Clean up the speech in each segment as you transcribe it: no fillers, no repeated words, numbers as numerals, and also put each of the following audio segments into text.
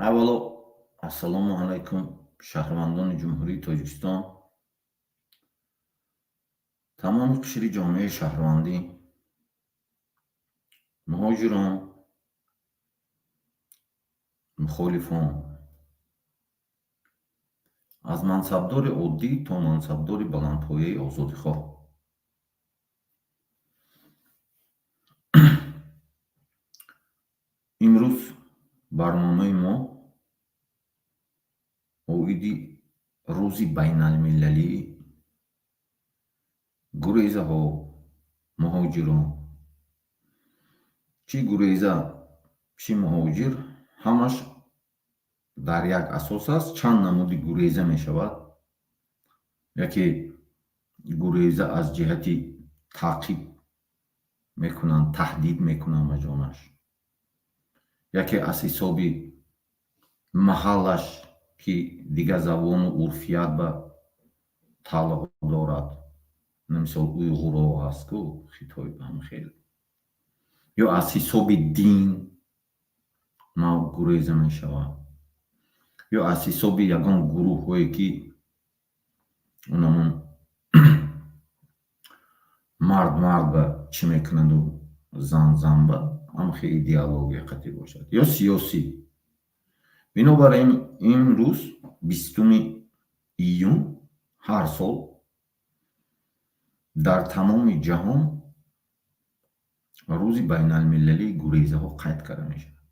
Аввало, ассалому алайкум, шаҳрвандони Ҷумҳурии Тоҷикистон, тамоми қишри ҷомеаи шаҳрвандӣ, муҳоҷирон, мухолифон, аз мансабдори оддӣ то мансабдори баландпояи озодихоҳ. Имрӯз барномаи мо оиди рӯзи байналмилалии гурезаҳо, муҳоҷирон. Чӣ гуреза, чӣ муҳоҷир, ҳамаш дар як асос аст. Чанд намуди гуреза мешавад. Яке гуреза аз ҷиҳати таъқиб мекунанд, таҳдид мекунанд ба ҷонаш. Яке аз ҳисоби маҳаллаш, ки дигар забону урфият ба тааллуқ дорад. Мисол, уйғуро ҳаст ку, Хитой ҳам хел. Ё аз ҳисоби дин гуреза мешавад. Ё аз ҳисоби ягон гурӯҳҳое, ки унамон мард мард ба чӣ мекунанду зан зан ба, ҳам хел идеология қатъӣ бошад. Ё сиёсӣ. Бинобар ин имрӯз 20 июн ҳар сол дар тамоми ҷаҳон рӯзи байналмилалии гурезаҳо қайд карда мешавад.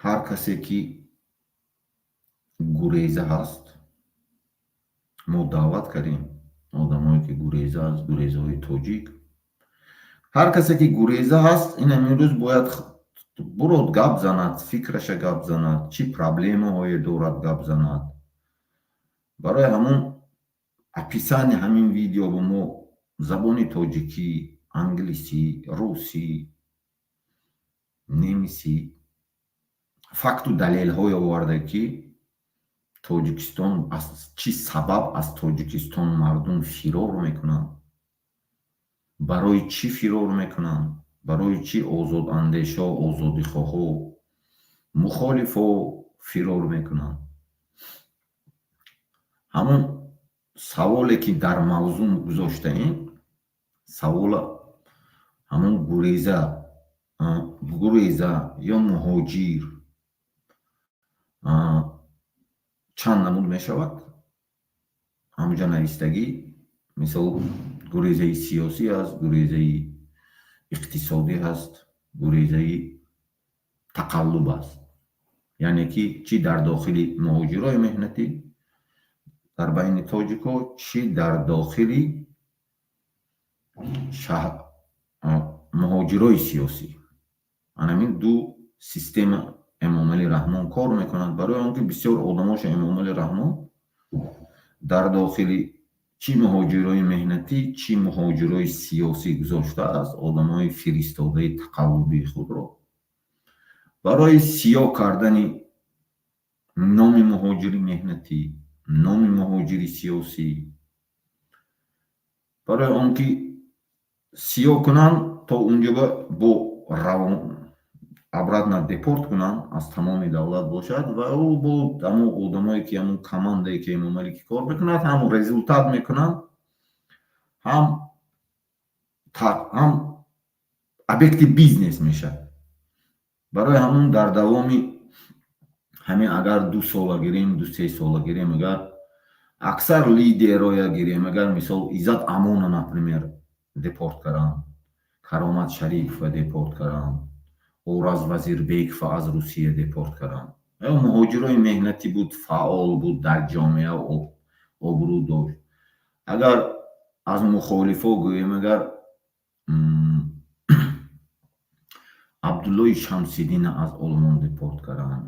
Ҳар касе ки гуреза ҳаст, мо даъват кардем одамое ки гуреза аст, гурезаҳои тоҷик. Ҳар касе ки гуреза ҳаст, ин ҳамин рӯз бояд бурод гап занад, фикраша гап занад, чӣ проблемаҳое дорад гап занад. Барои ҳамон описании ҳамин видео ба мо забони тоҷикӣ, англисӣ, русӣ, немисӣ факту далелҳое оварда, ки Тоҷикистон аз чӣ сабаб аз Тоҷикистон мардум фирор мекунанд, барои чӣ фирор мекунанд, барои чӣ озодандешо, озодихоҳо, мухолифо фирор мекунанд. Ҳамон саволе ки дар мавзӯъ гузоштаем, савола ҳамон гуреза ё муҳоҷир чанд намуд мешавад. Ҳамуҷа навистагӣ, мисол, гурезаи сиёсӣ аст, гурезаи иқтисодӣ ҳаст, гурезаи тақаллуб аст. Яъне ки чӣ дар дохили муҳоҷирои меҳнатӣ, дар байни тоҷико, чӣ дар дохили муҳоҷирои сиёсӣ. Анамин ду система Эмомалӣ Раҳмон кор мекунад, барои он ки бисёр одамоша Эмомалӣ Раҳмон дар дохили чӣ муҳоҷирои меҳнатӣ, чӣ муҳоҷирои сиёсӣ гузоштааст, одамои фиристодаи тақаллубии худро барои сиёҳ кардани номи муҳоҷири меҳнатӣ, номи муҳоҷири сиёсӣ, барои он ки сиёҳ кунанд, то унҷо бо равон обратно депорт кунанд, аз тамоми давлат бошад ва ӯ бо ҳамон одамое ки ҳамон командае ки Эмомалӣ ки кор мекунад, ҳам результат мекунанд, ҳам объекти бизнес мешавад. Барои ҳамон дар давоми ҳамин агар 2 сола гирем, 2-3 сола гирем, агар аксар лидероя гирем, агар мисол Иззат Амона, например, депорт карданд, Каромат Шарипова депорт карданд, Ораз Вазирбекова аз Русия депорт карданд. Муҳоҷирои меҳнатӣ буд, фаъол буд, дар ҷомеа обрӯ дошт. Агар аз мухолифо гӯем, агар Абдуллои Шамсиддина аз Олмон депорт карданд,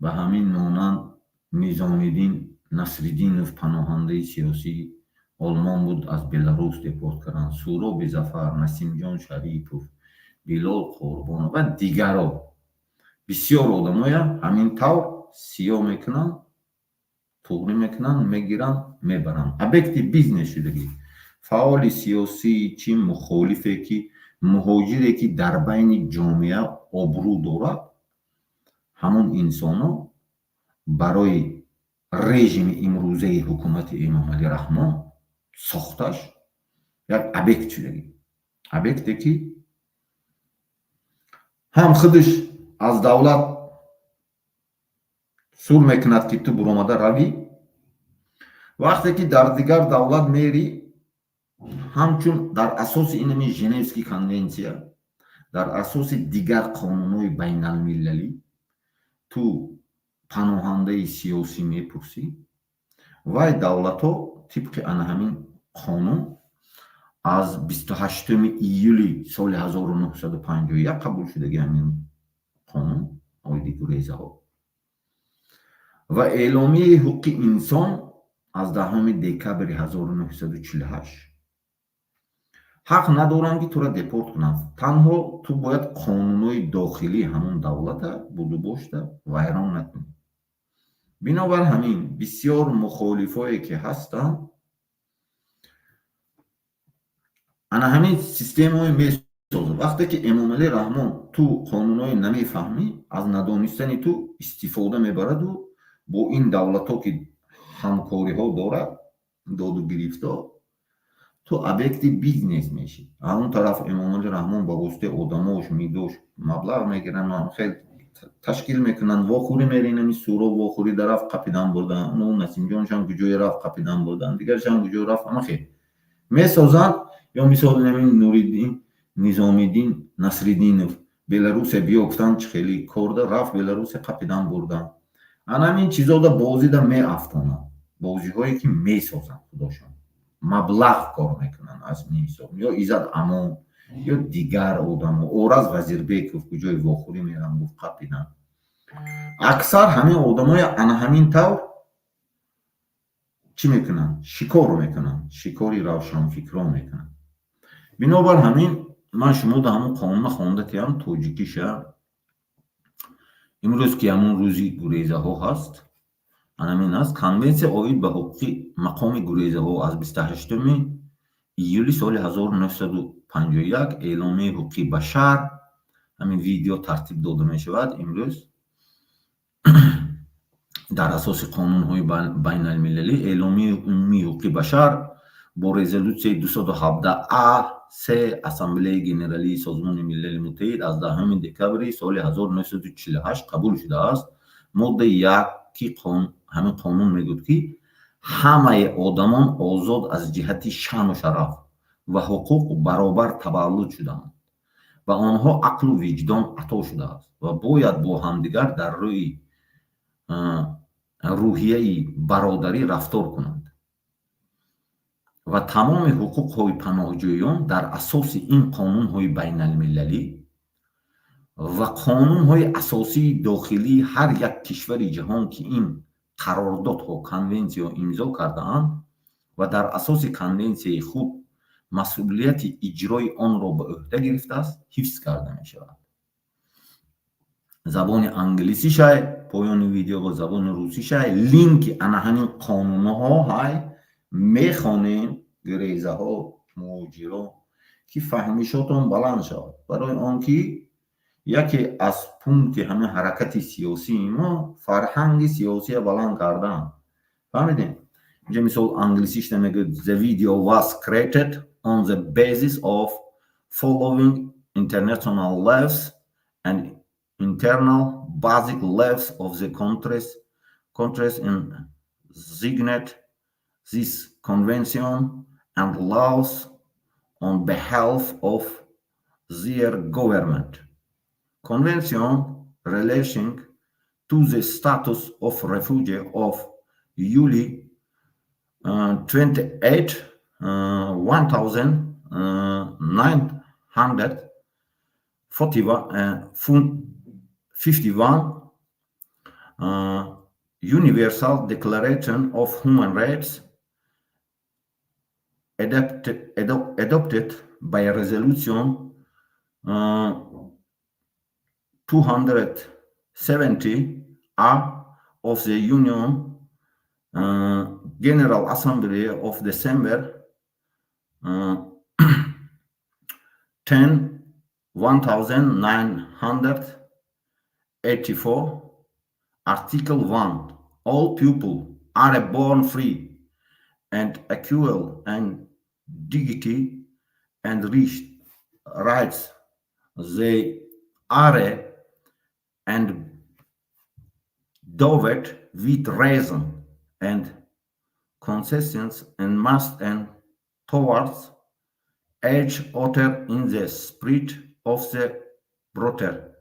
ба ҳамин монанд Низомиддин Насриддинов, паноҳандаи сиёсии Олмон буд, аз Беларус депорт карданд, Суроби Зафар, Насимҷон Шарипов, Билол Қурбонов ва дигаро. Бисёр одамоя ҳамин тавр сиёҳ мекунанд, туғрӣ мекунанд, мегиранд, мебаранд. Объекти бизнес шудагӣ. Фаъоли сиёсӣ чӣ мухолифе ки Муҳоҷире, ки дар байни ҷомеа обрӯ дорад, ҳамон инсоно барои режими имрӯзаи ҳукумати Эмомалӣ Раҳмон сохташ як объект шудагӣ, объекте, ки ҳам худаш аз давлат сур мекунад, ки ту буромада равӣ. Вақте ки дар дигар давлат мерӣ, ҳамчун дар асоси инами Женевский конвенсия, дар асоси дигар қонунҳои байналмилалӣ ту паноҳандаи сиёсӣ мепурсӣ, вай давлатҳо тибқи ана ҳамин қонун аз 28 июли соли 1951 қабул шудаги ҳамин қонун оиди гурезаҳо ва Эъломияи ҳуқуқи инсон аз 10 декабри 1948 ҳақ надоранд, ки тура депорт кунанд. Танҳо ту бояд қонунҳои дохилии ҳамон давлата будубошта вайрон накунӣ. Бинобар ҳамин бисёр мухолифое, ки ҳастанд, ана ҳамин системаҳое месозад. Вақте ки Эмомалӣ Раҳмон ту қонунҳое намефаҳмӣ, аз надонистани ту истифода мебараду бо ин давлатҳо, ки ҳамкориҳо дорад, доду гирифто, ту объекти бизнес мешӣ. Он тараф Эмомалӣ Раҳмон ба воситаи одамош мидош маблағ мегиранд, хел ташкил мекунанд. Вохӯрӣ меринами Суроб, вохӯрӣ дарафт, қапидан бурдан. Ну Насимҷоншам куҷое рафт, қапидан бурдан, дигаршам куҷо рафт. Ама хел месозанд. Ё мисол, инамин Нуриддин Низомиддин Насриддинов Беларусия биё гуфтанд, чӣ хели корда рафт Беларусия, қапидан бурдан. Анамин чизода бозида меафтонанд, бозиҳое, ки месозанд, худошон маблағ кор мекунанд аз ин ҳисоб. Ё Иззат Амон, ё дигар одамо, Ораз Вазирбеков куҷои вохӯрӣ мерам гуфт, қапидан. Аксар ҳамин одамои ана ҳамин тавр чӣ мекунанд? Шикор мекунанд, шикори равшанфикрон мекунанд. Бинобар ҳамин ман шумода ҳамон қонуна хонда тиям тоҷикиша. Имрӯз, ки ҳамон рӯзи гурезаҳо ҳаст, анамин аст: Конвенсия оид ба ҳуқуқи мақоми гурезаҳо аз 28 июли соли 1951, Эъломияи ҳуқуқи башар. Ҳамин видео тартиб дода мешавад имрӯз дар асоси қонунҳои байналмилалӣ, Эъломияи умумии ҳуқуқи башар бо резолюсияи 217 а се Ассамблеяи Генералии Созмони Милали Муттаҳид аз 10 декабри соли 1948 қабул шудааст. Моддаи яки ҳамин қонун мегӯяд, ки ҳамаи одамон озод, аз ҷиҳати шаъну шараф ва ҳуқуқ баробар таваллуд шудаанд ва онҳо ақлу виҷдон ато шудааст ва бояд бо ҳамдигар дар рӯи рӯҳияи бародарӣ рафтор кунанд ва тамоми ҳуқуқҳои паноҳҷӯён дар асоси ин қонунҳои байналмилалӣ ва қонунҳои асосии дохилии ҳар як кишвари ҷаҳон, ки ин қарордодҳо, конвенсияҳо имзо кардаанд ва дар асоси конвенсияи худ масъулияти иҷрои онро ба ӯҳда гирифтааст, ҳифз карда мешавад. Забони англисишай, поёни видео бо забони русишай линки ана ҳамин қонунҳо ҳай. Мехонем, гурезаҳо, муҳоҷиро, ки фаҳмишотон баланд шавад, барои он ки яке аз пункти ҳамин ҳаракати сиёсии мо фарҳанги сиёсия баланд кардан. Фаҳмидем? Инҷа мисол англисишта мегӯяд: "The video was created on the basis of following international laws and internal basic laws of the countries in signed this convention and laws on behalf of their government. Convention relating to the status of refugee of July 28 1941 51, Universal Declaration of Human Rights adopted by resolution 270 A of the Union General Assembly of December 10, 10 1984, Article 1. All people are born free and equal and dignity and rights. They are endowed with reason and conscience and must and towards each other in the spirit of the brotherhood.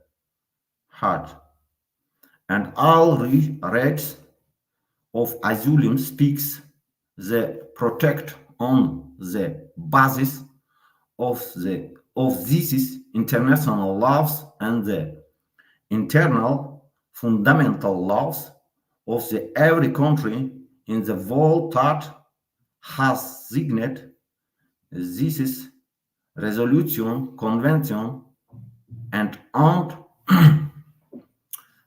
And all rights of asylum seekers the protect on the basis of these international laws and the internal fundamental laws of the every country in the world that has signed this is resolution, convention, and on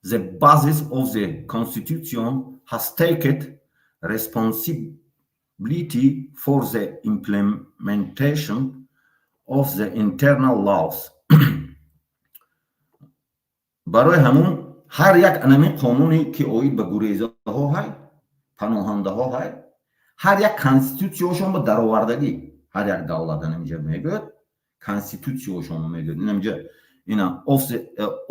the basis of the constitution has taken responsibility for the implementation of the internal laws. Барои ҳамун ҳар як анами қонуне, ки оид ба гурезаҳо ҳай, паноҳандаҳо ҳай, ҳар як конститутсияшон ба даровардагӣ, ҳар як давлат анамиҷа мегӯяд, конститутсияшон мегӯяд. Инамиҷа ина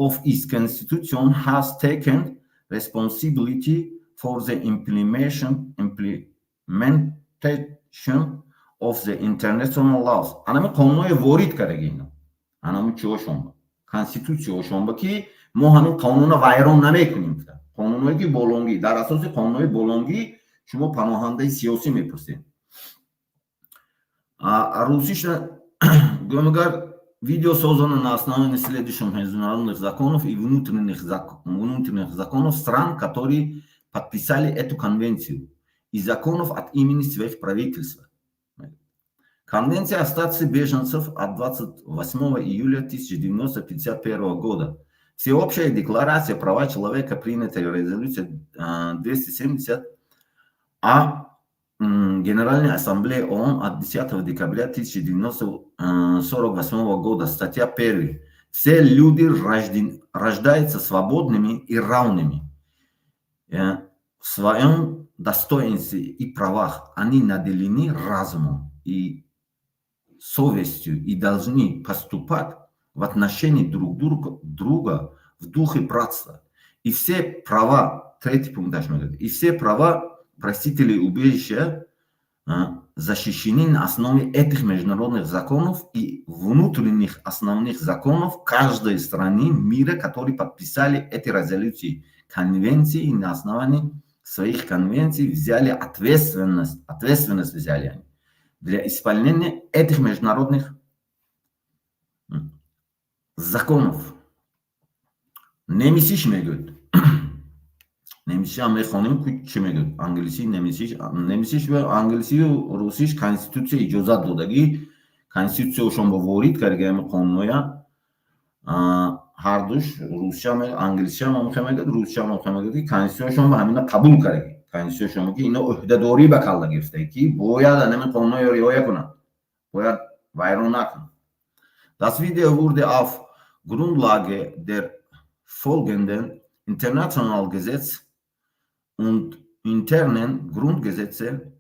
of its constitution has taken responsibility for the implementation of the international laws. Анами қонунҳое ворид кардаги ино анами чиошон, конститутсияшон ба, ки мо ҳамин қонунро вайрон намекунем. Қонунҳое ки болонгӣ, дар асоси қонунҳои болонгӣ шумо паноҳандаи сиёсӣ мепурсед. Русиша гӯмагар: видео создано на основании следующих международных законов и внутренних законов стран, которые подписали эту конвенцию, и законов от имени своих правительств. Конвенция о статусе беженцев от 28 июля 1951 года. Всеобщая декларация права человека, принятая резолюция 270 А Генеральной Ассамблеи ООН от 10 декабря 1948 года, статья 1. Все люди рождаются свободными и равными в своем достоинстве и правах. Они наделены разумом и совестью и должны поступать в отношении друг друга в духе братства. И все права, третий пункт дальше, и все права просителей убежища защищены на основе этих международных законов и внутренних основных законов каждой страны мира, которые подписали эти резолюции, конвенции, и на основании своих конвенций взяли ответственность, ответственность взяли они для исполнения этих международных законов. Немисиш мегӯяд, немисишам мехонем, ку чӣ мегӯяд, англисӣ, немисиш, немисиш ва англисию русиш. Конститутсия иҷозат додагӣ, конститутсияшон ба ворид кардаги ҳами қонунҳоя ҳардуш, русшам, англисишам ҳамхе мегӯяд, русшам ҳамхе мегӯяд, ки конститутсияшон ба ҳамина қабул кардаги, конститутсияшон, ки ино ӯҳдадорӣ ба калла гирифта, ки бояд ҳамин қонунҳоро риоя кунанд, бояд вайрон накунанд. Das Video wurde auf Grundlage der folgenden internationalen Gesetze und internen Grundgesetze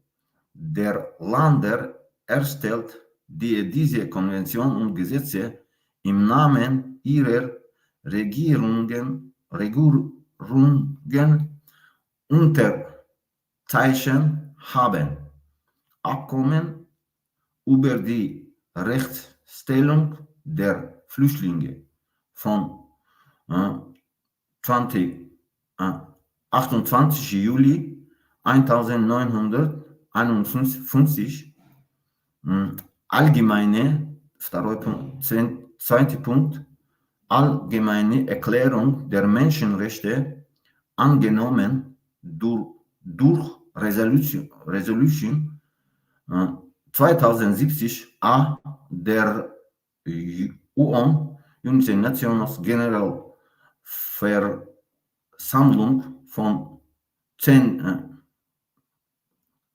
der Länder erstellt, die diese Konvention und Gesetze im Namen ihrer Regierungen unterzeichnet haben. Abkommen über die Rechtsstellung der Flüchtlinge von 20, 28. Juli 1951, allgemeine, второй Punkt, zweiter Punkt, Allgemeine Erklärung der Menschenrechte, angenommen durch Resolution 2070 A der UN, United Nations Generalversammlung von 10.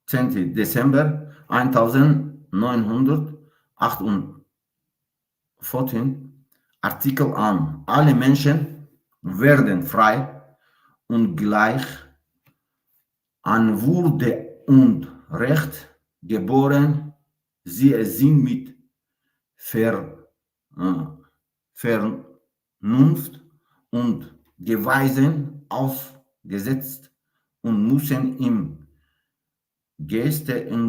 10. Dezember 1948. vierten Artikel an. Alle Menschen werden frei und gleich an Würde und Recht geboren. Sie sind mit Vernunft und Gewissen ausgestattet und müssen im Geiste und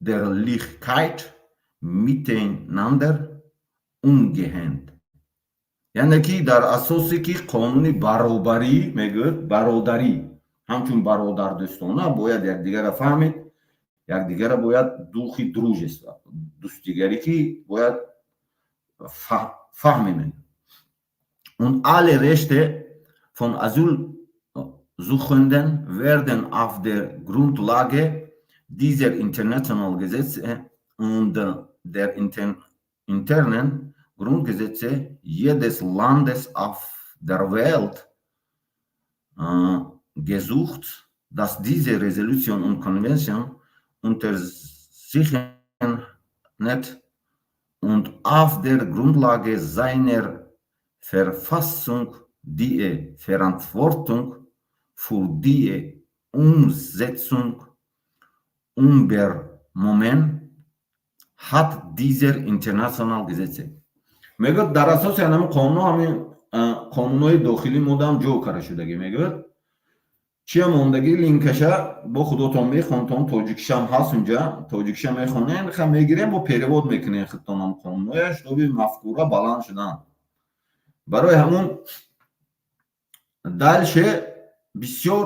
Brüderlichkeit miteinander umgehen. Яъне ки дар асосе ки қонуни баробарӣ мегӯяд, бародарӣ, ҳамчун бародардӯстона бояд якдигарро фаҳмид, якдигарро бояд духи дружества, дӯстигарӣ ки бояд фаҳмем. Und alle Rechte von Asylsuchenden werden auf der Grundlage dieser internationalen Gesetze und der internen Grundgesetze jedes Landes auf der Welt gesucht, das diese Resolution und Konvention unterzeichnet und auf der Grundlage seiner Verfassung die Verantwortung für die Umsetzung übernommen hat dieser internationalen Gesetze. Мегӯяд, дар асоси ҳамин қонунҳо, ҳамин қонунҳои дохилӣ модам ҷо карда шудагӣ. Мегӯяд, чия мондагӣ, линкаша бо худотон мехонтон, тоҷикишам ҳаст унҷа, тоҷикиша мехонен, ха мегирем, бо перевод мекунем худтонам қонунҳоя, чтобы мафкура баланд шудан. Барои ҳамун дальше бисёр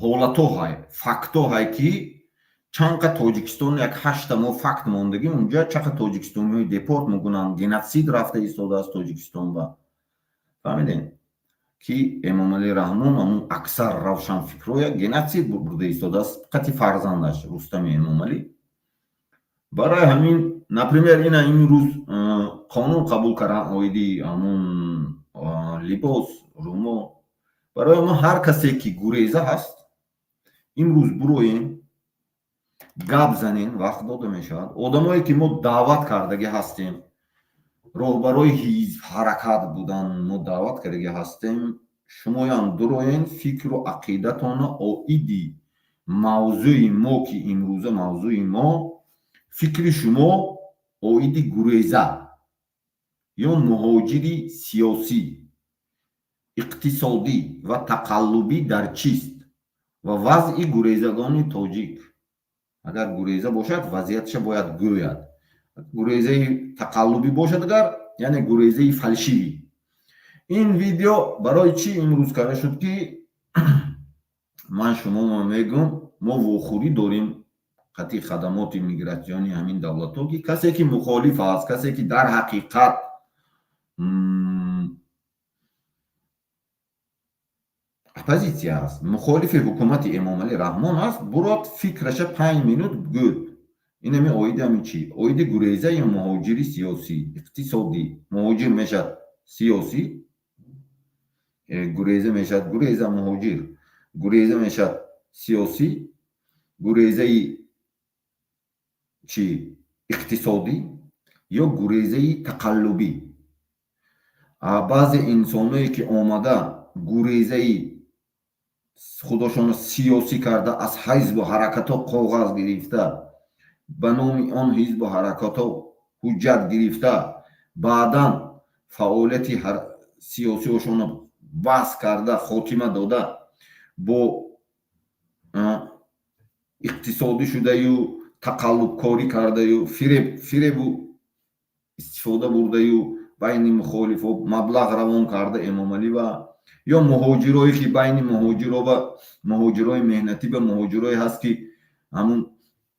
ҳолатҳо ҳай, фактҳо ҳай, ки чанд қа Тоҷикистон, як ҳашта мо факт мондагӣ унҷа, чанд қа тоҷикистониҳои депорт мекунанд, геноцид рафта истодааст Тоҷикистон. Ба фаҳмидем, ки Эмомалӣ Раҳмон ҳамун аксар равшанфикрҳоя геноцид бурда истодааст қати фарзандаш Рустами Эмомалӣ. Барои ҳамин, например, ина имрӯз қонун қабул кардан оиди ҳамун либос, румо. Барои ҳамун ҳар касе ки гуреза ҳаст, имрӯз буроем, гап занем, вақт дода мешавад. Одамое ки мо даъват кардагӣ ҳастем, роҳбарои ҳизб, ҳаракат будан, мо даъват кардагӣ ҳастем, шумоям дуроен, фикру ақидатонро оиди мавзӯи мо, ки имрӯза мавзӯи мо, фикри шумо оиди гуреза ё муҳоҷири сиёсӣ, иқтисодӣ ва тақаллубӣ дар чист ва вазъи гурезагони тоҷик. Агар гуреза бошад, вазъияташа бояд гӯяд. Гурезаи тақаллубӣ бошад агар, яъне гурезаи фальшивый. Ин видео барои чӣ имрӯз карда шуд, ки ман шуморо мегӯм, мо вохӯрӣ дорем қати хадамоти мигратсионии ҳамин давлатҳо, ки касе ки мухолиф аст, касе ки дар ҳақиқат оппозитсия аст, мухолифи ҳукумати Эмомалӣ Раҳмон аст, бурод, фикраша 5 минут гӯд. Инами оиди ҳамин чӣ? Оиди гуреза ё муҳоҷири сиёсӣ, иқтисодӣ. Муҳоҷир мешавад сиёсӣ, гуреза мешавад, гуреза, муҳоҷир, гуреза мешавад сиёсӣ, гурезаи чӣ, иқтисодӣ ё гурезаи тақаллубӣ. Баъзе инсоное ки омада, гурезаи худошонро сиёсӣ карда, аз ҳизбу ҳаракатҳо коғаз гирифта, ба номи он ҳизбу ҳаракатҳо ҳуҷҷат гирифта, баъдан фаъолияти сиёсиошонро баҳс карда, хотима дода, бо иқтисодӣ шудаю, тақаллубкорӣ кардаю, фиребу истифода бурдаю, байни мухолифо маблағ равон карда Эмомалӣ ва ё муҳоҷирое ки байни муҳоҷиро ва муҳоҷирои меҳнатӣ ба муҳоҷирое ҳаст, ки ҳамун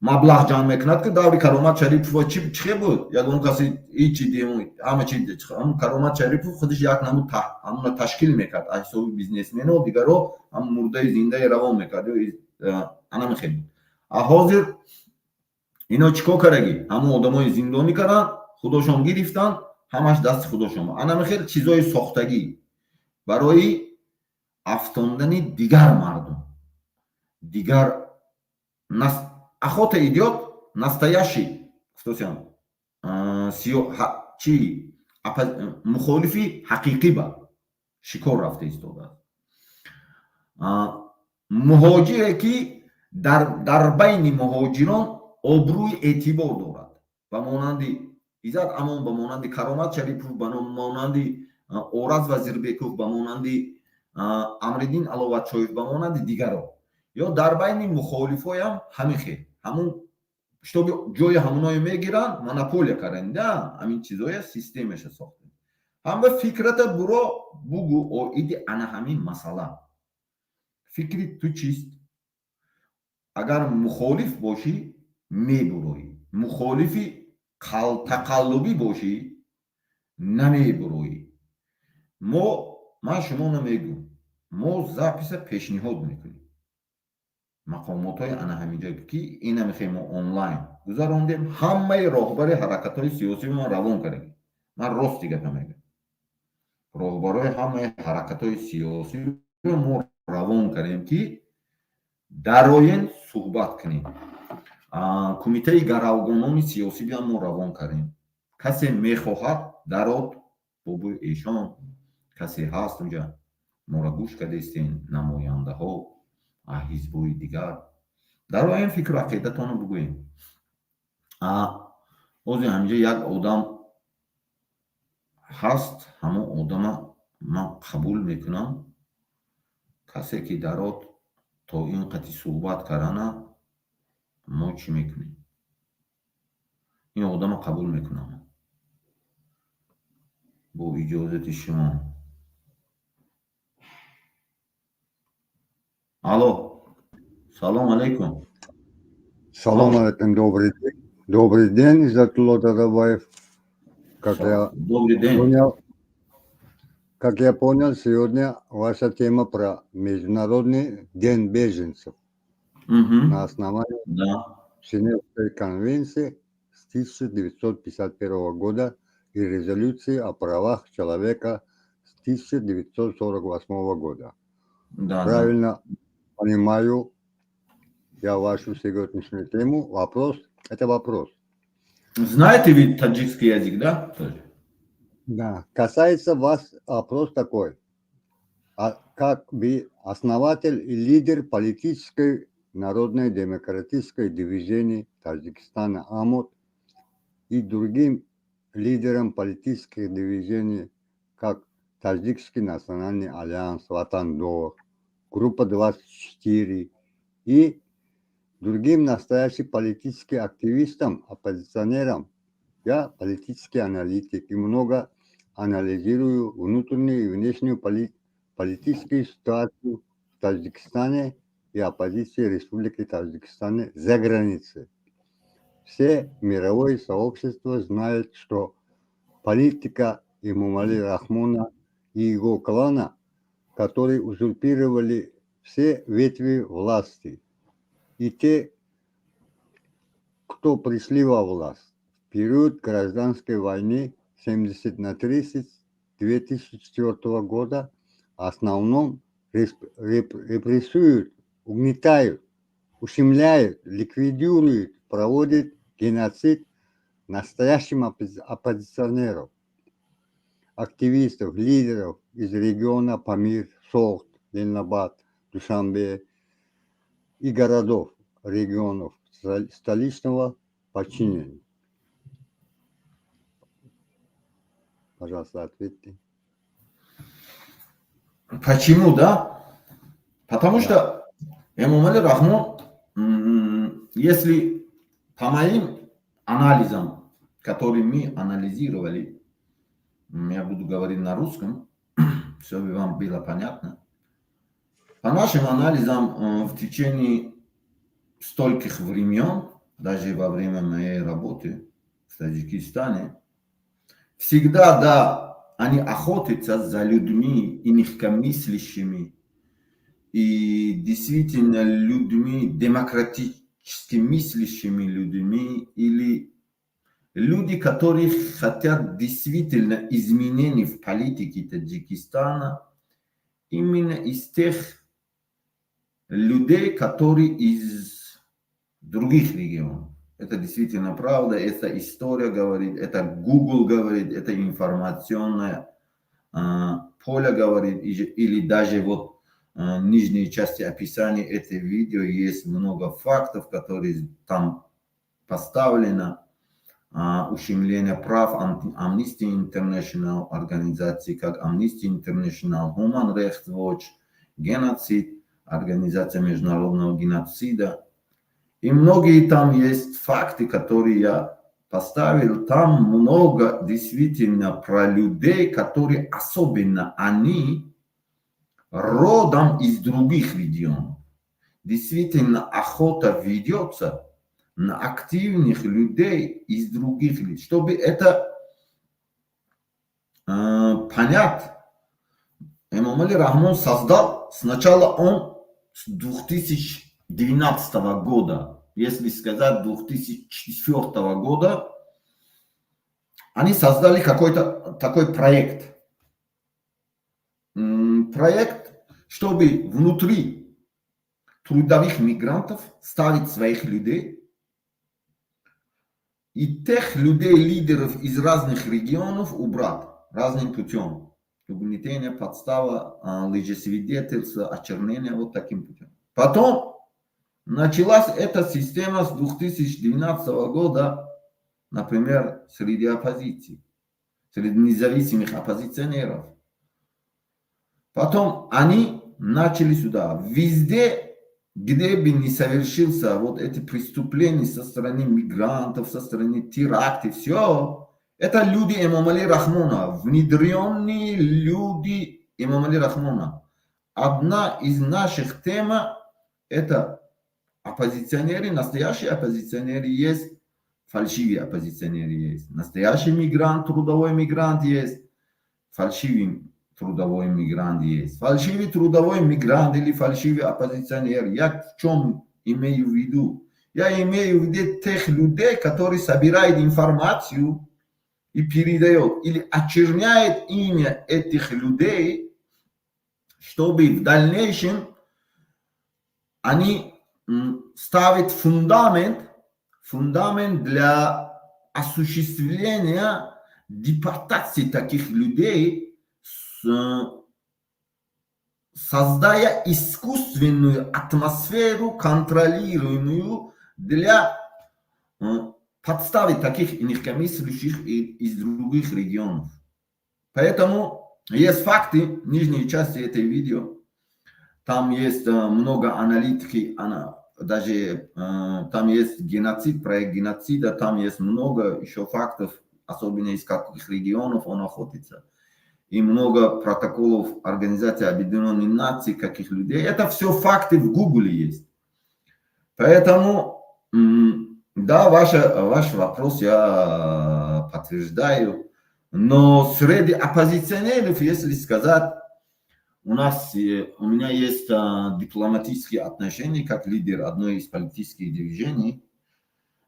маблағ ҷамъ мекунад, ки даври Каромат Шарипова чӣ буд, ягон каси ҳичи, ҳама чи ҳамун Каромат Шарипов худаш як намуд ҳамуна ташкил мекард, аз ҳисоби бизнесмено, дигаро ҳам мурдаи зиндаи равон мекард, анамихел. А ҳозир ино чӣ кор кардагӣ? Ҳамун одамои зиндонӣ карданд, худошон гирифтанд, ҳамаш дасти худошон. Анамихел чизои сохтагӣ барои афтондани дигар мардум, дигар охота идёт настоящий, гуфтосиам. Чи мухолифи ҳақиқӣ ба шикор рафта истодааст. Муҳоҷире, ки дар байни муҳоҷирон обрӯи эътибор дорад, ба монанди Иззат Амон, ба монанди Каромат Шарипов, ба монанди Ораз Вазирбеков, ба монанди Амриддин Аловатшоев, ба монанди дигарон, ё дар байни мухолифоям ҳамин хел, ҳамун чтобы ҷои ҳамоное мегиранд, монополия карданд, ҳамин чизоя системаша сохтанд. Ҳама фикрата буро бугӯ оиди ана ҳамин масъала. Фикри ту чист? Агар мухолиф бошӣ, мебуроӣ, мухолифи тақаллубӣ бошӣ, намебуроӣ. Мо, ман шумо намегӯм, мо запись а пешниҳод мекунем мақомотҳои ана ҳаминҷо, ки ина мехоҳем. Мо онлайн гузарондем, ҳамаи роҳбари ҳаракатҳои сиёсӣ ман равон кардем. Ман рости гапа мегӯям, роҳбарои ҳамаи ҳаракатҳои сиёсӣ мо равон кардем, ки дароен, суҳбат кунем. Кумитаи гаравгонони сиёсӣ биам мо равон кардем. Касе мехоҳад дарод, бобои эшон, касе ҳаст унҷа, моро гӯш кардестен, намояндаҳо ҳизбҳои дигар, дароем, фикру ақидатонро бигӯем. Ҳозир ҳаминҷа як одам ҳаст, ҳамон одама ман қабул мекунам. Касе ки дарод, то ин қати суҳбат кардана мо чӣ мекунем? Ин одама қабул мекунам бо иҷозати шумо. Алло, салом алейкум. Салом алейкум, добрый день. Добрый день, Иззатулло Дадабаев. Как я Добрый день. понял, как я понял, сегодня ваша тема про Международный день беженцев на основании Женевской конвенции с 1951 года и резолюции о правах человека с 1948 года. Да. Правильно понимаю я вашу сегодняшнюю тему? Вопрос – это вопрос. Знаете ведь таджикский язык, да? Тоже? Да. Касается вас вопрос такой. А как вы основатель и лидер политической народной демократической движения Таджикистана АМОТ и другим лидерам политических движений, как Таджикский национальный альянс, Ватандор, Группа 24 и другим настоящим политическим активистам, оппозиционерам. Я политический аналитик и много анализирую внутреннюю и внешнюю политическую ситуацию в Таджикистане и оппозиции Республики Таджикистан за границей. Все мировое сообщество знает, что политика Эмомали Рахмона и его клана, которые узурпировали все ветви власти, и те, кто пришли во власть в период гражданской войны 70 на 30 2004 года, в основном репрессуют, угнетают, ущемляют, ликвидируют, проводят геноцид настоящим оппозиционеров, активистов, лидеров из региона Памир, Согд, Ленинабад, Душанбе и городов регионов столичного подчинения. Пожалуйста, ответьте. Почему, да? Потому что Эмомали Рахмон, если по моим анализам, которые мы анализировали, я буду говорить на русском, чтобы вам было понятно. По нашим анализам, в течение стольких времен, даже во время моей работы в Таджикистане, всегда, да, они охотятся за людьми инакомыслящими и действительно людьми, демократически мыслящими людьми, или люди, которые хотят действительно изменений в политике Таджикистана, именно из тех людей, которые из других регионов. Это действительно правда, это история говорит, это Google говорит, это информационное поле говорит, или даже вот нижней части описания этого видео есть много фактов, которые там поставлены. Ущемление прав Amnesty International, организации как Amnesty International, Human Rights Watch, геноцид, организация международного геноцида. И многие там есть факты, которые я поставил. Там много действительно про людей, которые, особенно они родом из других регионов. Действительно, охота ведется на активных людей из других лиц. Чтобы это понять, Эмомали Рахмон создал, сначала он с 2012 года, если сказать, 2004 года, они создали какой-то такой проект. Проект, чтобы внутри трудовых мигрантов ставить своих людей и тех людей, лидеров из разных регионов убрать разным путем. Угнетение, подстава, лжесвидетельство, очернение, вот таким путем. Потом началась эта система с 2012 года, например, среди оппозиции, среди независимых оппозиционеров. Потом они начали сюда. Везде, где бы не совершился вот эти преступления со стороны мигрантов, со стороны терактов, все, это люди Эмомали Рахмона, внедренные люди Эмомали Рахмона. Одна из наших тем – это оппозиционеры, настоящие оппозиционеры есть, фальшивые оппозиционеры есть. Настоящий мигрант, трудовой мигрант есть, фальшивый трудовой мигрант есть. Фальшивый трудовой мигрант или фальшивый оппозиционер, я в чем имею в виду? Я имею в виду тех людей, которые собирают информацию и передает или очерняет имя этих людей, чтобы в дальнейшем они ставят фундамент для осуществления депортации таких людей, создая искусственную атмосферу, контролируемую для подставы таких инакомыслящих из других регионов. Поэтому есть факты, нижней части этой видео, там есть много аналитики, она, даже там есть геноцид, проект геноцида, там есть много еще фактов, особенно из каких регионов он охотится. И много протоколов Организации Объединенных Наций, каких людей. Это все факты в Гугле есть. Поэтому, да, ваш вопрос я подтверждаю. Но среди оппозиционеров, если сказать, у меня есть дипломатические отношения как лидер одной из политических движений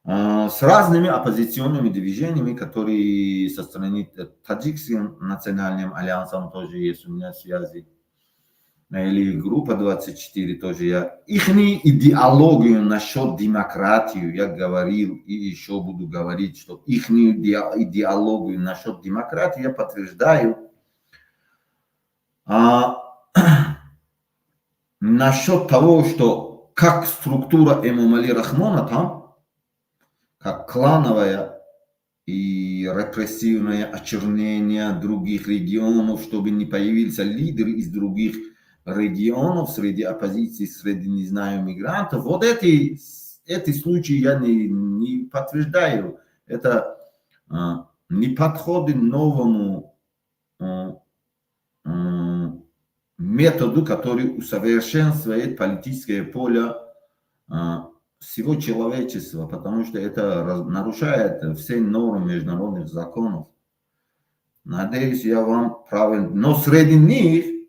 с разными оппозиционными движениями, которые со стороны Таджикским национальным альянсом тоже есть у меня связи, или группа 24 тоже я. Их идеологию насчет демократии я говорил и еще буду говорить, что их идеологию насчет демократии я подтверждаю. А насчет того, что как структура Эмомали Рахмона там, как клановая и репрессивное очернение других регионов, чтобы не появился лидер из других регионов среди оппозиции, среди, не знаю, мигрантов. Вот эти случаи я не подтверждаю. Это не подходит новому методу, который усовершенствует политическое поле всего человечества, потому что это нарушает все нормы международных законов. Надеюсь, я вам правильно. Но среди них,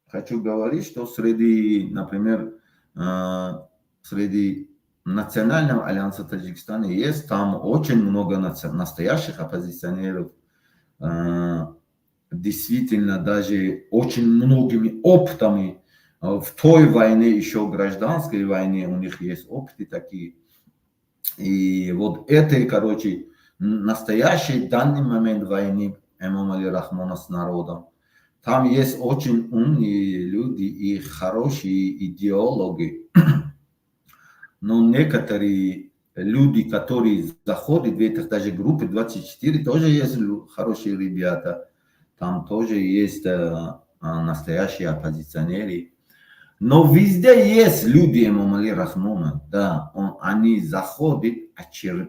хочу говорить, что среди, например, среди Национального альянса Таджикистана есть там очень много настоящих оппозиционеров, действительно даже очень многими опытами в той войне, еще гражданской войне, у них есть опыты такие. И вот этой, короче, настоящий данный момент войны Эмомали Рахмона с народом. Там есть очень умные люди и хорошие идеологи. Но некоторые люди, которые заходят в этих даже группы 24, тоже есть хорошие ребята. Там тоже есть настоящие оппозиционеры. Но везде есть люди Эмомали Рахмона, да, они заходят,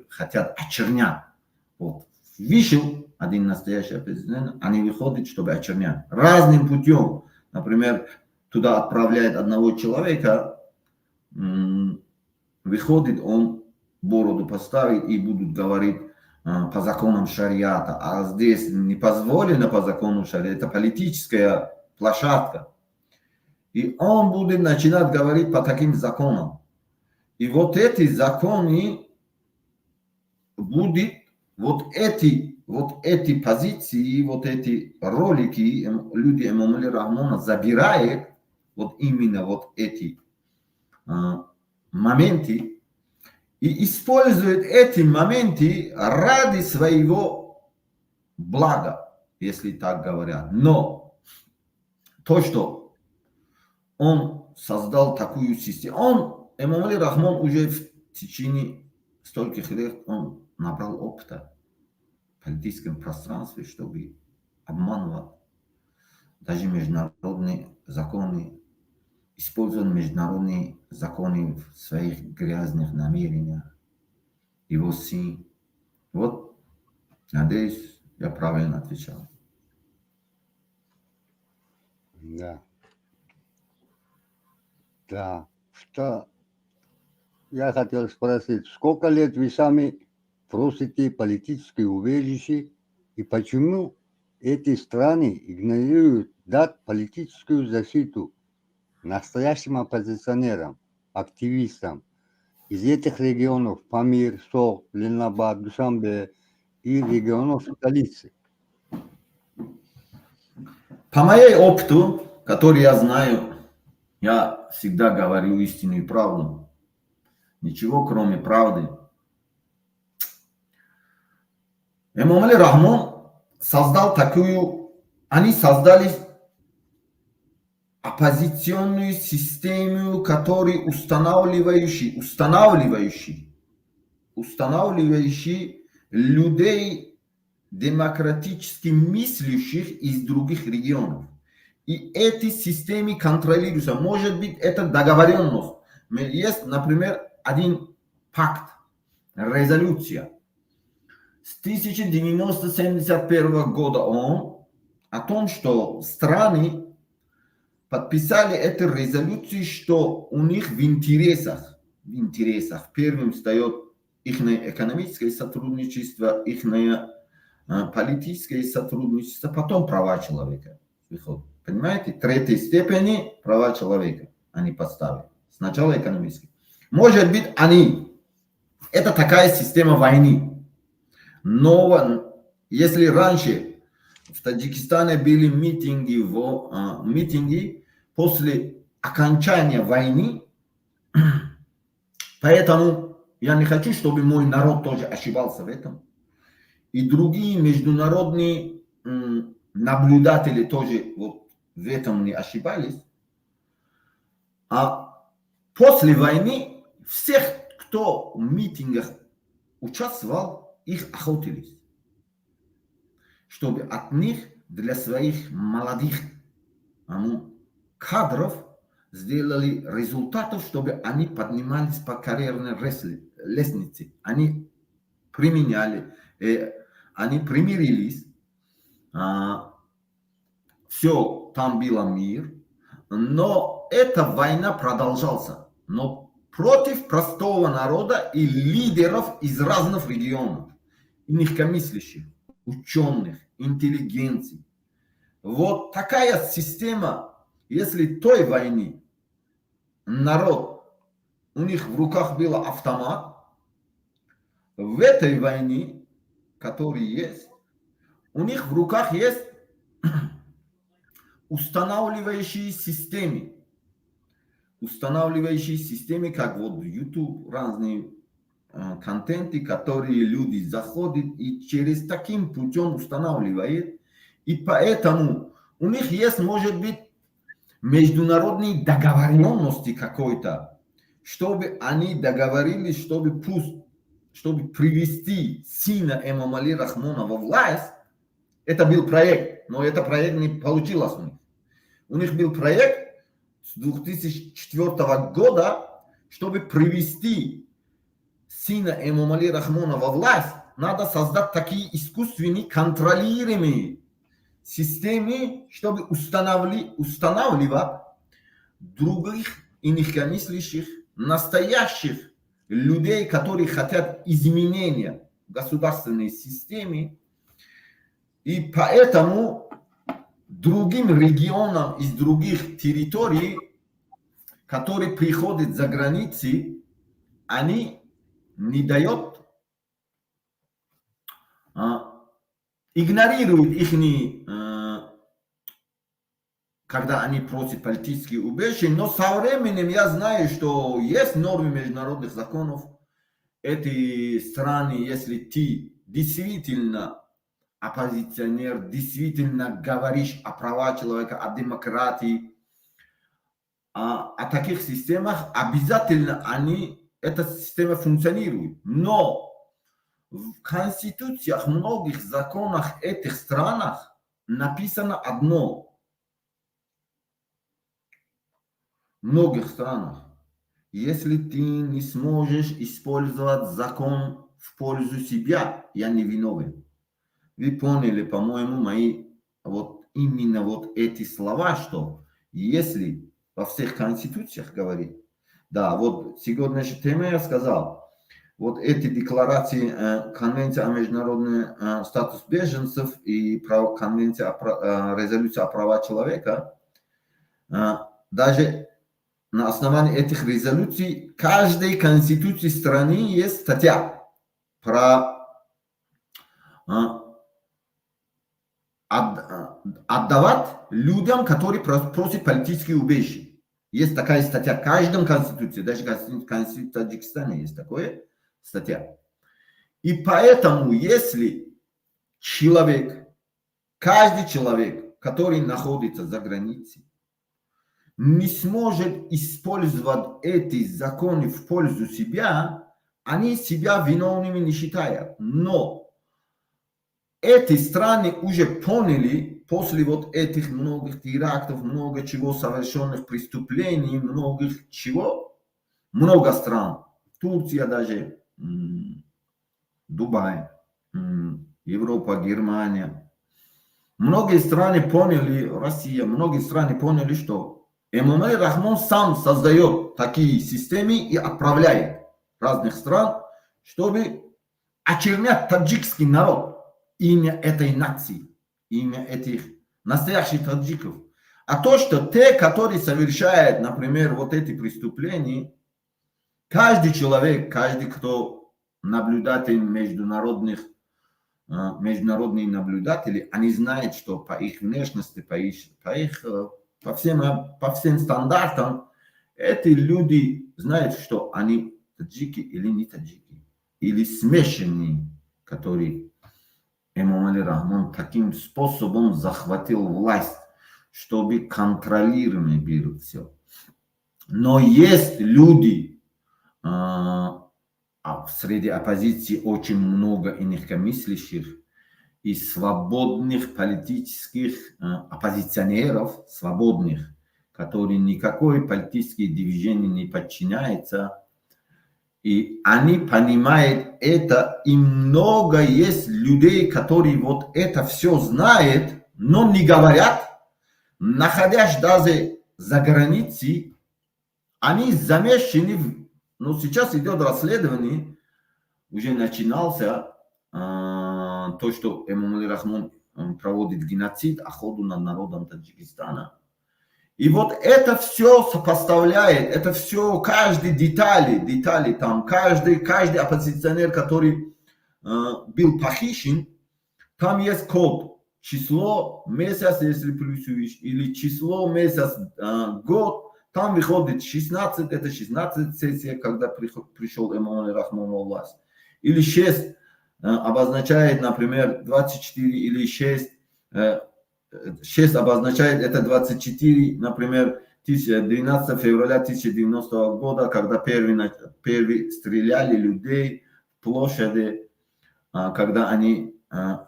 хотят очернять. Вот, вышел один настоящий оппозиционер, они выходят, чтобы очернять. Разным путем. Например, туда отправляет одного человека, выходит он, бороду поставит и будут говорить по законам шариата. А здесь не позволено по закону шариата, это политическая площадка. И он будет начинать говорить по таким законам. И вот эти законы будет, вот эти позиции, вот эти ролики люди Эмомали Рахмона забирает вот именно вот эти моменты и использует эти моменты ради своего блага, если так говорят. Но то, что он создал такую систему, он, Эмомали Рахмон, уже в течение стольких лет он набрал опыта в политическом пространстве, чтобы обманывать даже международные законы, использовать международные законы в своих грязных намерениях. Его сын. Вот, надеюсь, я правильно отвечал. Да. Да. Что я хотел спросить, сколько лет вы сами просите политическое убежище и почему эти страны игнорируют дать политическую защиту настоящим оппозиционерам, активистам из этих регионов: Памир, Согд, Ленинабад, Душанбе и регионов столицы? По моей опыту, который я знаю, я всегда говорю истину и правду. Ничего, кроме правды. Эмомали Рахмон создал такую. Они создали оппозиционную систему, которая устанавливающий людей, демократически мыслящих из других регионов. И эти системы контролируются. Может быть, это договоренность. Есть, например, один пакт, резолюция. С 1971 года он о том, что страны подписали эту резолюцию, что у них в интересах первым встает их экономическое сотрудничество, их политическое сотрудничество, потом права человека выходят. Понимаете? Третьей степени права человека они поставили. Сначала экономические. Может быть, они. Это такая система войны. Но если раньше в Таджикистане были митинги после окончания войны, поэтому я не хочу, чтобы мой народ тоже ошибался в этом. И другие международные наблюдатели тоже вот в этом не ошибались. А после войны всех, кто в митингах участвовал, их охотились, чтобы от них для своих молодых, ну, кадров сделали результатов, чтобы они поднимались по карьерной лестнице. Они применяли, они примирились, все, там было мир, но эта война продолжалась. Но против простого народа и лидеров из разных регионов, легкомыслящих, ученых, интеллигенции. Вот такая система, если той войны народ, у них в руках был автомат, в этой войне, которая есть, у них в руках есть устанавливающие системы. Устанавливающие системы, как вот YouTube, разные контенты, которые люди заходят и через таким путем устанавливает. И поэтому у них есть, может быть, международные договоренности какой-то, чтобы они договорились, чтобы пусть, чтобы привести сына Эмомали Рахмона во власть. Это был проект, но это проект не получилось у них. У них был проект с 2004 года, чтобы привести сына Эмомали Рахмона во власть, надо создать такие искусственные контролируемые системы, чтобы устанавливать других инакомыслящих, настоящих людей, которые хотят изменения в государственной системе. И поэтому другим регионам из других территорий, которые приходят за границы, они не дают, игнорируют их, когда они просят политические убежище, но со временем я знаю, что есть нормы международных законов. Эти страны, если ты действительно оппозиционер, действительно говоришь о правах человека, о демократии, о таких системах, обязательно они, эта система функционирует. Но в конституциях, многих законах этих странах написано одно. В многих странах. Если ты не сможешь использовать закон в пользу себя, я не виновен. Вы поняли, по-моему, мои вот именно вот эти слова, что если во всех конституциях говорит, да, вот сегодняшняя тема я сказал, вот эти декларации, Конвенция о международном статус беженцев и Конвенция о резолюция о правах человека, даже на основании этих резолюций каждой конституции страны есть статья про отдавать людям, которые просят политические убежище. Есть такая статья в каждом конституции, даже в Конституции Таджикистана есть такая статья. И поэтому, если человек, каждый человек, который находится за границей, не сможет использовать эти законы в пользу себя, они себя виновными не считают. Но эти страны уже поняли, после вот этих многих терактов, много чего совершенных преступлений, многих чего, много стран, Турция даже, Дубай, Европа, Германия, многие страны поняли, Россия, многие страны поняли, что Эмомали Рахмон сам создает такие системы и отправляет разных стран, чтобы очернять таджикский народ, имя этой нации, имя этих настоящих таджиков. А то, что те, которые совершают, например, вот эти преступления, каждый человек, каждый, кто наблюдатель международных, международные наблюдатели, они знают, что по их внешности, по всем стандартам, эти люди знают, что они таджики или не таджики, или смешанные, которые Эмомали Рахмон таким способом захватил власть, чтобы контролируемый был все. Но есть люди, среди оппозиции очень много инакомыслящих и свободных политических оппозиционеров, свободных, которые никакой политической движению не подчиняются, и они понимают это, и много есть людей, которые вот это все знают, но не говорят, находясь даже за границей, они замешаны, ну, сейчас идет расследование, уже начинался, то, что Эмомали Рахмон проводит геноцид, охоту над народом Таджикистана. И вот это все сопоставляет, это все, каждый детали там, каждый оппозиционер, который был похищен, там есть код, число, месяц, если плюсуешь, или число, месяц, год, Там выходит 16, это 16 сессия, когда пришел Эмомали Рахмон во власть. Или 6 обозначает, например, 24 или 6, 6 обозначает это 24, например, 12 февраля 1090 года, когда первый стреляли людей в площади, когда они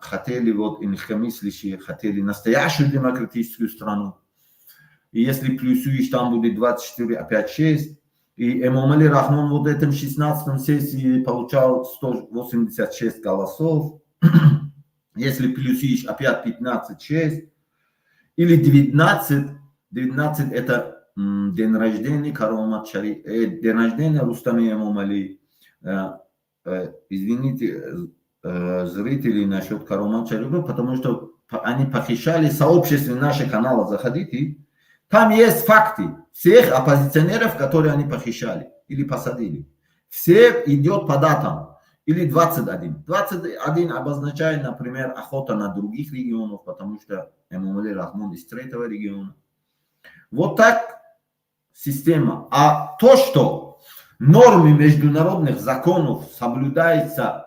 хотели, вот, инакомыслящие, хотели настоящую демократическую страну. И если плюсуешь, там будет 24, опять 6. И Эмомали Рахмон вот этом 16 сессии получал 186 голосов. Если плюсуешь, опять 15, 6. Или 19. 19 — это день рождения Каромат Шари, день рождения Рустами Эмомали. Извините, зрители, насчет Каромат Шарипова, потому что они похищали сообщество нашего канала, заходите. Там есть факты всех оппозиционеров, которые они похищали или посадили. Все идет по датам. Или 21. 21 обозначает, например, охота на других регионов, потому что Эмомали Рахмон из третьего региона. Вот так система. А то, что нормы международных законов соблюдаются,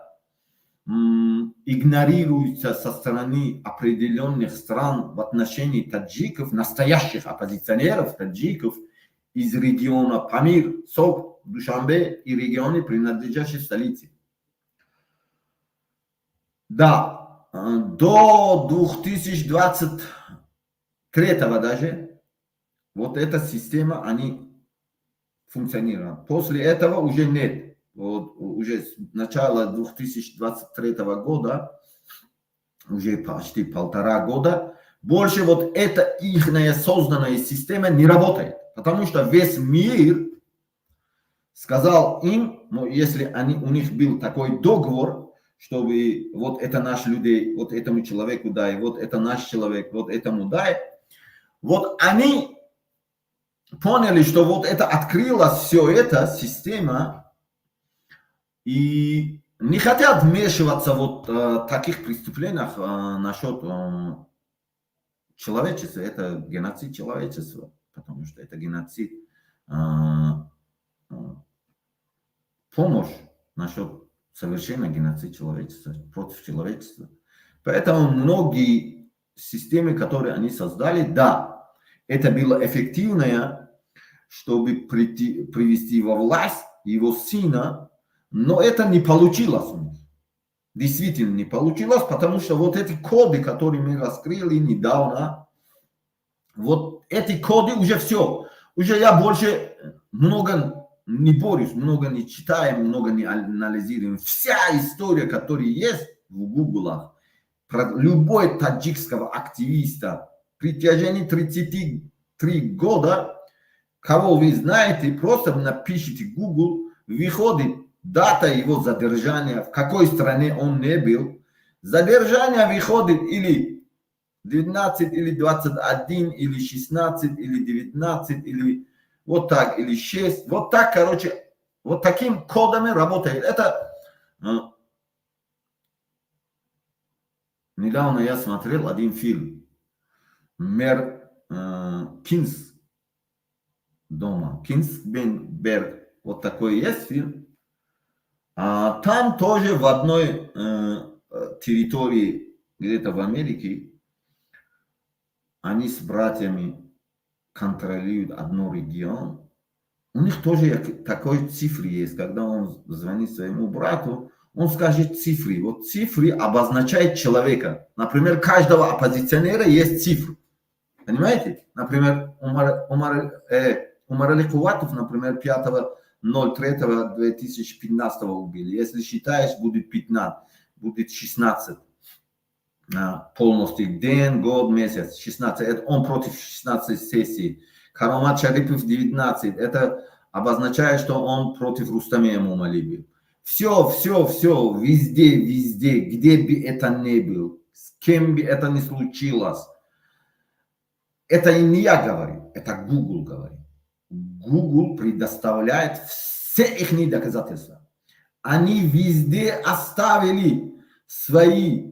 игнорируются со стороны определенных стран в отношении таджиков, настоящих оппозиционеров таджиков из региона Памир, Согд, Душанбе и регионы, принадлежащие столице. Да, до 2023 даже вот эта система, они функционировали. После этого уже нет. Вот уже с начала 2023 года, уже почти полтора года, больше вот эта ихняя созданная система не работает. Потому что весь мир сказал им, ну, если у них был такой договор, чтобы вот это наш людей, вот этому человеку дай, вот это наш человек, вот этому дай. Вот они поняли, что вот это открылось все это, система, и не хотят вмешиваться вот таких преступлениях насчет человечества. Это геноцид человечества, потому что это геноцид помощь насчет совершения геноцид человечества, против человечества. Поэтому многие системы, которые они создали, да, это было эффективное, чтобы привести во власть его сына, но это не получилось у них. Действительно не получилось, потому что вот эти коды, которые мы раскрыли недавно, вот эти коды уже все. Уже я больше много не борюсь, много не читаем, много не анализируем. Вся история, которая есть в гуглах, про любой таджикского активиста в протяжении 33 года, кого вы знаете, просто напишите Google, выходит дата его задержания, в какой стране он не был. Задержание выходит или 19, или 21, или 16, или 19, или вот так, или 6. Вот так, короче, вот таким кодами работает. Это недавно я смотрел один фильм. Мэр Кинс дома. Кинсберг. Вот такой есть фильм. А там тоже в одной территории, где-то в Америке, они с братьями контролируют одно регион. У них тоже такой цифры есть. Когда он звонит своему брату, он скажет цифры. Вот цифры обозначают человека. Например, каждого оппозиционера есть цифры. Понимаете? Например, Умар Али Куватов, например, 5.03.2015 убили. Если считаешь, будет 15, будет 16 полностью день, год, месяц, 16. Это он против 16 сессий. Каромат Шарипов 19. Это обозначает, что он против Рустама Эмомали был. Все, все, все, везде, везде, где бы это ни был, с кем бы это ни случилось. Это и не я говорю, это Google говорит. Google предоставляет все их доказательства. Они везде оставили свои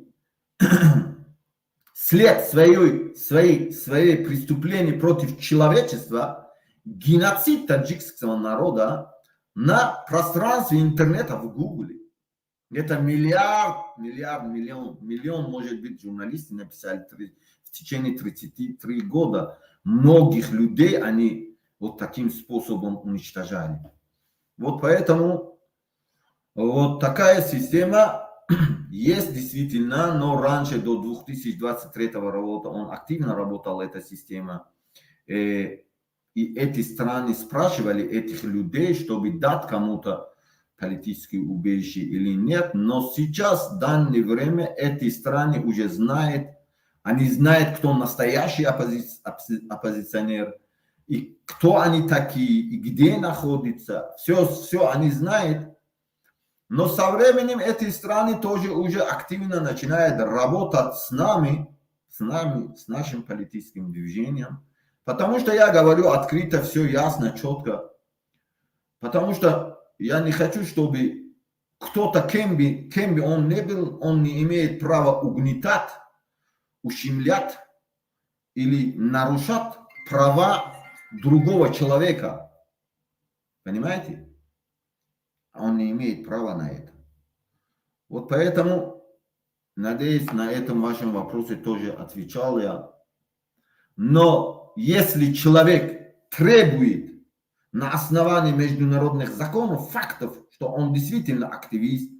след своей преступления против человечества. Геноцид таджикского народа на пространстве интернета в Гугле. Это миллиард, миллиард, миллион, миллион, может быть, журналисты написали в течение 33 года. Многих людей они вот таким способом уничтожали. Вот поэтому вот такая система есть действительно, но раньше, до 2023 года, он активно работал, эта система. И эти страны спрашивали этих людей, чтобы дать кому-то политическое убежище или нет. Но сейчас, в данное время, эти страны уже знают, они знают, кто настоящий оппозиционер, и кто они такие, и где находятся. Все, все они знают. Но со временем эти страны тоже уже активно начинают работать с нами, с нами, с нашим политическим движением. Потому что я говорю открыто, все ясно, четко. Потому что я не хочу, чтобы кто-то, кем бы он ни был, он не имеет права угнетать, ущемлять или нарушать права другого человека. Понимаете? Он не имеет права на это. Вот поэтому, надеюсь, на этом вашем вопросе тоже отвечал я. Но если человек требует на основании международных законов, фактов, что он действительно активист,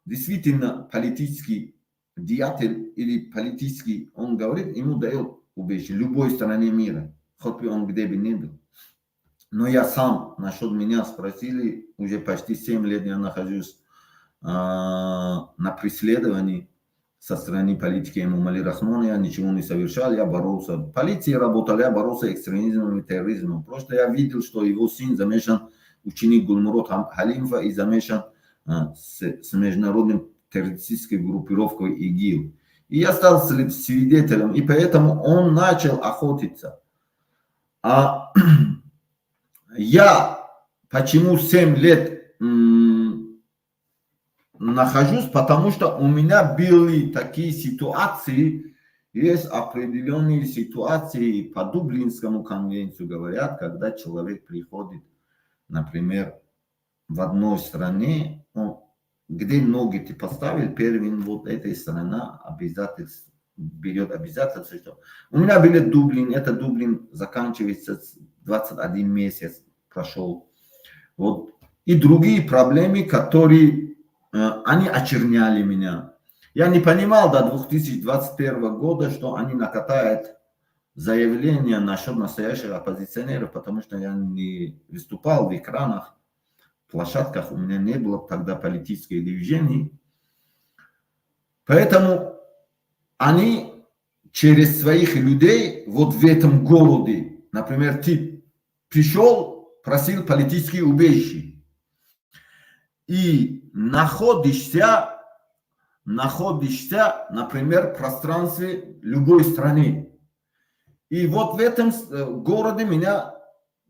действительно политический деятель или политический, он говорит, ему дает убежище любой стране мира, хоть бы он где бы ни был. Но я сам, насчет меня спросили, уже почти 7 лет я нахожусь на преследовании со стороны политики Эмомали Рахмона, я ничего не совершал, я боролся. В полиции работал, я боролся с экстремизмом и терроризмом. Просто я видел, что его сын замешан, ученик Гулмурод Халимова, и замешан с международным террористической группировкой ИГИЛ. И я стал свидетелем, и поэтому он начал охотиться. А я почему 7 лет нахожусь? Потому что у меня были такие ситуации, есть определенные ситуации по Дублинскому конвенцию, говорят, когда человек приходит, например, в одной стране, он, где ноги ты поставил, первым вот этой страна обязательство, берет обязательство, что у меня были Дублин, это Дублин заканчивается, 21 месяц прошел. Вот. И другие проблемы, которые они очерняли меня. Я не понимал до 2021 года, что они накатают заявление насчет настоящих оппозиционеров, потому что я не выступал в экранах, площадках, у меня не было тогда политических движений. Поэтому они через своих людей вот в этом городе, например, ты пришел, просил политические убежище, и находишься, например, в пространстве любой страны. И вот в этом городе меня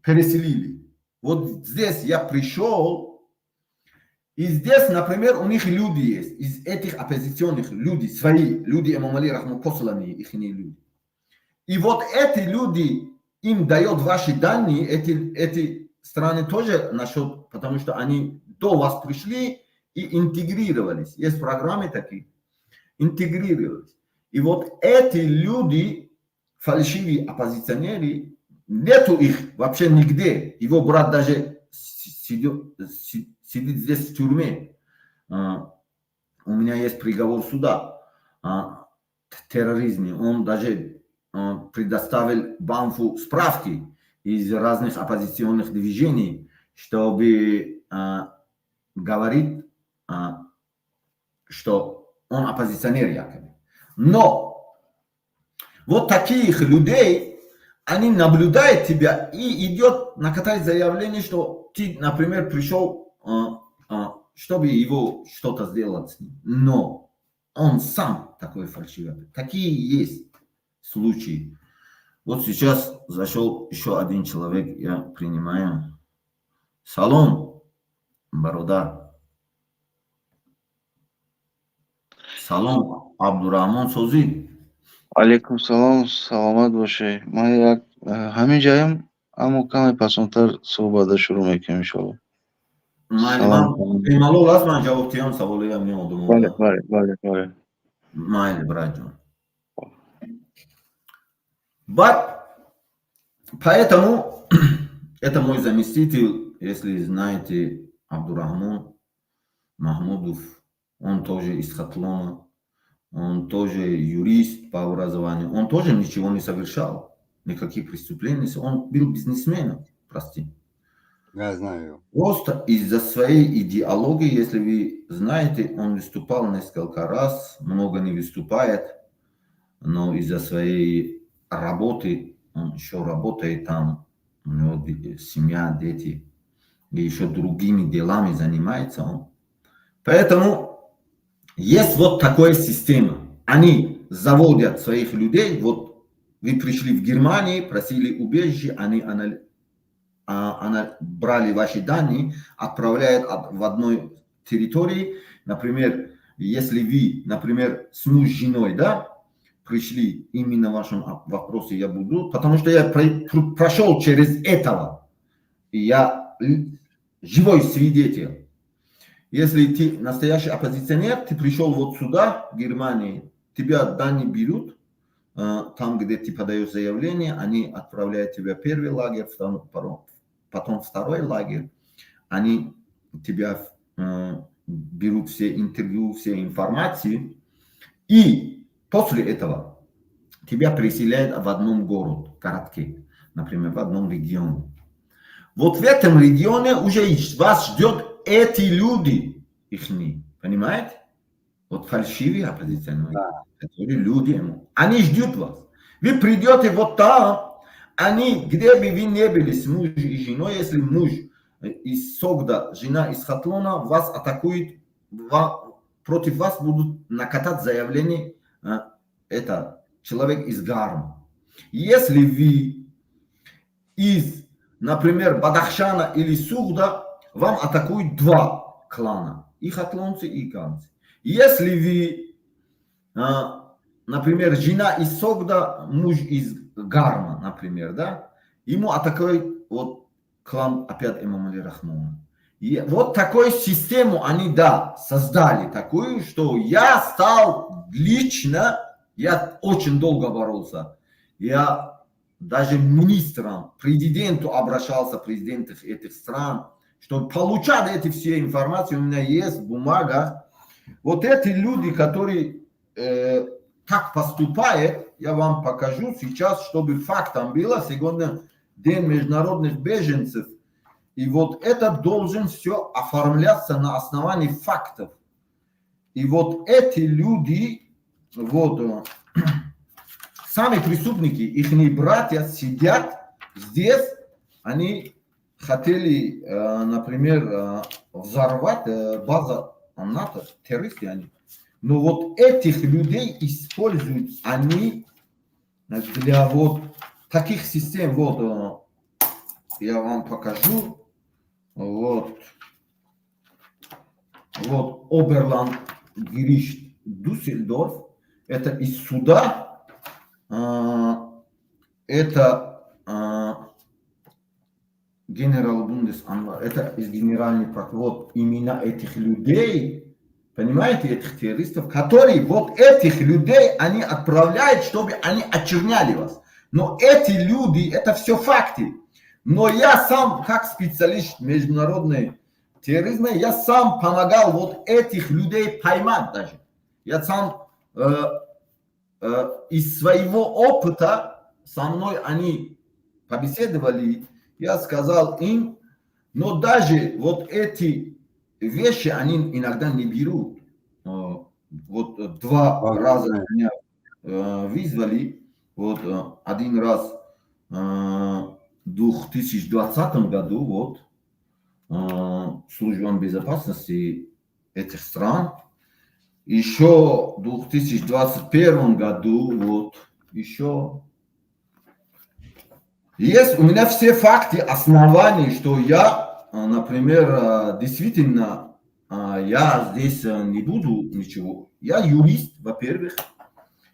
переселили. Вот здесь я пришел, и здесь, например, у них люди есть, из этих оппозиционных люди, свои люди Эмомали Рахмон, посланные их люди. И вот эти люди им дают ваши данные, эти страны тоже насчет, потому что они до вас пришли и интегрировались. Есть программы такие, интегрировались. И вот эти люди, фальшивые оппозиционеры, нету их вообще нигде. Его брат даже сидит здесь в тюрьме. У меня есть приговор суда о терроризме. Он даже предоставил БАМФу справки из разных оппозиционных движений, чтобы говорить, что он оппозиционер якобы. Но вот таких людей, они наблюдают тебя и идет накатать заявление, что ты, например, пришел, чтобы его что-то сделать с ним. Но он сам такой фальшивый. Такие есть случаи. Вот сейчас зашел еще один человек, я принимаю. Салом, бародар. Салом, Абдурахмон, созӣ? Алейкум салом, саломат бошед. Ман як ҳамин ҷаям. Аммо каме пасонтар суҳбатро шурӯъ мекунем, иншоалло. Майли, ман бемалол аст, ман ҷавоб диҳам саволи ҳамин одамон? Бале. Майли, брат ҷон. Баъд поэтому это мой заместитель, если знаете, Абдурахмон Махмудов, он тоже из Хатлона, он тоже юрист по образованию, он тоже ничего не совершал, никаких преступлений, он был бизнесменом, прости. Я знаю. Просто из-за своей идеологии, если вы знаете, он выступал несколько раз, много не выступает, но из-за своей работы, он еще работает там, у него семья, дети, и еще другими делами занимается он. Поэтому есть вот такая система. Они заводят своих людей, вот вы пришли в Германию, просили убежище, они брали ваши данные, отправляют в одной территории. Например, если вы, например, с муж с женой, да, пришли, именно в вашем вопросе я буду, потому что я прошел через этого, и я живой свидетель. Если ты настоящий оппозиционер, ты пришел вот сюда, в Германию, тебя данные берут, там, где ты подаешь заявление, они отправляют тебя в первый лагерь, потом второй лагерь, они тебя берут все интервью, все информации, и после этого тебя переселяют в одном город, городке, например, в одном регионе. Вот в этом регионе уже вас ждет эти люди, ихни, понимаете? Вот фальшивые оппозиционеры, которые люди ему, они ждут вас. Вы придете вот там, они, где бы вы не были с мужем и женой, если муж из Согда, жена из Хатлона, вас атакует, против вас будут накатать заявление, это человек из Гарма. Если вы из, например, Бадахшана или Сугда, вам атакуют два клана, и хатлонцы, и гармцы. Если вы, например, жена из Согда, муж из Гарма, например, да, ему атакует вот клан опять Эмомали Рахмона. И вот такую систему они, да, создали, такую, что я стал лично, я очень долго боролся, я даже министрам, президенту обращался, президентов этих стран, чтобы получать эти все информации, у меня есть бумага. Вот эти люди, которые так поступают, я вам покажу сейчас, чтобы фактом было, сегодня День международных беженцев, и вот это должен все оформляться на основании фактов. И вот эти люди, вот, сами преступники, их братья сидят здесь, они хотели, например, взорвать базу НАТО, террористы они. Но вот этих людей используют они для вот таких систем. Вот я вам покажу. Вот. Вот Oberlandesgericht Düsseldorf. Это из суда. Это Generalbundesanwalt, это из генеральный прокурор. Вот имена этих людей, понимаете, этих террористов, которые вот этих людей они отправляют, чтобы они очерняли вас. Но эти люди, это все факты. Но я сам, как специалист международной терроризма, я сам помогал вот этих людей поймать даже. Я сам из своего опыта, со мной они побеседовали, я сказал им, но даже вот эти вещи они иногда не берут. Вот два раза меня вызвали, вот один раз в 2020 году, вот, службам безопасности этих стран, еще в 2021 году, вот, еще есть у меня все факты, основания, что я, например, действительно, я здесь не буду ничего. Я юрист, во-первых,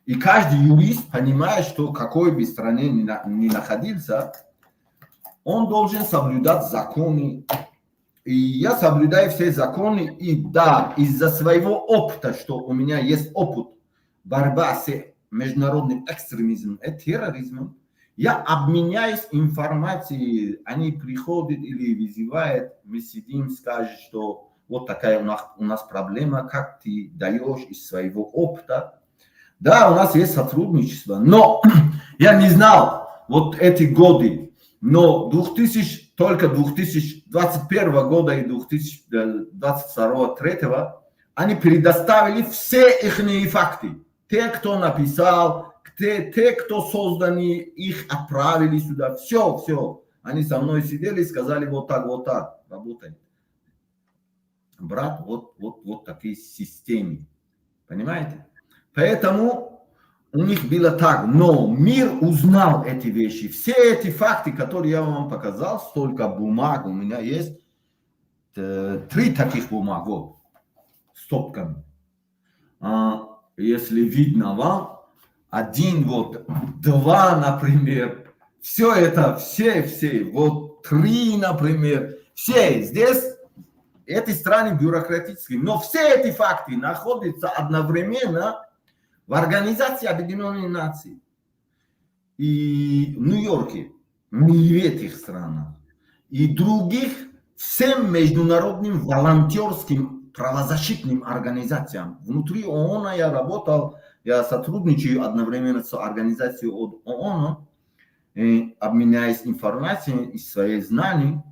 и каждый юрист понимает, что какой бы стране ни находился, Он должен соблюдать законы. И я соблюдаю все законы, и да, из-за своего опыта, что у меня есть опыт борьба с международным экстремизмом и терроризмом, я обменяюсь информацией, они приходят или вызывают, мы сидим, скажут, что вот такая у нас проблема, как ты даешь из своего опыта. Да, у нас есть сотрудничество, но я не знал вот эти годы, но 2000, только 2021 года и 2022, 2023 они предоставили все их факты. Те, кто написал, те, кто созданы, их отправили сюда. Все, все. Они со мной сидели и сказали: вот так работает. Брат, вот, вот, вот такие системы. Понимаете? Поэтому у них было так. Но мир узнал эти вещи. Все эти факты, которые я вам показал, столько бумаг у меня есть. Три таких бумаг, вот, стопками. Если видно вам, один вот, два, например, все это, все, все, вот три, например, все здесь, эти страны бюрократические, но все эти факты находятся одновременно в Организации Объединенных Наций и в Нью-Йорке, не в этих странах, и других всем международным волонтерским правозащитным организациям. Внутри ООН я работал, я сотрудничаю одновременно с организацией от ООН, обменяясь информацией и свои знания.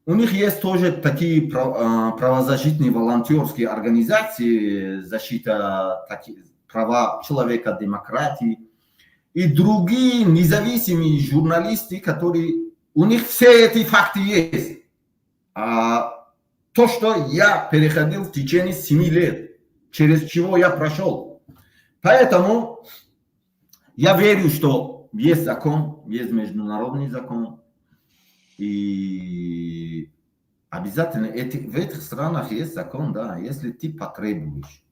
У них есть тоже такие правозащитные волонтерские организации, защита таких, права человека, демократии и другие независимые журналисты, которые, у них все эти факты есть. А то, что я переходил в течение 7 лет, через чего я прошел. Поэтому я верю, что есть закон, есть международный закон, и обязательно в этих странах есть закон, да, если ты потребуешь.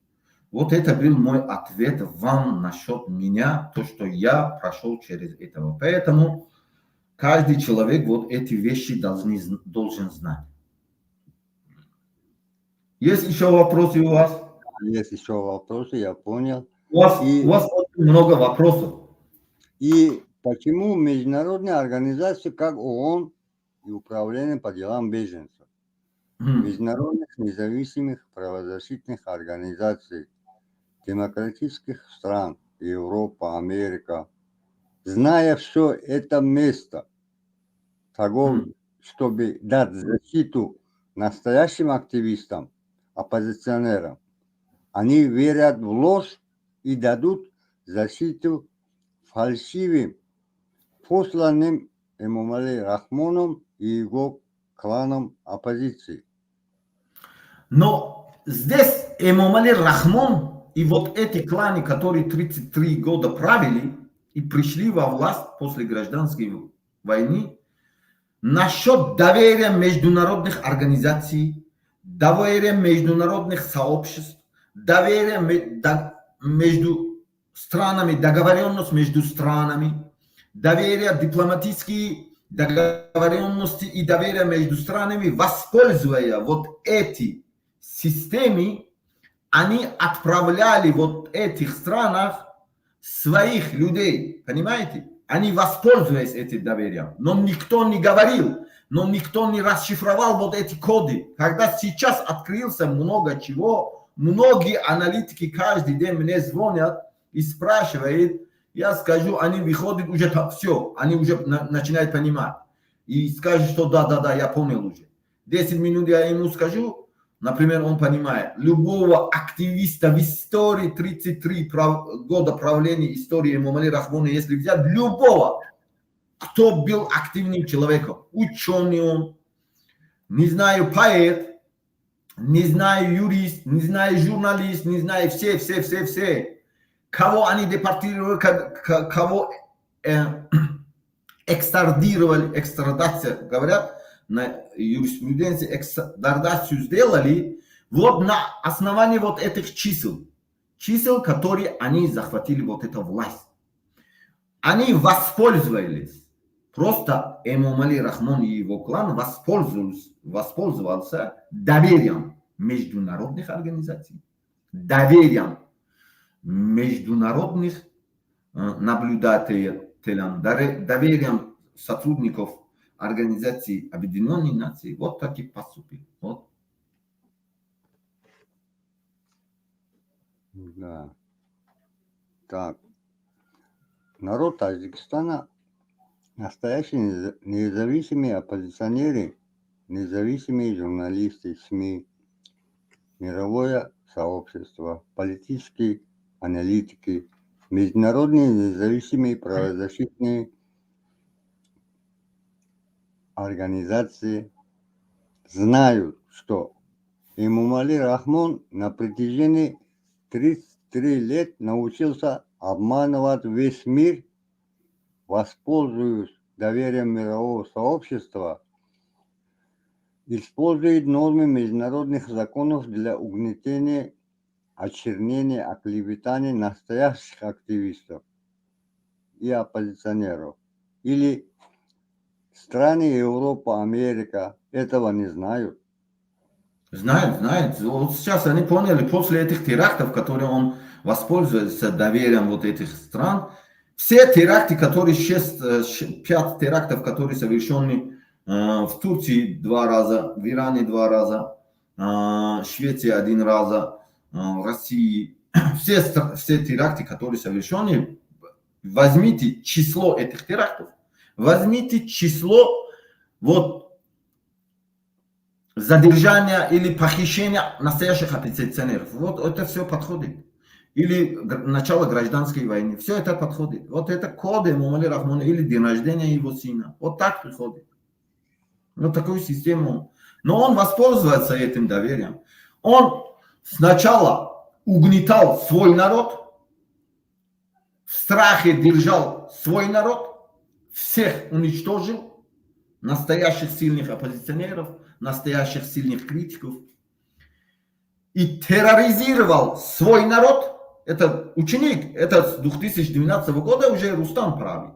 Вот это был мой ответ вам насчет меня, то, что я прошел через этого. Поэтому каждый человек вот эти вещи должен знать. Есть еще вопросы у вас? Есть еще вопросы, я понял. У вас очень много вопросов. И почему международные организации, как ООН и Управление по делам беженцев, международных независимых правозащитных организаций, демократических стран, Европа, Америка, зная все это место того, чтобы дать защиту настоящим активистам, оппозиционерам, они верят в ложь и дадут защиту фальшивым, посланным Эмомали Рахмоном и его кланом оппозиции. Но здесь Эмомали Рахмон и вот эти кланы, которые 33 года правили и пришли во власть после гражданской войны, насчет доверия международных организаций, доверия международных сообществ, доверия между странами, договоренность между странами, доверие, дипломатические договоренности и доверие между странами, воспользуя вот эти системы, они отправляли вот этих странах своих людей, понимаете? Они воспользовались этим доверием, но никто не говорил, но никто не расшифровал вот эти коды. Когда сейчас открылся много чего, многие аналитики каждый день мне звонят и спрашивают, я скажу, они выходят уже, все, они уже начинают понимать. И скажут, что да, я понял уже. 10 минут я ему скажу, например, он понимает. Любого активиста в истории 33 года правления истории Эмомали Рахмона, если взять любого, кто был активным человеком, ученый он, не знаю, поэт, не знаю, юрист, не знаю, журналист, не знаю, все, все, все, все. Кого они депортировали, кого экстрадировали, экстрадация, говорят, на юриспруденции экстрадацию сделали, вот на основании вот этих чисел, чисел, которые они захватили вот эту власть. Они воспользовались. Просто Эмомали Рахмон и его клан воспользовался доверием международных организаций, доверием международных наблюдателей, доверием сотрудников Организации Объединенных Наций. Вот так и поступил. Вот. Да. Так. Народ Таджикистана — настоящие независимые оппозиционеры, независимые журналисты, СМИ, мировое сообщество, политические аналитики, международные независимые правозащитные организации знают, что Эмомали Рахмон на протяжении 33 лет научился обманывать весь мир, воспользуясь доверием мирового сообщества, использует нормы международных законов для угнетения, очернения, оклеветания настоящих активистов и оппозиционеров. Или страны Европа, Америка этого не знают? Знают, знают. Вот сейчас они поняли, после этих терактов, которые он воспользуется доверием вот этих стран, все теракты, которые 6, 5 терактов, которые совершены в Турции два раза, в Иране два раза, в Швеции один раза, в России, все теракты, которые совершены, возьмите число этих терактов, возьмите число вот задержания или похищения настоящих оппозиционеров. Вот это все подходит. Или начало гражданской войны. Все это подходит. Вот это код Эмомали Рахмона или день рождения его сына. Вот так приходит. Вот такую систему. Но он воспользуется этим доверием. Он сначала угнетал свой народ, в страхе держал свой народ, всех уничтожил, настоящих сильных оппозиционеров, настоящих сильных критиков, и терроризировал свой народ. Это ученик, это с 2012 года уже Рустам правит.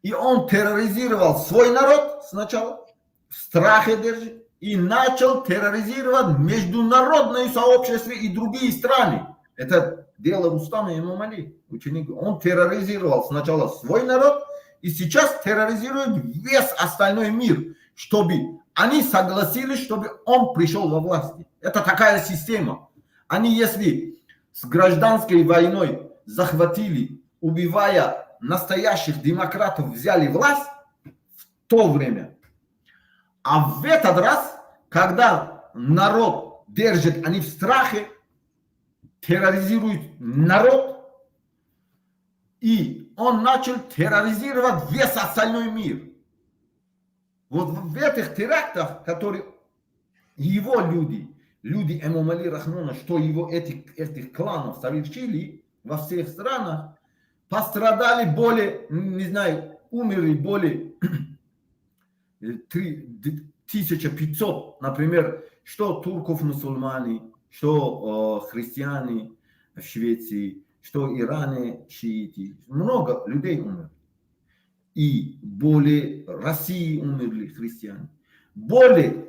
И он терроризировал свой народ сначала, в страхе держит, и начал терроризировать международное сообщество и другие страны. Это дело Рустама Эмомали, ученик. Он терроризировал сначала свой народ, и сейчас терроризирует весь остальной мир, чтобы они согласились, чтобы он пришел во власти. Это такая система. Они, если с гражданской войной захватили, убивая настоящих демократов, взяли власть в то время. А в этот раз, когда народ держит, они в страхе, терроризируют народ, и он начал терроризировать весь остальной мир. Вот в этих терактах, которые его люди, люди Эмомали Рахмона, что его этих кланов совершили во всех странах, пострадали более, не знаю, умерли более 1500, например, что турков мусульмане, что христиане в Швеции, что Иране шииты. Много людей умерли. И более России умерли христиане. Более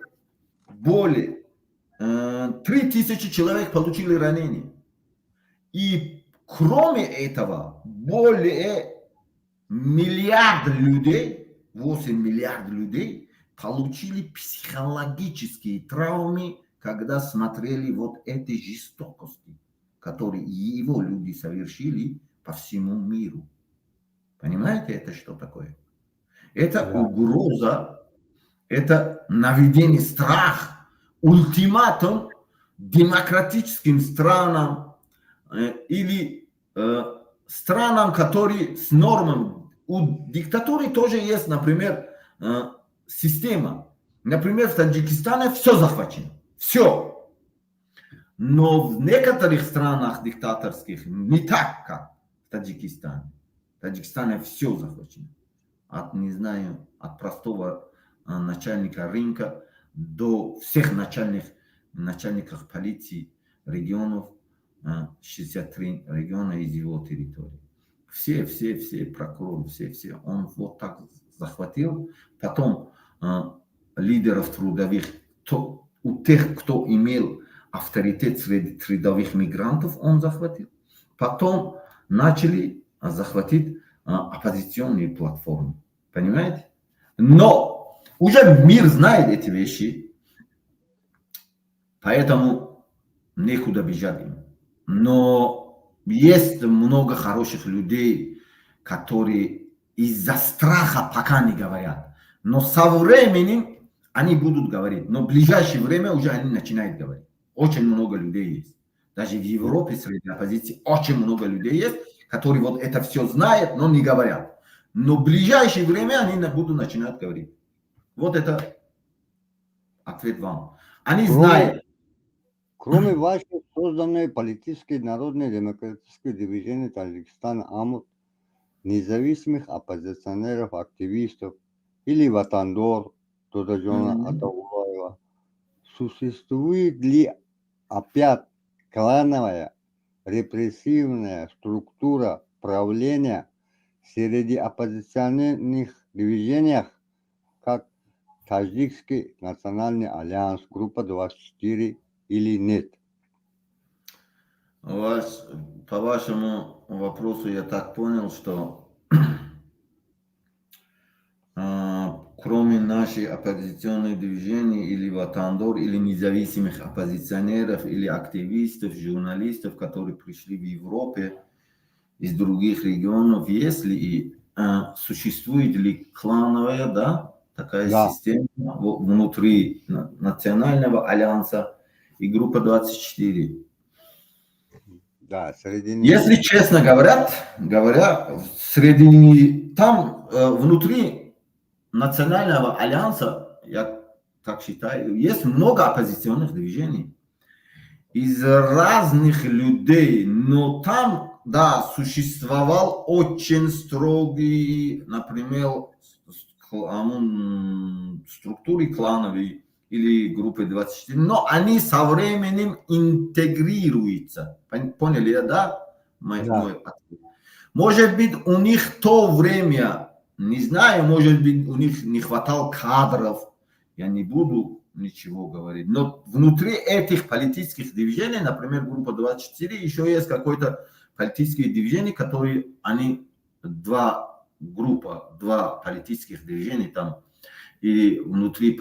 3000 человек получили ранения. И кроме этого, более миллиард людей, 8 миллиардов людей получили психологические травмы, когда смотрели вот эти жестокости, которые его люди совершили по всему миру. Понимаете, это что такое? Это угроза, это наведение страха, ультиматум демократическим странам или странам, которые с нормами. У диктатуры тоже есть, например, система. Например, в Таджикистане все захвачено. Все. Но в некоторых странах диктаторских не так, как в Таджикистане. В Таджикистане все захвачено. От, не знаю, от простого начальника рынка до всех начальников полиции регионов, 63 региона из его территории. Все прокуроры, все. Он вот так захватил, потом лидеров трудовых, у тех, кто имел авторитет среди трудовых мигрантов, он захватил. Потом начали захватить оппозиционные платформы. Понимаете? Но уже мир знает эти вещи, поэтому некуда бежать им. Но есть много хороших людей, которые из-за страха пока не говорят. Но со временем они будут говорить. Но в ближайшее время уже они начинают говорить. Очень много людей есть. Даже в Европе среди оппозиции очень много людей есть, которые вот это все знают, но не говорят. Но в ближайшее время они будут начинать говорить. Вот это ответ вам. Они знают. Кроме вашей созданной политической народной демократической движения Таджикистана АМУТ, независимых оппозиционеров, активистов или Ватандор Додаджона Атаулаева, существует ли опять клановая репрессивная структура правления среди оппозиционных движениях, как Таджикский национальный альянс, группа 24, или нет? По вашему вопросу я так понял, что кроме нашей оппозиционной движения или Ватандор, или независимых оппозиционеров, или активистов, журналистов, которые пришли в Европе из других регионов, есть ли и существует ли клановая, да, такая система внутри Национального альянса и группа 24? Да, среди них. Если честно говоря, среди там внутри Национального альянса, я так считаю, есть много оппозиционных движений из разных людей, но там, да, существовал очень строгий, например, структуры клановые или группы 24, но они со временем интегрируются. Поняли, да? Мой, Да. мой ответ. Может быть, у них то время, не знаю, может быть, у них не хватало кадров, я не буду ничего говорить. Но внутри этих политических движений, например, группа 24, еще есть какое-то политическое движение, которые они два группа, два политических движения там, или внутри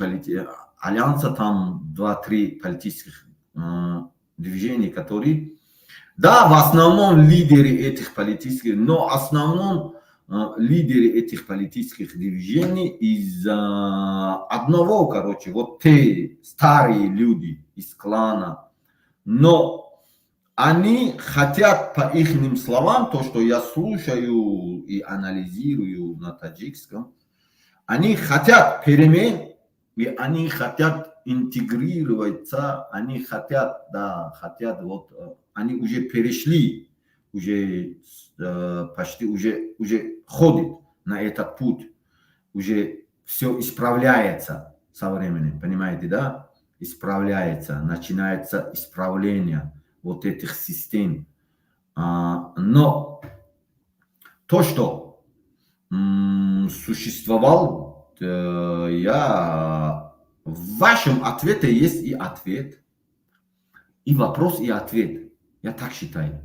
альянса там два-три политических движения, которые, да, в основном лидеры этих политических, но в основном лидеры этих политических движений из одного, короче, вот те старые люди из клана, но они хотят, по их словам, то, что я слушаю и анализирую на таджикском, они хотят перемен, и они хотят интегрироваться, они хотят, да, хотят, вот, они уже перешли, уже почти уже ходят на этот путь, уже все исправляется со временем, понимаете, да? Исправляется, начинается исправление вот этих систем. Но то, что существовал, я в вашем ответе есть и ответ, и вопрос, и ответ. Я так считаю.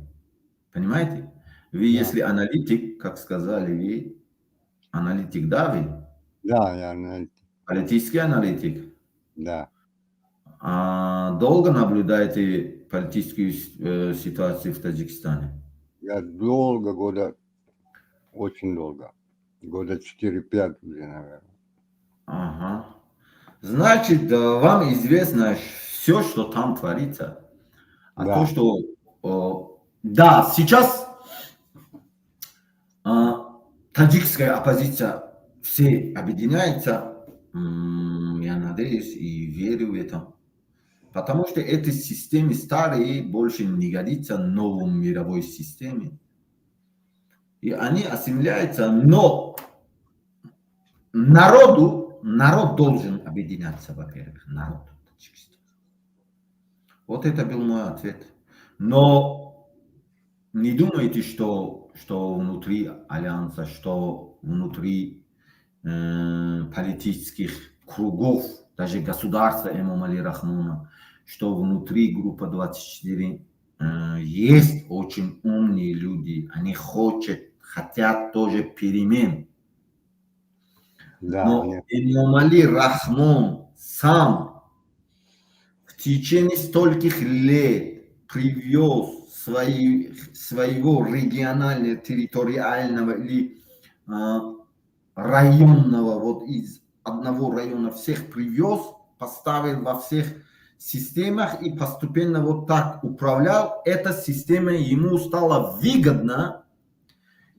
Понимаете? Вы, если аналитик, как сказали вы, аналитик, да, вы? Да, я аналитик. Политический аналитик. Да. А долго наблюдаете политическую ситуацию в Таджикистане? Я долго, года, очень долго. Года 4-5 уже, наверное. Ага. Значит, вам известно все, что там творится. А Да. то, что да, сейчас таджикская оппозиция все объединяется, я надеюсь и верю в это. Потому что эти системы старые больше не годятся новой мировой системе. И они ассимиляются, но народ должен объединяться, во-первых, народ Таджикистана. Вот это был мой ответ. Но не думайте, что внутри альянса, что внутри политических кругов, даже государства Эмомали Рахмона, что внутри группы 24 есть очень умные люди, они хотят тоже перемен. Да, но Эмомали Рахмон сам в течение стольких лет привез своего регионального, территориального или районного, вот из одного района всех привез, поставил во всех системах и постепенно вот так управлял. Эта система ему стала выгодна,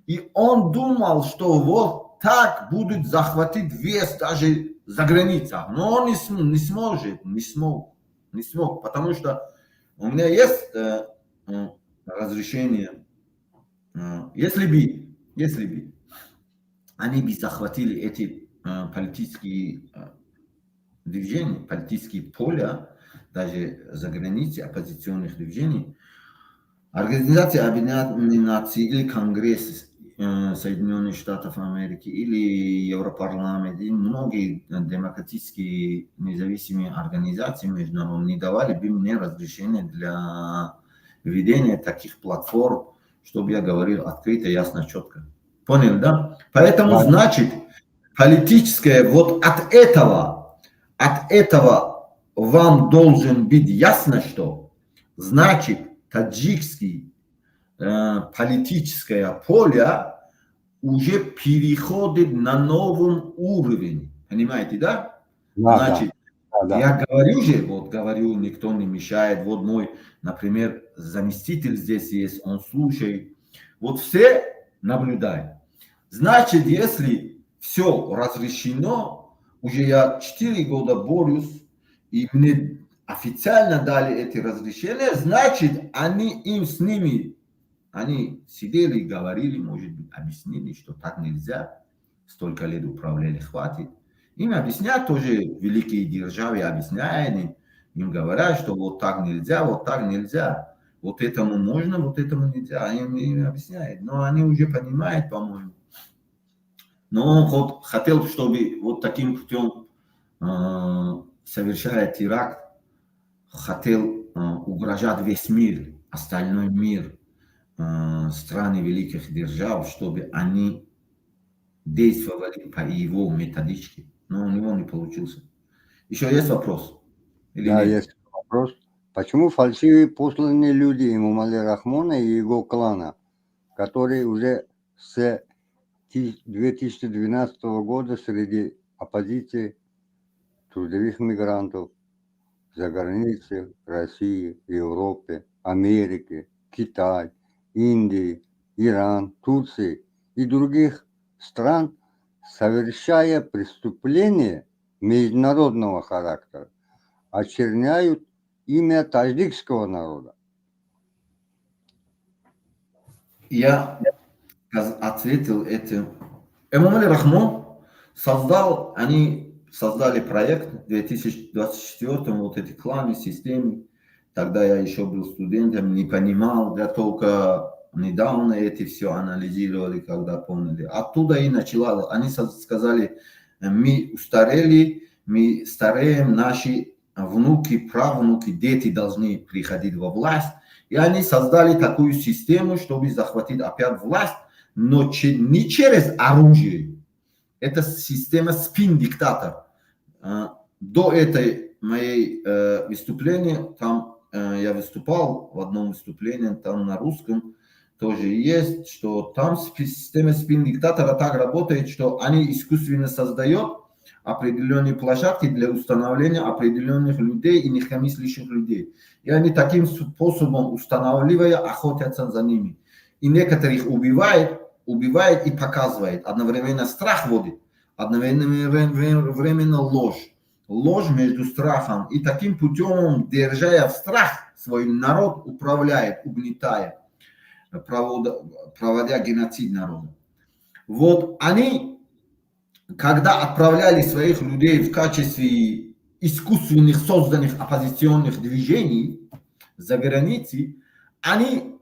и он думал, что вот так будет захватить вес даже за границей. Но он не сможет, не смог, не смог, потому что у меня есть разрешение. Если бы они бы захватили эти политические движения, политические поля, даже за границей оппозиционных движений, Организация Объединенных Наций или Конгресс Соединенных Штатов Америки или Европарламент, и многие демократические независимые организации международные не давали бы мне разрешение для ведения таких платформ, чтобы я говорил открыто, ясно, четко. Понял, да? Поэтому, Да. значит, политическое вот от этого вам должен быть ясно, что значит, таджикский политическое поле уже переходит на новый уровень. Понимаете, да? Да. Значит, да. я говорю же, вот говорю, никто не мешает. Вот мой, например, заместитель здесь есть, он слушает. Вот все наблюдают. Значит, если все разрешено, уже я 4 года борюсь, и мне официально дали эти разрешения, значит, они им с ними, они сидели, говорили, может быть, объяснили, что так нельзя, столько лет управляли, хватит. Им объяснят тоже, великие державы объясняют, им говорят, что вот так нельзя, вот так нельзя. Вот этому можно, вот этому нельзя. Им объясняют. Но они уже понимают, по-моему. Но он хоть хотел, чтобы вот таким путем, совершая теракт, хотел угрожать весь мир, остальной мир, страны великих держав, чтобы они действовали по его методичке. Но у него не получился. Еще есть вопрос? Или Да, нет? есть вопрос. Почему фальшивые посланные люди Эмомали Рахмона и его клана, которые уже с 2012 года среди оппозиции, трудовых мигрантов за границей России, Европе, Америки, Китай, Индии, Иран, Турции и других стран, совершая преступления международного характера, очерняют имя таджикского народа? Я ответил этим. Эмомали Рахмон создал, они создали проект в 2024, вот эти кланы, системы. Тогда я еще был студентом, не понимал, я только недавно эти все анализировали, когда поняли. Оттуда и начала. Они сказали: мы устарели, мы стареем, наши внуки, правнуки, дети должны приходить во власть. И они создали такую систему, чтобы захватить опять власть, но не через оружие. Это система спин-диктатор. До этой моей выступления, там я выступал в одном выступлении, там на русском тоже есть, что там система спин-диктатора так работает, что они искусственно создают определенные площадки для установления определенных людей и инакомыслящих людей. И они таким способом, устанавливая, охотятся за ними. И некоторых убивают, убивает и показывает. Одновременно страх вводит, одновременно ложь. Ложь между страхом. И таким путем, держа в страх, свой народ управляет, угнетая, проводя геноцид народа. Вот они, когда отправляли своих людей в качестве искусственных созданных оппозиционных движений за границей, они,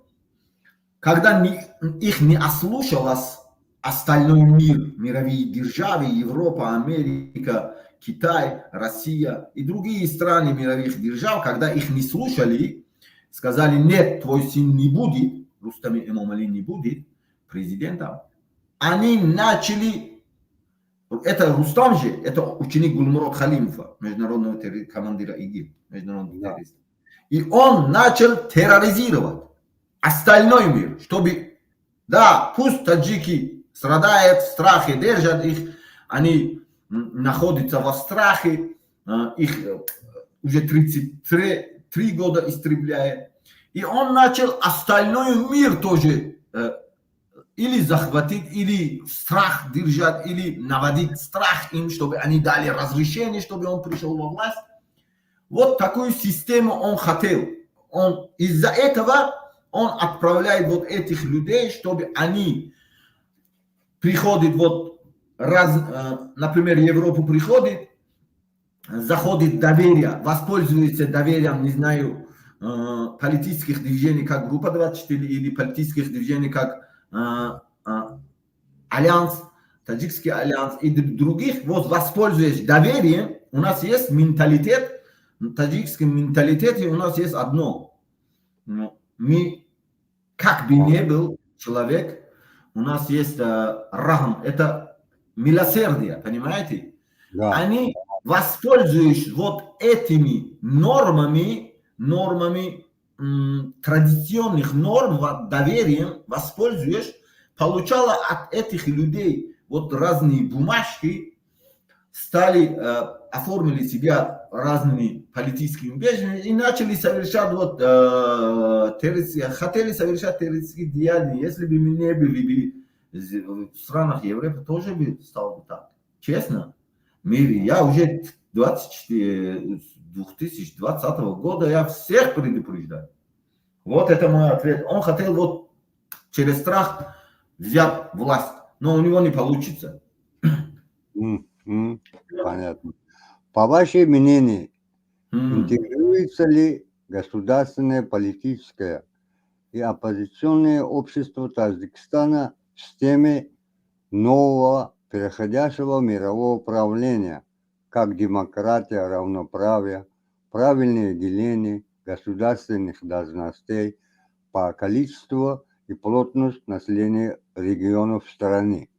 когда их не ослушалась остальной мир, мировые державы, Европа, Америка, Китай, Россия и другие страны мировых держав, когда их не слушали, сказали, нет, твой сын не будет, Рустам Эмомали не будет президентом, они начали, это Рустам же, это ученик Гулмурод Халимова, международного командира ИГИЛ, международного террориста. И он начал терроризировать остальной мир, чтобы, да, пусть таджики страдают, в страхе держат их, они находятся во страхе, их уже 33 года истребляет. И он начал остальной мир тоже или захватить, или страх держать, или наводить страх им, чтобы они дали разрешение, чтобы он пришел во власть. Вот такую систему он хотел. Он, из-за этого он отправляет вот этих людей, чтобы они приходят, вот, раз, например, в Европу приходит, заходит доверие, воспользуется доверием, не знаю, политических движений, как Группа 24, или политических движений, как Альянс, Таджикский альянс и других, вот воспользуясь доверием, у нас есть менталитет, в таджикском менталитете у нас есть одно. Мы, как бы ни был человек, у нас есть рахм, это милосердие, понимаете? Да. Они, воспользуясь вот этими нормами, традиционных норм, доверием, воспользуясь, получала от этих людей вот разные бумажки, стали, оформили себя разными политическими убежищами и начали совершать вот, хотели совершать террористические деяния. Если бы мы не были бы в странах Европы, тоже бы стало бы так. Честно, в мире. Я уже 2020 года я всех предупреждаю. Вот это мой ответ. Он хотел вот через страх взять власть, но у него не получится. Понятно. По вашему мнению, интегрируется ли государственное, политическое и оппозиционное общество Таджикистана в системе нового переходящего мирового правления, как демократия, равноправие, правильное деление государственных должностей по количеству и плотность населения регионов страны?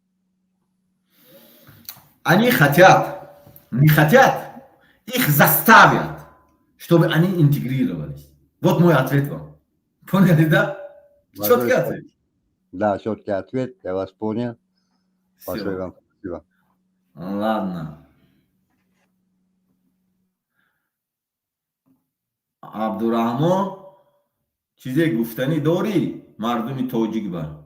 Они хотят, не хотят, их заставят, чтобы они интегрировались. Вот мой ответ вам. Поняли, да? Четкий ответ. Да, четкий ответ, я вас понял. Большое вам спасибо. Ладно. Абдурахмон, чизе гуфтанӣ дорӣ мардуми тоҷик ба?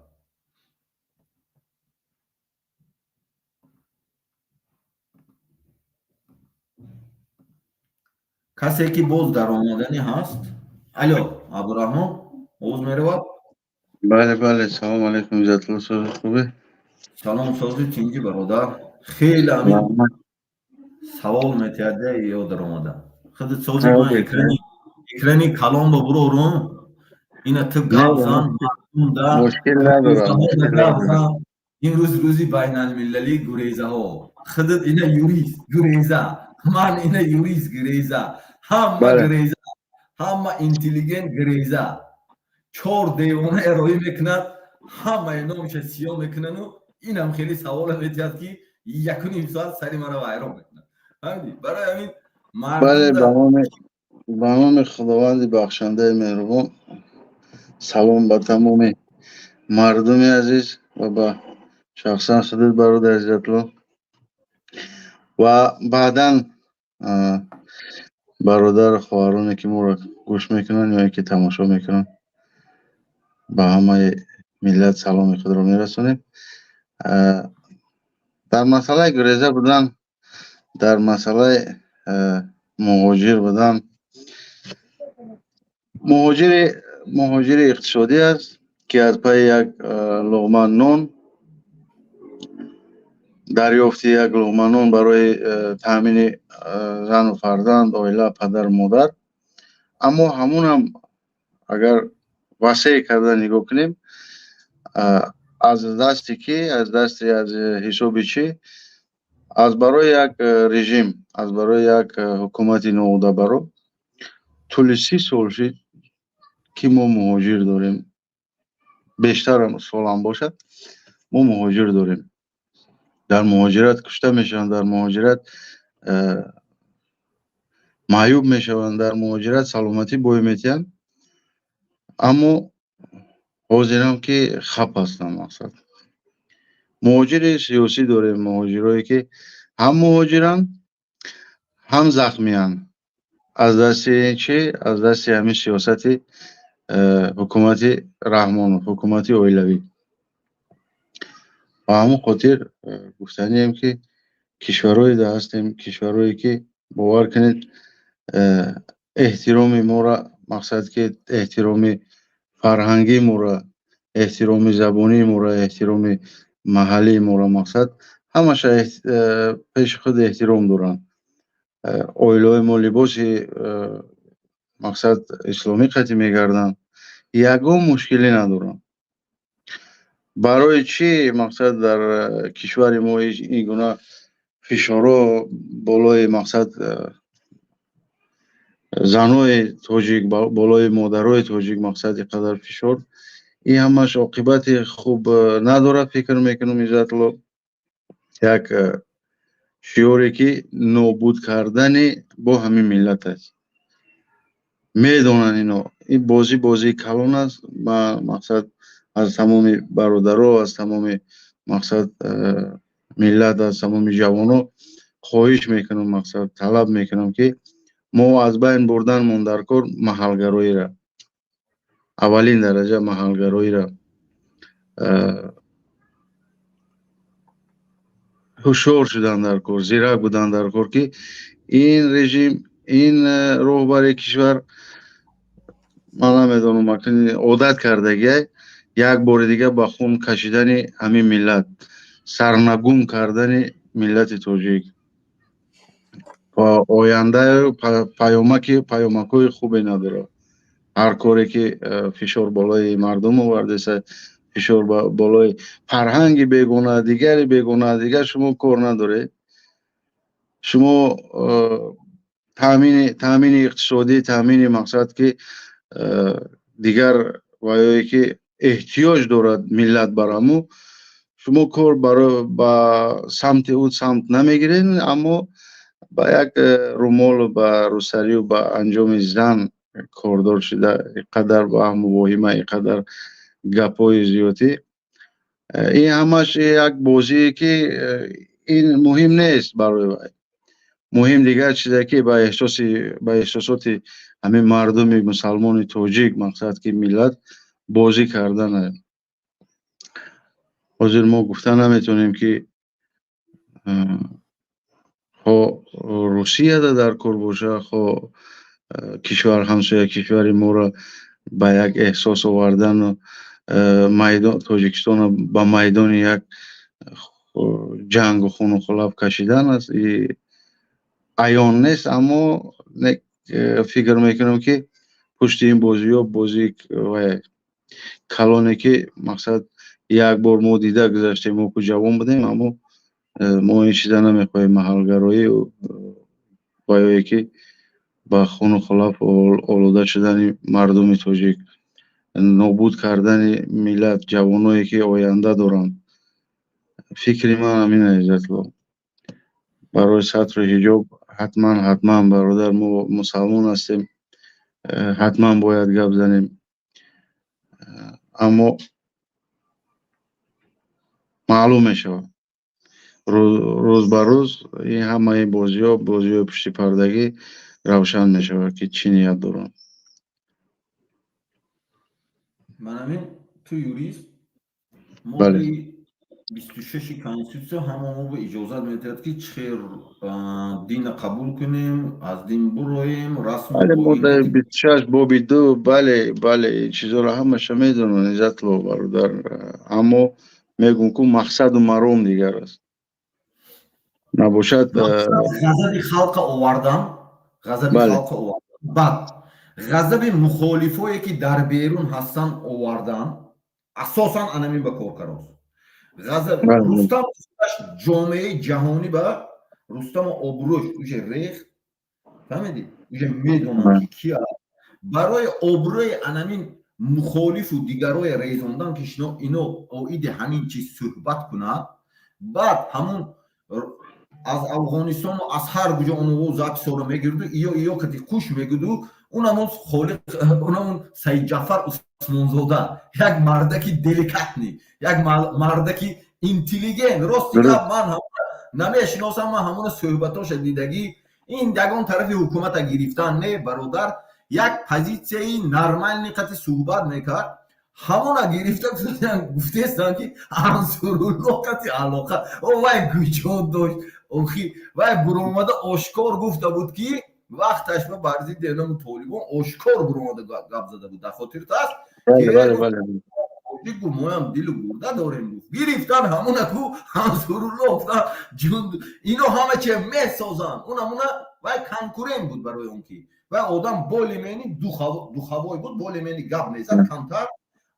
Касе ки боз даромаданӣ ҳаст? Алло, Абдурахмон, овоз меравад? Бале, бале, салом алейкум, Иззатулло, сози хубе? Салом, сози тинҷи бародар. Хеле ҳамин савол метиҳад ё даромада. Худи сози ман экрани калон ба бурорум, ина ту гап зан, мардумда гап зан. Имрӯз рӯзи байналмилалии гурезаҳо. Худат ина юрист, гуреза. Ман ина юрист, гуреза. Ҳама гуреза, ҳама интеллигент гуреза. Чор девона эроӣ мекунад, ҳамаи номша сиёҳ мекунану инам хеле савола метиҳад, ки якуним соат сари маро вайрон мекунад. Фаҳмидӣ? Барои ҳамин Бале, ба номи Худованди бахшандаи меҳрубон, салом ба тамоми мардуми азиз ва ба шахсан худат бародар Иззатулло ва баъдан бародару хоҳароне ки моро гӯш мекунанд ё ки тамошо мекунанд, ба ҳамаи миллат саломи худро мерасонем. Дар масъалаи гуреза будан, дар масъалаи муҳоҷир будан, муҳоҷири иқтисодӣ аст, ки аз пайи як луғма нон, дарёфти як луғма нон барои таъмини зану фарзанд, оила, падару модар. Аммо ҳамунам агар васеъ карда нигоҳ кунем, Аз дасти кӣ, аз дасти, аз ҳисоби чӣ? Аз барои як режим, аз барои як ҳукумати ноудабаро тӯли 30 сол шид, ки мо муҳоҷир дорем. Бештар солам бошад, мо муҳоҷир дорем. Дар муҳоҷират кушта мешаванд, дар муҳоҷират маъюб мешаванд, дар муҳоҷират саломатӣ бой метиҳанд, аммо ҳозирам ки хап ҳастанд. Мақсад, муҳоҷири сиёсӣ дорем, муҳоҷирое ки ҳам муҳоҷиранд, ҳам захмиянд. Аз дасти чӣ? Аз дасти ҳамин сиёсати ҳукумати Раҳмонов, ҳукумати оилавӣ. Ба ҳамон хотир гуфтанием, ки кишварҳое да ҳастем, кишварҳое ки, бовар кунед, эҳтироми моро, мақсад ки эҳтироми фарҳангии моро, эҳтироми забонии моро, эҳтироми маҳаллии моро, мақсад, ҳамаша пеши худ эҳтиром доранд. Оилаҳои мо либоси, мақсад, исломӣ қатӣ мегарданд, ягон мушкилӣ надоранд. Барои чӣ, мақсад, дар кишвари мо ин гуна фишорҳо болои, мақсад, занои тоҷик, болои модарои тоҷик, мақсад, ин қадар фишор? Ин ҳамаш оқибати хуб надорад, фикр мекунам, Иззатулло. Як шиёре ки нобуд кардани бо ҳамин миллат аст, медонанд ино. Ин бозӣ бозии калон аст. Ман, мақсад, аз тамоми бародаро, аз тамоми, мақсад, миллат, аз тамоми ҷавоно хоҳиш мекунам, мақсад, талаб мекунам, ки мо аз байн бурданмон дар кор маҳалгароиро, аввалин дараҷа маҳалгароиро. Ҳушёр шудан дар кор, зирак будан дар кор, ки ин режим, ин роҳбари кишвар, ман намедонам, одат кардагиай як бори дига ба хун кашидани ҳамин миллат, сарнагум кардани миллати тоҷик ва оянда паёмаки паёмакҳои хубе надорад. Ҳар коре ки фишор болои мардум овардеса, фишор болои фарҳанги бегона, дигари бегона, дигар шумо кор надоред. Шумо таъмини иқтисодӣ, таъмини, мақсад ки, дигар ваёе ки эҳтиёҷ дорад миллат бар ҳаму, шумо кор ба самти ӯ самт намегиред, аммо ба як румолу ба рӯсарию ба анҷоми зан кордор шуда, ин қадар ваҳму воҳима, ин қадар гапҳои зиёдӣ, ин ҳамаш як бозие ки ин муҳим нест барои вай. Муҳим дигар чизе ки ба эҳсосоти ҳамин мардуми мусалмони тоҷик, мақсад ки миллат, бозӣ кардана. Ҳозир мо гуфта наметавонем, ки хо Русияда дар кор боша, хо кишвар, ҳамсоя кишвари моро ба як эҳсос овардану майдон, Тоҷикистонро ба майдони як ҷангу хуну хулаб кашидан аст, аён нест. Аммо фикр мекунам, ки пушти ин бозиҳо бозии калоне ки, мақсад, як бор мо дида гузаштем, мо ку ҷавон будем, аммо мо ин чиза намехоҳем, маҳалгароӣ ваёе ки ба хуну хулаб олуда шудани мардуми тоҷик, нобуд кардани миллат, ҷавоное ки оянда доранд. Фикри ман ҳамин, Иззатулло. Барои сатру ҳиҷоб ҳатман, ҳатман, бародар, мо мусалмон ҳастем, ҳатман бояд гап занем, аммо маълум мешавад рӯз ба рӯз, ин ҳамаи бозиҳо, бозиҳои пуштипардагӣ равшан мешавад, ки чӣ ният доранд. Манамин, ту юрист, моддаи 26-и конститутсия ҳама мо ба иҷозат медиҳад, ки чӣ хел динна қабул кунем, аз дин буроем, расму Бале, моддаи 26 боби 2, бале, ин чизҳоро ҳамаша медонам, Иззатулло бародар, аммо мегӯм ку, мақсаду маром дигар аст. Набошад. Ғазаби халқа овардан, ғазаби халқа овардан, баъд ғазаби мухолифое ки дар берун ҳастанд овардан. Асосан анамин ба кор карост. Рустам ҷомеаи ҷаҳонӣ ба Рустаму обрӯш уже рехт, фаҳмидӣ? Уже медонам, ки ки барои обрӯи анамин мухолифу дигароя резондан, ки ино оиди ҳамин чиз суҳбат кунад. Баъд ҳамун аз Афғонистону аз ҳар куҷо оно записҳоро мегирду, иё кати қуш мегуду. Унамон Холиқ, унамон Саидҷафар Усмонзода, як мардаки деликатный, як мардаки интеллигент. Рости гап, ман намешиносам, ман ҳамона суҳбатоша дидагӣ. Ин ягон тарафи ҳукумата гирифтан не, бародар, як позитсияи нормальный қати суҳбат мекард. Ҳамона гирифта гуфтестанд, ки Ансурулло қати алоқа. О, вай куҷо дошт охи? Вай буромада ошкор гуфта буд, ки вақташ ба бар зидди эному Толибон ошкор буромада гап зада буд. Дар хотирт аст? Моям дилу гурда дорем, гуфт. Гирифтан ҳамона ку Ансурулло гуфтан. Ино ҳама че месозанд. Унамуна вай конкурент буд, барои он ки вай одам более-менее духовой буд, более-менее гап мезад камтар.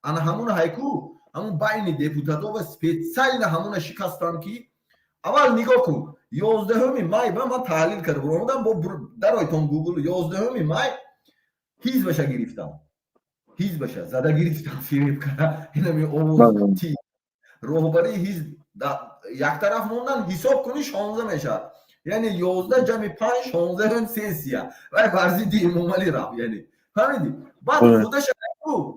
Ана ҳамуна ҳайку ҳамун байни депутатҳо ва специально ҳамуна шикастанд, ки аввал нигоҳ кун, 11 май ба ман таҳлил карда буромадам бо даройтон Гугл. 11 май ҳизбаша гирифтам, ҳизбаша зада гирифтам, фиреб карда. Инами овоз роҳбарии ҳизб як тараф мондан. Ҳисоб кунӣ, 16 мешавад, яъне 11 ҷамъи 5, 16-ум сессия вай бар зидди Эмомалӣ рафт, яъне фаҳмидӣ? Баъд худаша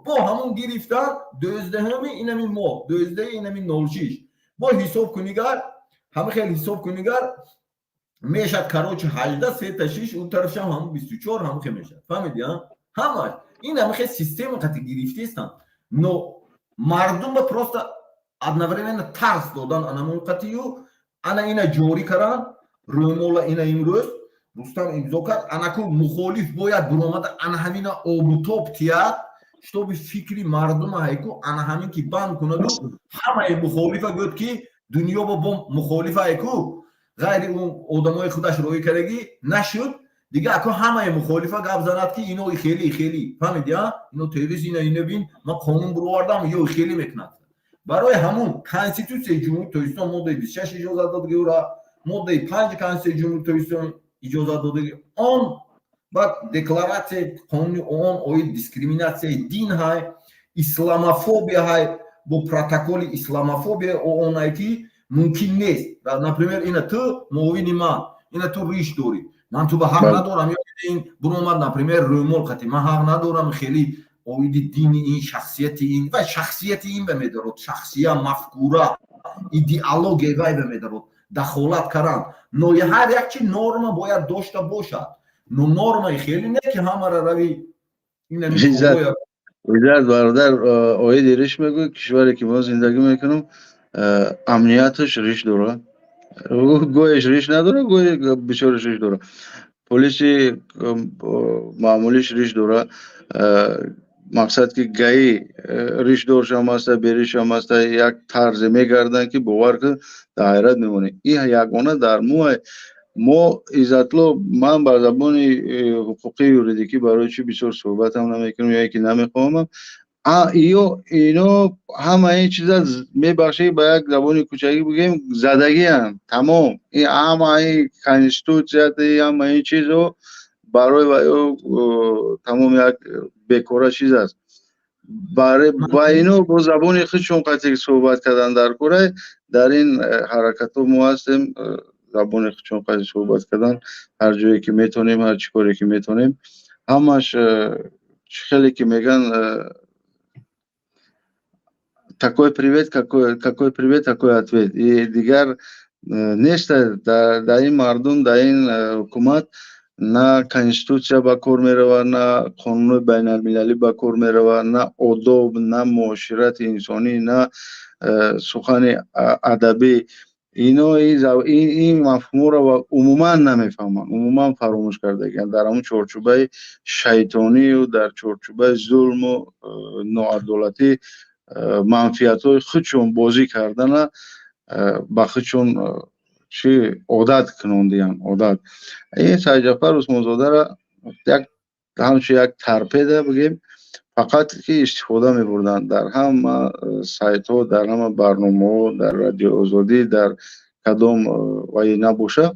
бо ҳамун гирифтан 12-уми инами моҳ, 12 инами 06. Бо ҳисоб кунигар, ҳама хел ҳисоб кунигар мешад, короче, 18, сета шиш, он тарафшам ҳамун 24, ҳамун хел мешад, фаҳмидӣ? Ҳамаш ин ҳама хел система қати гирифтестанд. Но мардумба просто одновременно тарс додан анамун қатию ана ина ҷорӣ кардан. Рӯмола ина имрӯз Рустам имзо кард. Анаку мухолиф бояд буромада ана ҳамина обутоб тияд, чтобы фикри мардума ҳайку ана ҳамин ки банд кунаду ҳамаи мухолифа гӯяд, ки дунё бо мухолифа ҳайку ғайри он одамои худаш роӣ кардагӣ нашуд. Дига ако ҳамаи мухолифа гап занад, ки ино хеле хеле, фаҳмиди, а ино террорист, ина ина бин, ман қонун буровардам, ё хеле мекунад. Барои ҳамун Конститутсияи Ҷумҳурии Тоҷикистон моддаи 26 иҷозат додаги ӯра, моддаи 5 Конститутсияи Ҷумҳурии Тоҷикистон иҷозат додаги он, баъд декларатсияи қонуни ООН оид дискриминатсияи дин ҳай, исламофобия ҳай, бо протоколи исламофобия ООН ҳай, ки мумкин нест. Например, ина ту муовини ман, ина ту риш дорӣ, ман ту ба ҳақ надорам. Ё ин буромад, например, рӯмол қати, ман ҳақ надорам хеле оиди дини ин, шахсияти ин ва шахсияти ин ба медород, шахсия, мафкура, идеология вай ба медород дахолат кардан. Но ҳар як чи норма бояд дошта бошад, но нормаи хеле не, ки ҳамара рави. Иззат бародар, оиди риш мегӯй, кишваре ки мо зиндагӣ мекунем, амнияташ риш дорад, гоҳеш риш надорад, гоҳе бисёреш риш дорад. Полиси маъмулиш риш дорад. Мақсад ки ГАИ ришдоршам аста, беришам аста, як тарзе мегарданд, ки бовар кун, дар ҳайрат мемонӣ. Ин ягона дар мӯай мо. Иззатло, ман ба забони ҳуқуқии юридикӣ барои чӣ бисёр суҳбатам намекунам ё ки намехоҳам? Ё ино ҳама ин чиза, мебахшӣ, ба як забони кӯчагӣ бигӯем, задагианд, тамом. Ин ҳама ин конститутсия, ҳама ин чизо барои ва тамом як бекора чиз аст. Ва ино бо забони худшон қатъи суҳбат кардан дар курай. Дар ин ҳаракатҳо мо ҳастем, забони худшон қатъи суҳбат кардан ҳар ҷое ки метавонем, ҳар чӣ коре ки метавонем. Ҳамаш чӣ хеле ки мегӯянд, такой привет, какой привет, такой ответ. И дигар нест дар ин мардум, дар ин ҳукумат. На конститутсия ба кор меравад, на қонунҳои байналмилалӣ ба кор меравад, на одоб, на муоширати инсонӣ, на сухани адабӣ. Ино ин мафҳумҳоро умуман намефаҳманд, умуман фаромӯш кардагианд. Дар ҳамун чорчӯбаи шайтонию дар чорчӯбаи зулму ноадолатӣ манфиатҳои худшон бозӣ кардана ба худшон чӣ одат кунондиянд, одат. Ин Сайҷафар Усмонзодара як ҳамчун як торпеда бигем. Фақат ки истифода мебурданд дар ҳама сайтҳо, дар ҳама барномаҳо, дар Радиои Озодӣ, дар кадом вай набоша.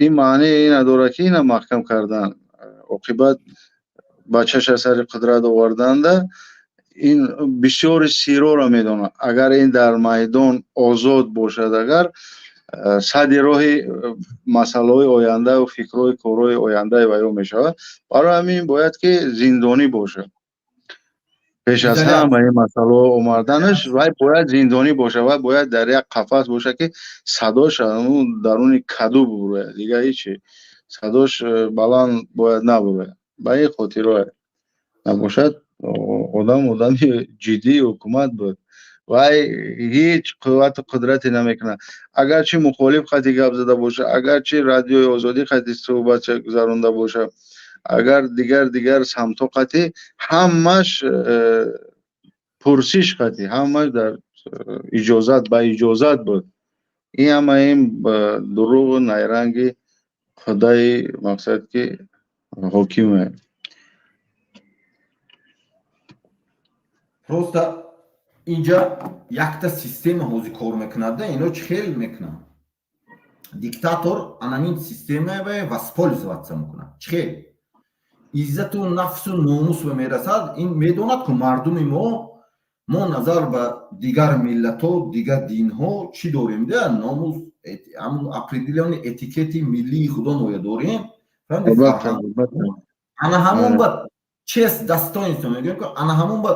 Ин маънии ина дорад, ки ина маҳкам кардан, оқибат бачаша сари қудрат оварданда, ин бисёри сирора медонад. Агар ин дар майдон озод бошад, агар сади роҳи масъалаҳои ояндаву фикрҳои корҳои ояндаи ваё мешавад. Барои ҳамин бояд ки зиндонӣ бошад. Пеш аз ҳама ин масъалаҳо омаданаш, вай бояд зиндонӣ бошад, вай бояд дар як қафас бошад, ки садош даруни каду бубурояд, дигар ҳечи, садош баланд бояд набурояд. Ба ин хотиро набошад, одам одами ҷиддии ҳукумат буд, вай ҳеҷ қуввату қудрате намекунад. Агарчи мухолиф қати гап зада бошад, агарчи Радиои Озодӣ қати суҳбат гузаронда бошад, агар дигар дигар самтҳо қати, ҳамаш пурсиш қати, ҳамаш дар иҷозат, ба иҷозат буд. Ин ҳама ин дурӯғу найранги худаи, мақсад ки ҳокиме. Просто инҷа якта система ҳозир кор мекунад, ино чӣ хел мекунанд? Диктатор анамин системаe воспользоваться мекунад. Чӣ хел иззату нафсу номус ба мерасад? Ин медонад, ку мардуми мо назар ба дигар миллатҳо, дигар динҳо чӣ дорем, да, номус, ҳамун определённый этикети миллии худоноя дорем. Ана ҳамон ба честь, достоинство мегӯем, ку ана ҳамон ба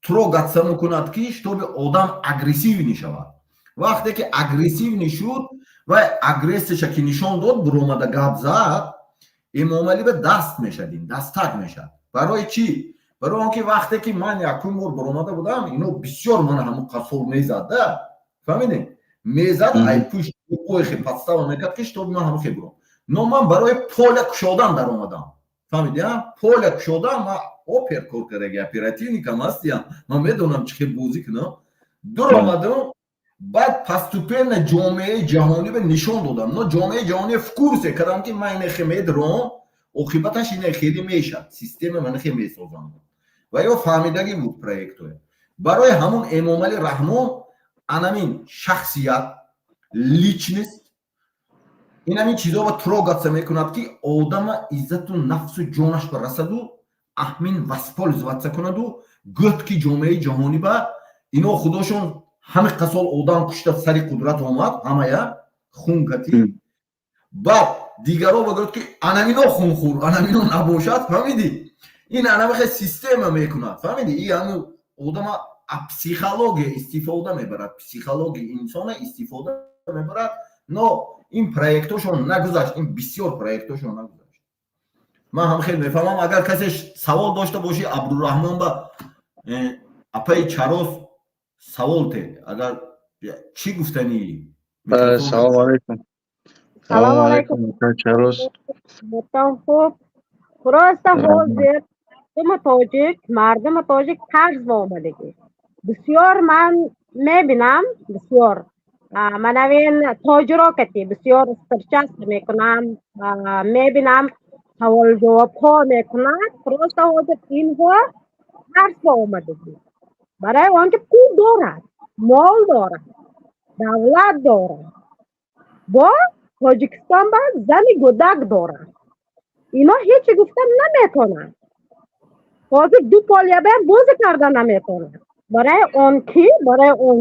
трогаться мекунад, ки чтобы одам агрессивный шавад. Вақте ки агрессивный шуд, вай агрессияша ки нишон дод, буромада гап зад, Эмомалӣ ба даст мешад, ин дастак мешад. Барои чӣ? Барои он ки вақте ки ман якум бор буромада будам, ино бисёр мана ҳамун қасор мезад, да, фаҳмидем, мезад, ай пушт охе подстава мекард, ки чтобы ман ҳамун хе буром. Но ман барои поля кушодан даромадам, фаҳмиди? Поля кушодан, ман опер кор кардаги, оперативникам ҳастиям, ман медонам чӣ хел бозӣ кунам. Дуромадам, баъд постепенно ҷомеаи ҷаҳонӣ ба нишон додам, но ҷомеаи ҷаҳонӣ в курсе кардам, ки ман инахе медром, оқибаташ ина хеле мешад, система манахе месозам. Ва ё фаҳмидагӣ буд проектое. Барои ҳамун Эмомалӣ Раҳмон анамин шахсият, личность, инамин чизоба трогаться мекунад, ки одама иззату нафсу ҷонаш ба расаду аҳмин воспользоваться кунаду гӯд, ки ҷомеаи ҷаҳонӣ ба ино худошон ҳами қасол одам кушта сари қудрат омад, ҳамая хун кати. Баъд дигаро багӯяд, ки анамино хунхӯр, анамино набошад, фаҳмидӣ? Ин анамихе система мекунад, фаҳмидӣ? И ҳаму одама психология истифода мебарад, психологияи инсона истифода мебарад. Но ин проектошон нагузашт, ин бисёр проектошон нагузашт. Ман ҳам хел мефаҳмам. Агар касе савол дошта бошӣ, Абдураҳмон ба апаи Чарос савол те, агар чӣ гуфтанӣ. Салому алайкум. Салому алайкум, Чарос. Хуб, просто ҳозир мардуми тоҷик тарс ба омадагӣ бисёр ман мебинам, бисёр манавин тоҷиро кати бисёр встречаться мекунам, мебинам, савол-ҷавобҳо мекунад. Просто ҳозир инҳо тарс ба омадагӣ, барои он ки пул дорад, мол дорад, давлат дорад, бо Тоҷикистон ба зани гӯдак дорад, ино ҳечи гуфта наметонанд. Ҳозир ду полябаям бозӣ карда наметонад, барои он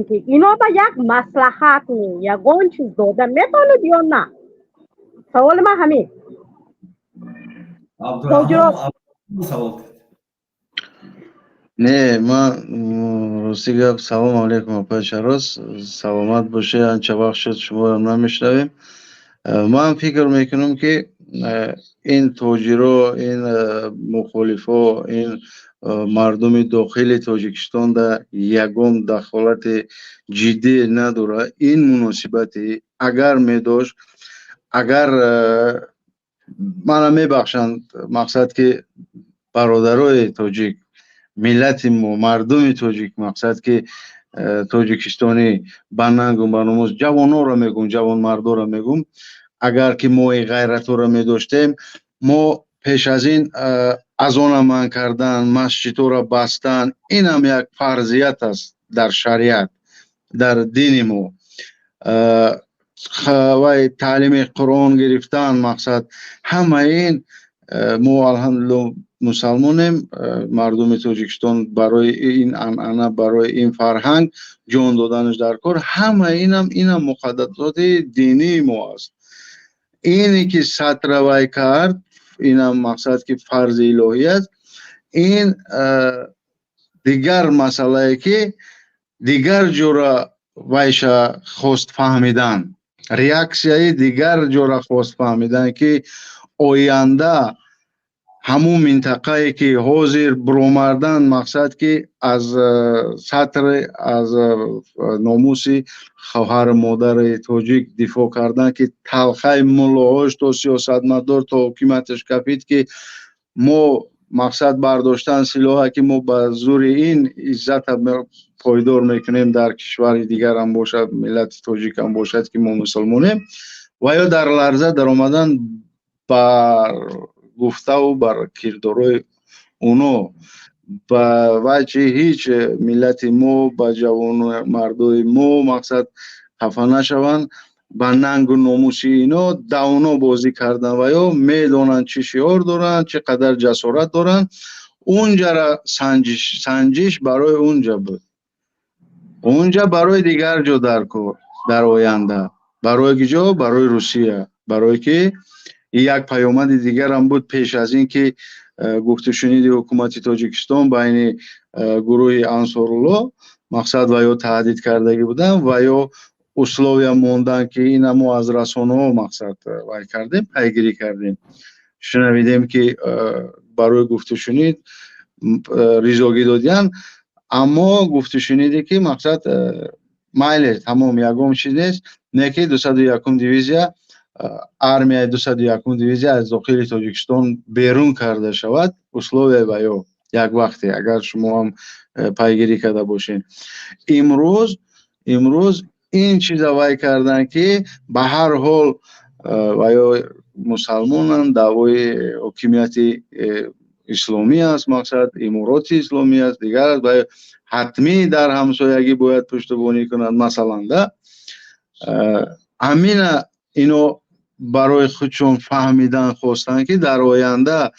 ки ино ба як маслиҳат, ягон чиз дода метавонед ё на? Саволи ман ҳамин. Абдурахмон савол. Не, ман рости гап, салому алейкум, апаи Чарос, саломат бошед, анча вақт шуд шуморо намешнавем. Ман фикр мекунам, ки ин тоҷиро, ин мухолифо, ин мардуми дохили Тоҷикистонда ягон дахолати ҷиддӣ надорад. Ин муносибати агар медошт, агар мана мебахшанд, мақсад ки бародарои тоҷик, миллати мо, мардуми тоҷик, мақсад ки тоҷикистонӣ, ба нангу ба номус, ҷавонҳоро мегӯм, ҷавонмардоро мегӯм, агар ки мо ин ғайратҳоро медоштем, мо пеш аз ин Азона манъ кардан, масҷидҳоро бастан, инам як фарзият аст дар шариат, дар дини мо. Вай таълими Қуръон гирифтан, мақсад, ҳама ин, мо, алҳамдулилло, мусалмонем. Мардуми Тоҷикистон барои ин анъана, барои ин фарҳанг ҷон доданаш дар кор. Ҳама инам муқаддасоти динии мо аст. Ине ки сатра вай кард, инам, мақсад, ки фарзи илоҳӣ аст. Ин дигар масъалае, ки дигар ҷора вайша хост фаҳмидан, реаксияи дигар ҷора хост фаҳмидан, ки оянда ҳамун минтақае, ки ҳозир биромардан, мақсад, ки аз сатри, аз номуси хоҳару модари тоҷик дифоъ кардан, ки талхаи муллоҳош то сиёсатмадор, то ҳокимияташ кафид, ки мо, мақсад, бардоштан силоҳа, ки мо ба зури ин иззата пойдор мекунем, дар кишвари дигарам бошад, миллати тоҷикам бошад, ки мо мусулмонем, ва ё дар ларза даромадан бар гуфтаву бар кирдорҳои оно. Ба ваҷҳи ҳеҷ миллати мо, ба ҷавону мардои мо, мақсад, хафа нашаванд. Ба нангу номуси ино давно бозӣ кардан ва ё медонанд, чӣ шиор доранд, чӣ қадар ҷасорат доранд. Унҷара санҷиш барои унҷа буд, унҷа барои дигар ҷо дар кор. Дар оянда барои киҷо? Барои Русия. Барое ки як паёмади дигарам буд. Пеш аз ин ки гуфтушуниди ҳукумати Тоҷикистон байни гурӯҳи Ансорулло, мақсад, ва ё таҳдид кардагӣ буданд, ва ё условия мондан, ки ина мо аз расонаҳо, мақсад, вай кардем, пайгирӣ кардем, шунавидем, ки барои гуфтушунид ризогӣ додиянд. Аммо гуфтушуниде ки, мақсад, майле, тамом, ягон чиз нест, не ки 201-ум дивизия, армияи 201-ум дивизия аз дохили Тоҷикистон берун карда шавад, условия ва ё як вақте, агар шумо ҳам пайгирӣ карда бошед. Имрӯз ин чиза вай кардан, ки ба ҳар ҳол ва ё мусалмонанд, даъвои ҳокимияти исломӣ аст, мақсад, имороти исломӣ аст, дигар аст, ва ҳатмӣ дар ҳамсоягӣ бояд пуштубонӣ кунад, масалан, да. Ҳамина ино барои худшон фаҳмидан хостанд, ки дар оянда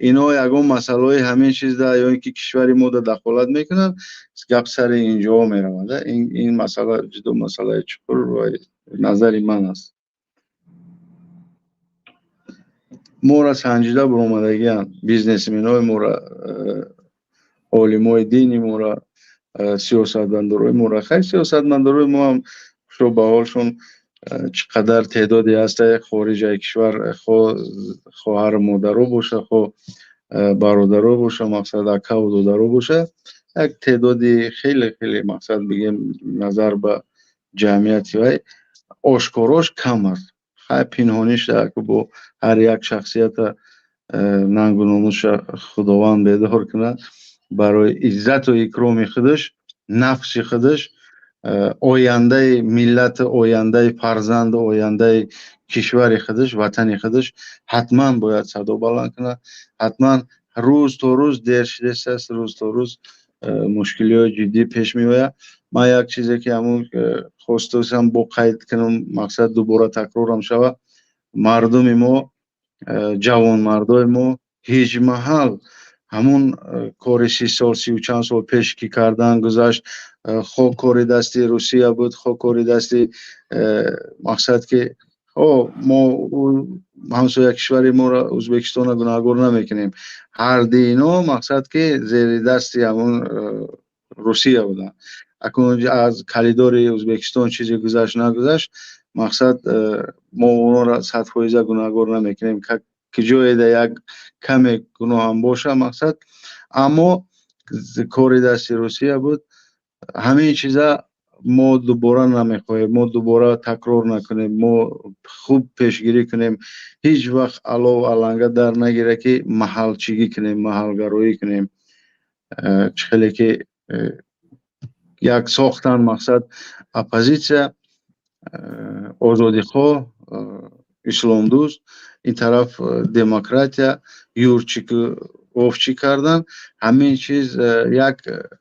ино ягон масъалаҳои ҳамин чизда ё ин ки кишвари мода дахолат мекунанд, гап сари инҷоҳо меравад. Ин масъала ҷудо масъалаи чуқур ва назари ман аст. Моро санҷида буромадагианд, бизнесменои моро, олимои дини моро, сиёсатмадорои моро. Хайр, сиёсатмадорои мо ҳам, хушо ба ҳолшон, чӣ қадар теъдоде ҳаста хориҷаи кишвар, хо хоҳару модаро боша, хо бародаро боша, мақсад, акаву додаро боша, як теъдоди хеле хеле, мақсад, бигем, назар ба ҷамъияти вай ошкорош кам аст. Хай, пинҳониш бо ҳар як шахсията нангу номусша Худованд бедор кунад, барои иззату икроми худаш, нафси худаш, ояндаи миллат, ояндаи фарзанду ояндаи кишвари худаш, ватани худаш, ҳатман бояд садо баланд кунад. Ҳатман рӯз то рӯз дер шудааст, рӯз то рӯз мушкилиҳои ҷиддӣ пеш меояд. Ман як чизе, ки ҳамун хостасам бо қайд кунам, мақсад, дубора такрорам шавад: мардуми мо, ҷавонмардои мо ҳеҷ маҳал ҳамун кори 30 сол, сию чанд сол пеш ки кардан гузашт, хо кори дасти Русия буд, хо кори дасти, мақсад, ки мо ҳамсоя кишвари моро, Ӯзбекистонро, гунаҳгор намекунем. Ҳарди ино, мақсад, ки зери дасти ҳамун Русия буданд. Акнун аз калидори Ӯзбекистон чизе гузашт, нагузашт, мақсад, мо онҳоро 100% гунаҳгор намекунем, ки ҷоеда як каме гуноҳам боша, мақсад, аммо кори дасти Русия буд. Ҳамин чиза мо дубора намехоҳем, мо дубора такрор накунем, мо хуб пешгирӣ кунем, ҳеҷ вақт алов аланга дар нагира, ки маҳалчигӣ кунем, маҳалгароӣ кунем. Чӣ хеле ки як сохтан, мақсад, оппозитсия озодихоҳ, исломдӯст, ин тараф демократия, Юрчику. Овчӣ кардан, ҳамин чиз як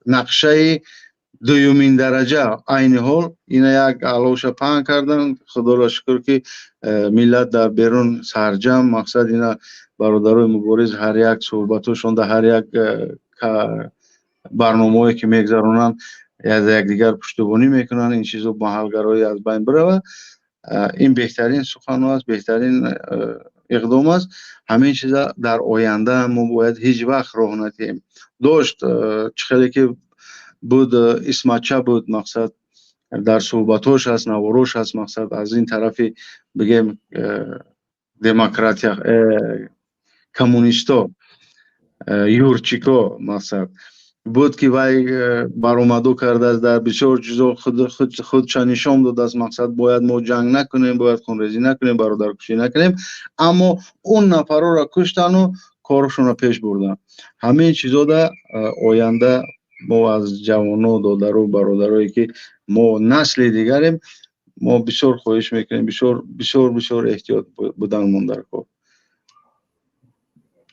нақшаи дуюмин дараҷа. Айни ҳол ина як аловша паҳн кардан. Худоро шукр, ки миллат дар берун сарҷам, мақсад, ина бародарои мубориз ҳар як суҳбатошон, дар ҳар як барномаҳое, ки мегузаронанд, аз якдигар пуштибонӣ мекунанд. Ин чизо маҳалгароӣ аз байн бирава. Ин беҳтарин сухано аст, беҳтарин иқдом аст. Ҳамин чиза дар оянда мо бояд ҳеҷ вақт роҳ надиҳем. Дошт, чӣ хеле ки буд, Исматча буд, мақсад, дар суҳбатҳош аст, наворош аст, мақсад, аз ин тарафи, бигем, демократия, коммунисто, юрчико, мақсад, буд, ки вай баромадо кардааст, дар бисёр чизо худша нишон додааст. Мақсад, бояд мо ҷанг накунем, бояд хунрезӣ накунем, бародаркушӣ накунем, аммо он нафарҳоро куштану коршонро пеш бурданд. Ҳамин чизода оянда мо аз ҷавоно, додару бародарое, ки мо насли дигарем, мо бисёр хоҳиш мекунем, бисёр, бисёр, бисёр эҳтиёт буданмон дар кор.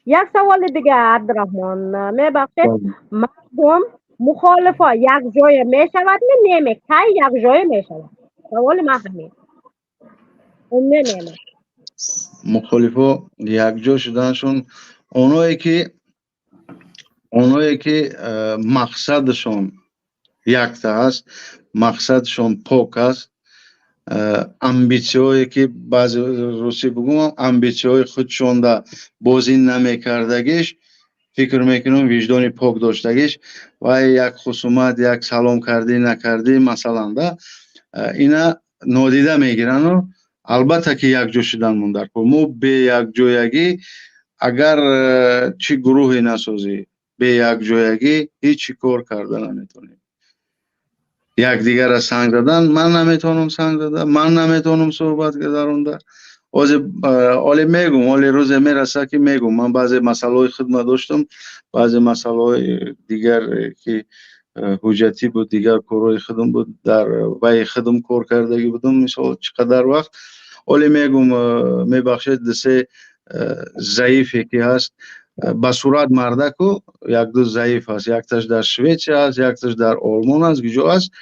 Як саволи дига, Абдураҳмон, мебахшед. Мардум, мухолифо якҷоя мешавад, неме, кай якҷоя мешавад? Саволи ман ҳамин, не, неме? Мухолифо якҷо шуданашон, оное ки мақсадашон якта аст, мақсадашон пок аст, амбитсияҳое ки, баъзе русӣ бигӯям, амбитсияҳои худшонда бозӣ намекардагиш, фикр мекунам, виҷдони пок доштагиш, вай як хусумат, як салом кардӣ, накардӣ, масалан, да, ина нодида мегирану албатта ки якҷо шудан дар кор. Мо бе якҷоягӣ, агар чӣ гурӯҳе насозӣ, бе якҷоягӣ ҳеҷ кор карда наметавонем. Якдигарра санг задан, ман наметавонам санг зада, ман наметавонам суҳбат гузаронда. Ҳозир оле мегум, оле рӯзе мераса, ки мегум. Ман баъзе масъалаҳои хидмат доштам, баъзе масъалаҳои дигар, ки ҳуҷҷатӣ буд, дигар корҳои худам буд, дар вайи худам кор кардагӣ будам, мисол, чӣ қадар вақт. Оле мегум, мебахшед, дусе заифе ки ҳаст, ба сурат мардаку, якду заиф аст, якташ дар Шветсия аст, якташ дар Олмон аст, гиҷо аст.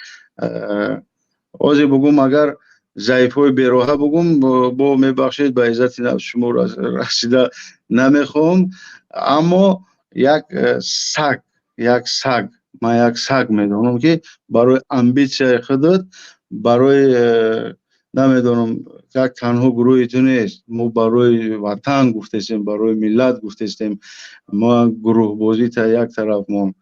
Ҳозир бугум, агар заифҳои бероҳа бугум, бо мебахшед, ба иззати нафс шумо расида намехоҳам, аммо як саг, як саг, ман як саг медонам, ки барои амбитсияи худат, барои намедонам, як танҳо гурӯҳи ту нест. Мо барои ватан гуфтестем, барои миллат гуфтестем. Мо гурӯҳбозӣ та як тараф мон,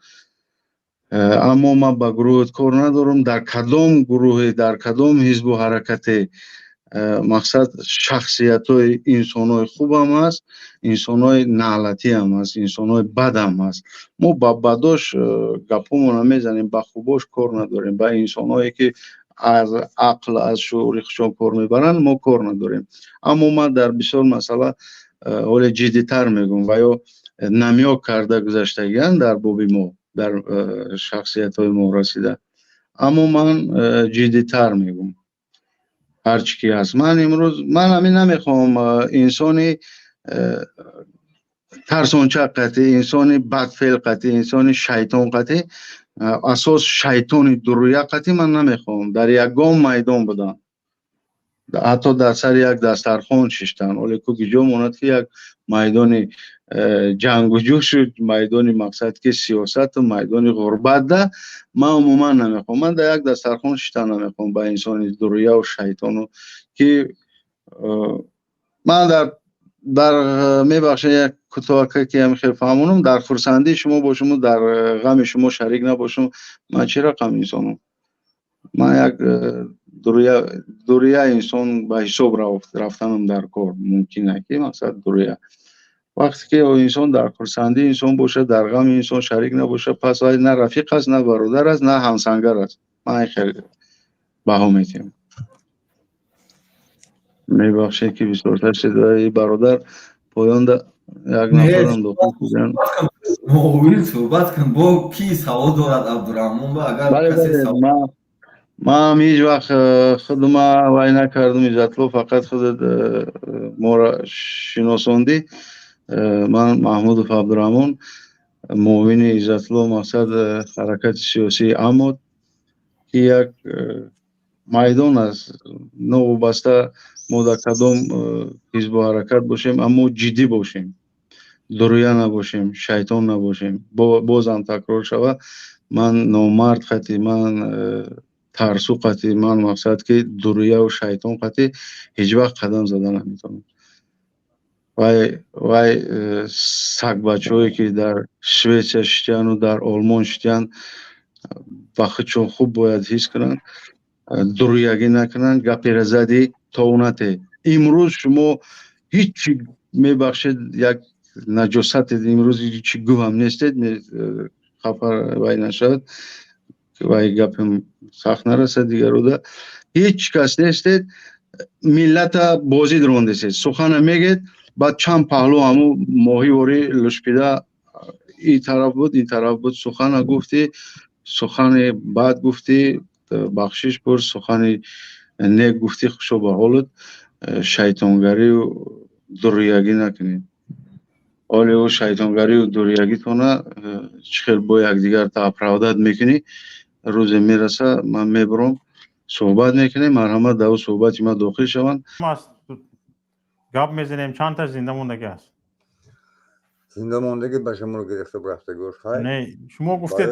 аммо ман ба гурӯҳат кор надорам, дар кадом гурӯҳе, дар кадом ҳизбу ҳаракате. Мақсад, шахсиятҳои инсонҳои хубам ҳаст, инсонҳои наълатиам ҳаст, инсонҳои бадам ҳаст. Мо ба бадош гапҳомонро мезанем, ба хубош кор надорем. Ба инсонҳое, ки аз ақл, аз шуури худшон кор мебаранд, мо кор надорем. Аммо ман дар бисёр масъала ҳоле ҷиддитар мегӯм ва ё намёк карда гузаштагианд дар боби мо, дар шахсиятҳои мо расида, аммо ман ҷиддитар мегӯм ҳар чӣ ки ҳаст. Ман имрӯз, ман ҳамин намехоҳам инсони тарсончак қатӣ, инсони бадфеъл қатӣ, инсони шайтон қатӣ, асос шайтони дуруя қатӣ ман намехоҳам дар ягон майдон будам, ҳатто дар сари як дастархон шиштан. Оле ку гиҷо монад, ки як майдони ҷангу ҷӯшу майдони, мақсад, ки сиёсату майдони ғурбатда ман умуман намехоҳам. Ман дар як дастархон шиштан намехоҳам ба инсони дуруяву шайтону, ки ман дар, мебахшед, як кӯтоҳака, ки ҳам хел фаҳмонам: дар хурсандии шумо бошуму дар ғами шумо шарик набошум, ман чӣ рақам инсонам? Ман як дуруя инсон ба ҳисоб рафтанам дар кор мумкин, ки, мақсад, дуруя. Вақте ки инсон дар хурсандии инсон бошад, дар ғами инсон шарик набошад, пас вай на рафиқ аст, на бародар аст, на ҳамсангар аст. Ман хеле баҳо метиҳам. Мебахшед, ки бисёртар шуд, бародар, поёнда як нафарам дохил шудан. Суҳбат кун, бо ки савол дорад Абдураҳмон ба, агар касе. Ман ҳеҷ вақт худма вай накардам, Иззатло, фақат худат моро шиносондӣ. Ман Маҳмудов Абдураҳмон, муовини Иззатулло, мақсад, ҳаракати сиёсии Амод, ки як майдон аст. Новобаста мо дар кадом ҳизбу ҳаракат бошем, аммо ҷиддӣ бошем, дуруя набошем, шайтон набошем. Бозам такрор шавад, ман номард қати, ман тарсу қати, ман, мақсад, ки дуруяву шайтон қати ҳеҷ вақт қадам зада наметавонам. Вай сагбачаҳое, ки дар Шветсия шитяну дар Олмон шитян, ба худшон хуб бояд ҳис кунанд, дуруягӣ накунанд. Гаперо задӣ, то нате. Имрӯз шумо ҳичи, мебахшед, як наҷосатед. Имрӯз ҳичи гӯҳам нестед, хафа вай нашавад, вай гапем сахт нарасад дигаруда. Ҳеҷ кас нестед, миллата бозӣ рондесед. Сухана мегед, баъд чанд паҳлӯ, ҳаму моҳиворӣ лушпида, ин тараф буд, ин тараф буд. Сухана гуфтӣ, сухани бад гуфтӣ, бахшиш пурс, сухани нек гуфтӣ, хушо ба ҳолат. Шайтонгарию дуруягӣ накунед. Оле ӯ шайтонгарию дуруягитона чӣ хел бо якдигар оправдать мекунӣ? Рӯзе мераса, ман мебурам, суҳбат мекунем. Марҳамат, дар ӯ суҳбати ман дохил шаванд. Гап мезанем, чандта зинда мондагӣ аст? Зинда мондагӣ ба шуморо гирифта рафтагош, хай. Не, шумо гуфтед,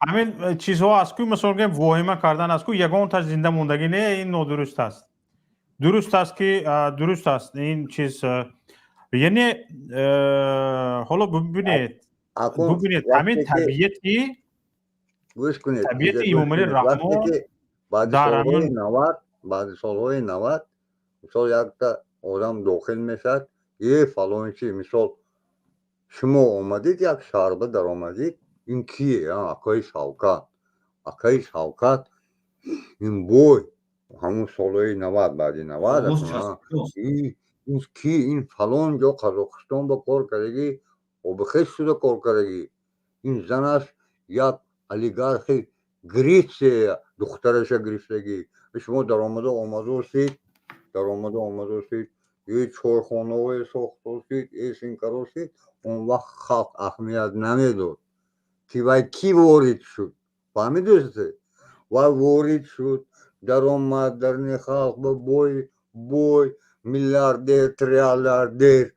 ҳамин чизҳо аз ку, мисол гӯем, воҳима кардан аз ку, ягонташ зинда мондагӣ не, ин нодуруст аст. Дуруст аст, ки дуруст аст ин чиз, яъне ҳоло бубинед, ҳамин табиати гӯш кунед. Табиати Эмомалӣ Раҳмон. Баъди солҳои 90, баъди солҳои 90, мисол, якта одам дохил мешавад, е фалончи, мисол, шумо омадид, як шаҳрба даромадид, ин кие? Акаи Шавкат, акаи Шавкат, ин бой ҳамун солҳои 90, баъди 90, ин ки, ин фалон ҷо Қазоқистон ба кор кардагӣ, обихез шуда кор кардагӣ, ин занаш як олигархи Гретсия духтараша гирифтагӣ. Шумо даромада омадосид, даромада омадосид, е чойхонаҳое сохтосид, э синкаросид. Он вақт халқ аҳамият намедод, ки вай кӣ ворид шуд, фаҳмидосте? Вай ворид шуд, даромад дарни халқ ба бой, бой, миллиардер, триллиардер.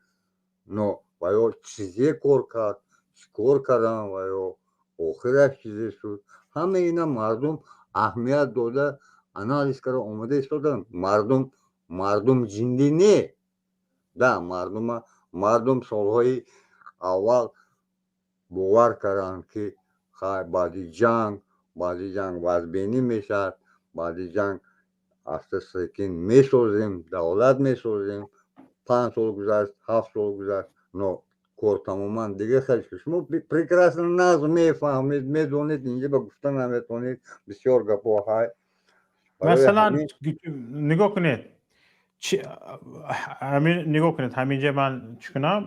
Но ваё чизе кор кард, чӣ кор кардан, ваё охираш чизе шуд, ҳама ина мардум аҳамият дода, анализ карда омода истоданд. Мардум, мардум ҷиндӣ не да. Мардума, мардум солҳои аввал бовар карданд, ки хай, баъди ҷанг вазбинӣ мешавад, баъди ҷанг аста секин месозем, давлат месозем. 5 сол гузашт, 7 сол гузашт, но кор тамоман дига хел шуд. Шумо прекрасно нағз мефаҳмед, медонед, инҷа ба гуфта наметавонед, бисёр гапҳо ҳай. Масалан, нигоҳ кунед, ҳамин, нигоҳ кунед, ҳаминҷа ман чӣ кунам,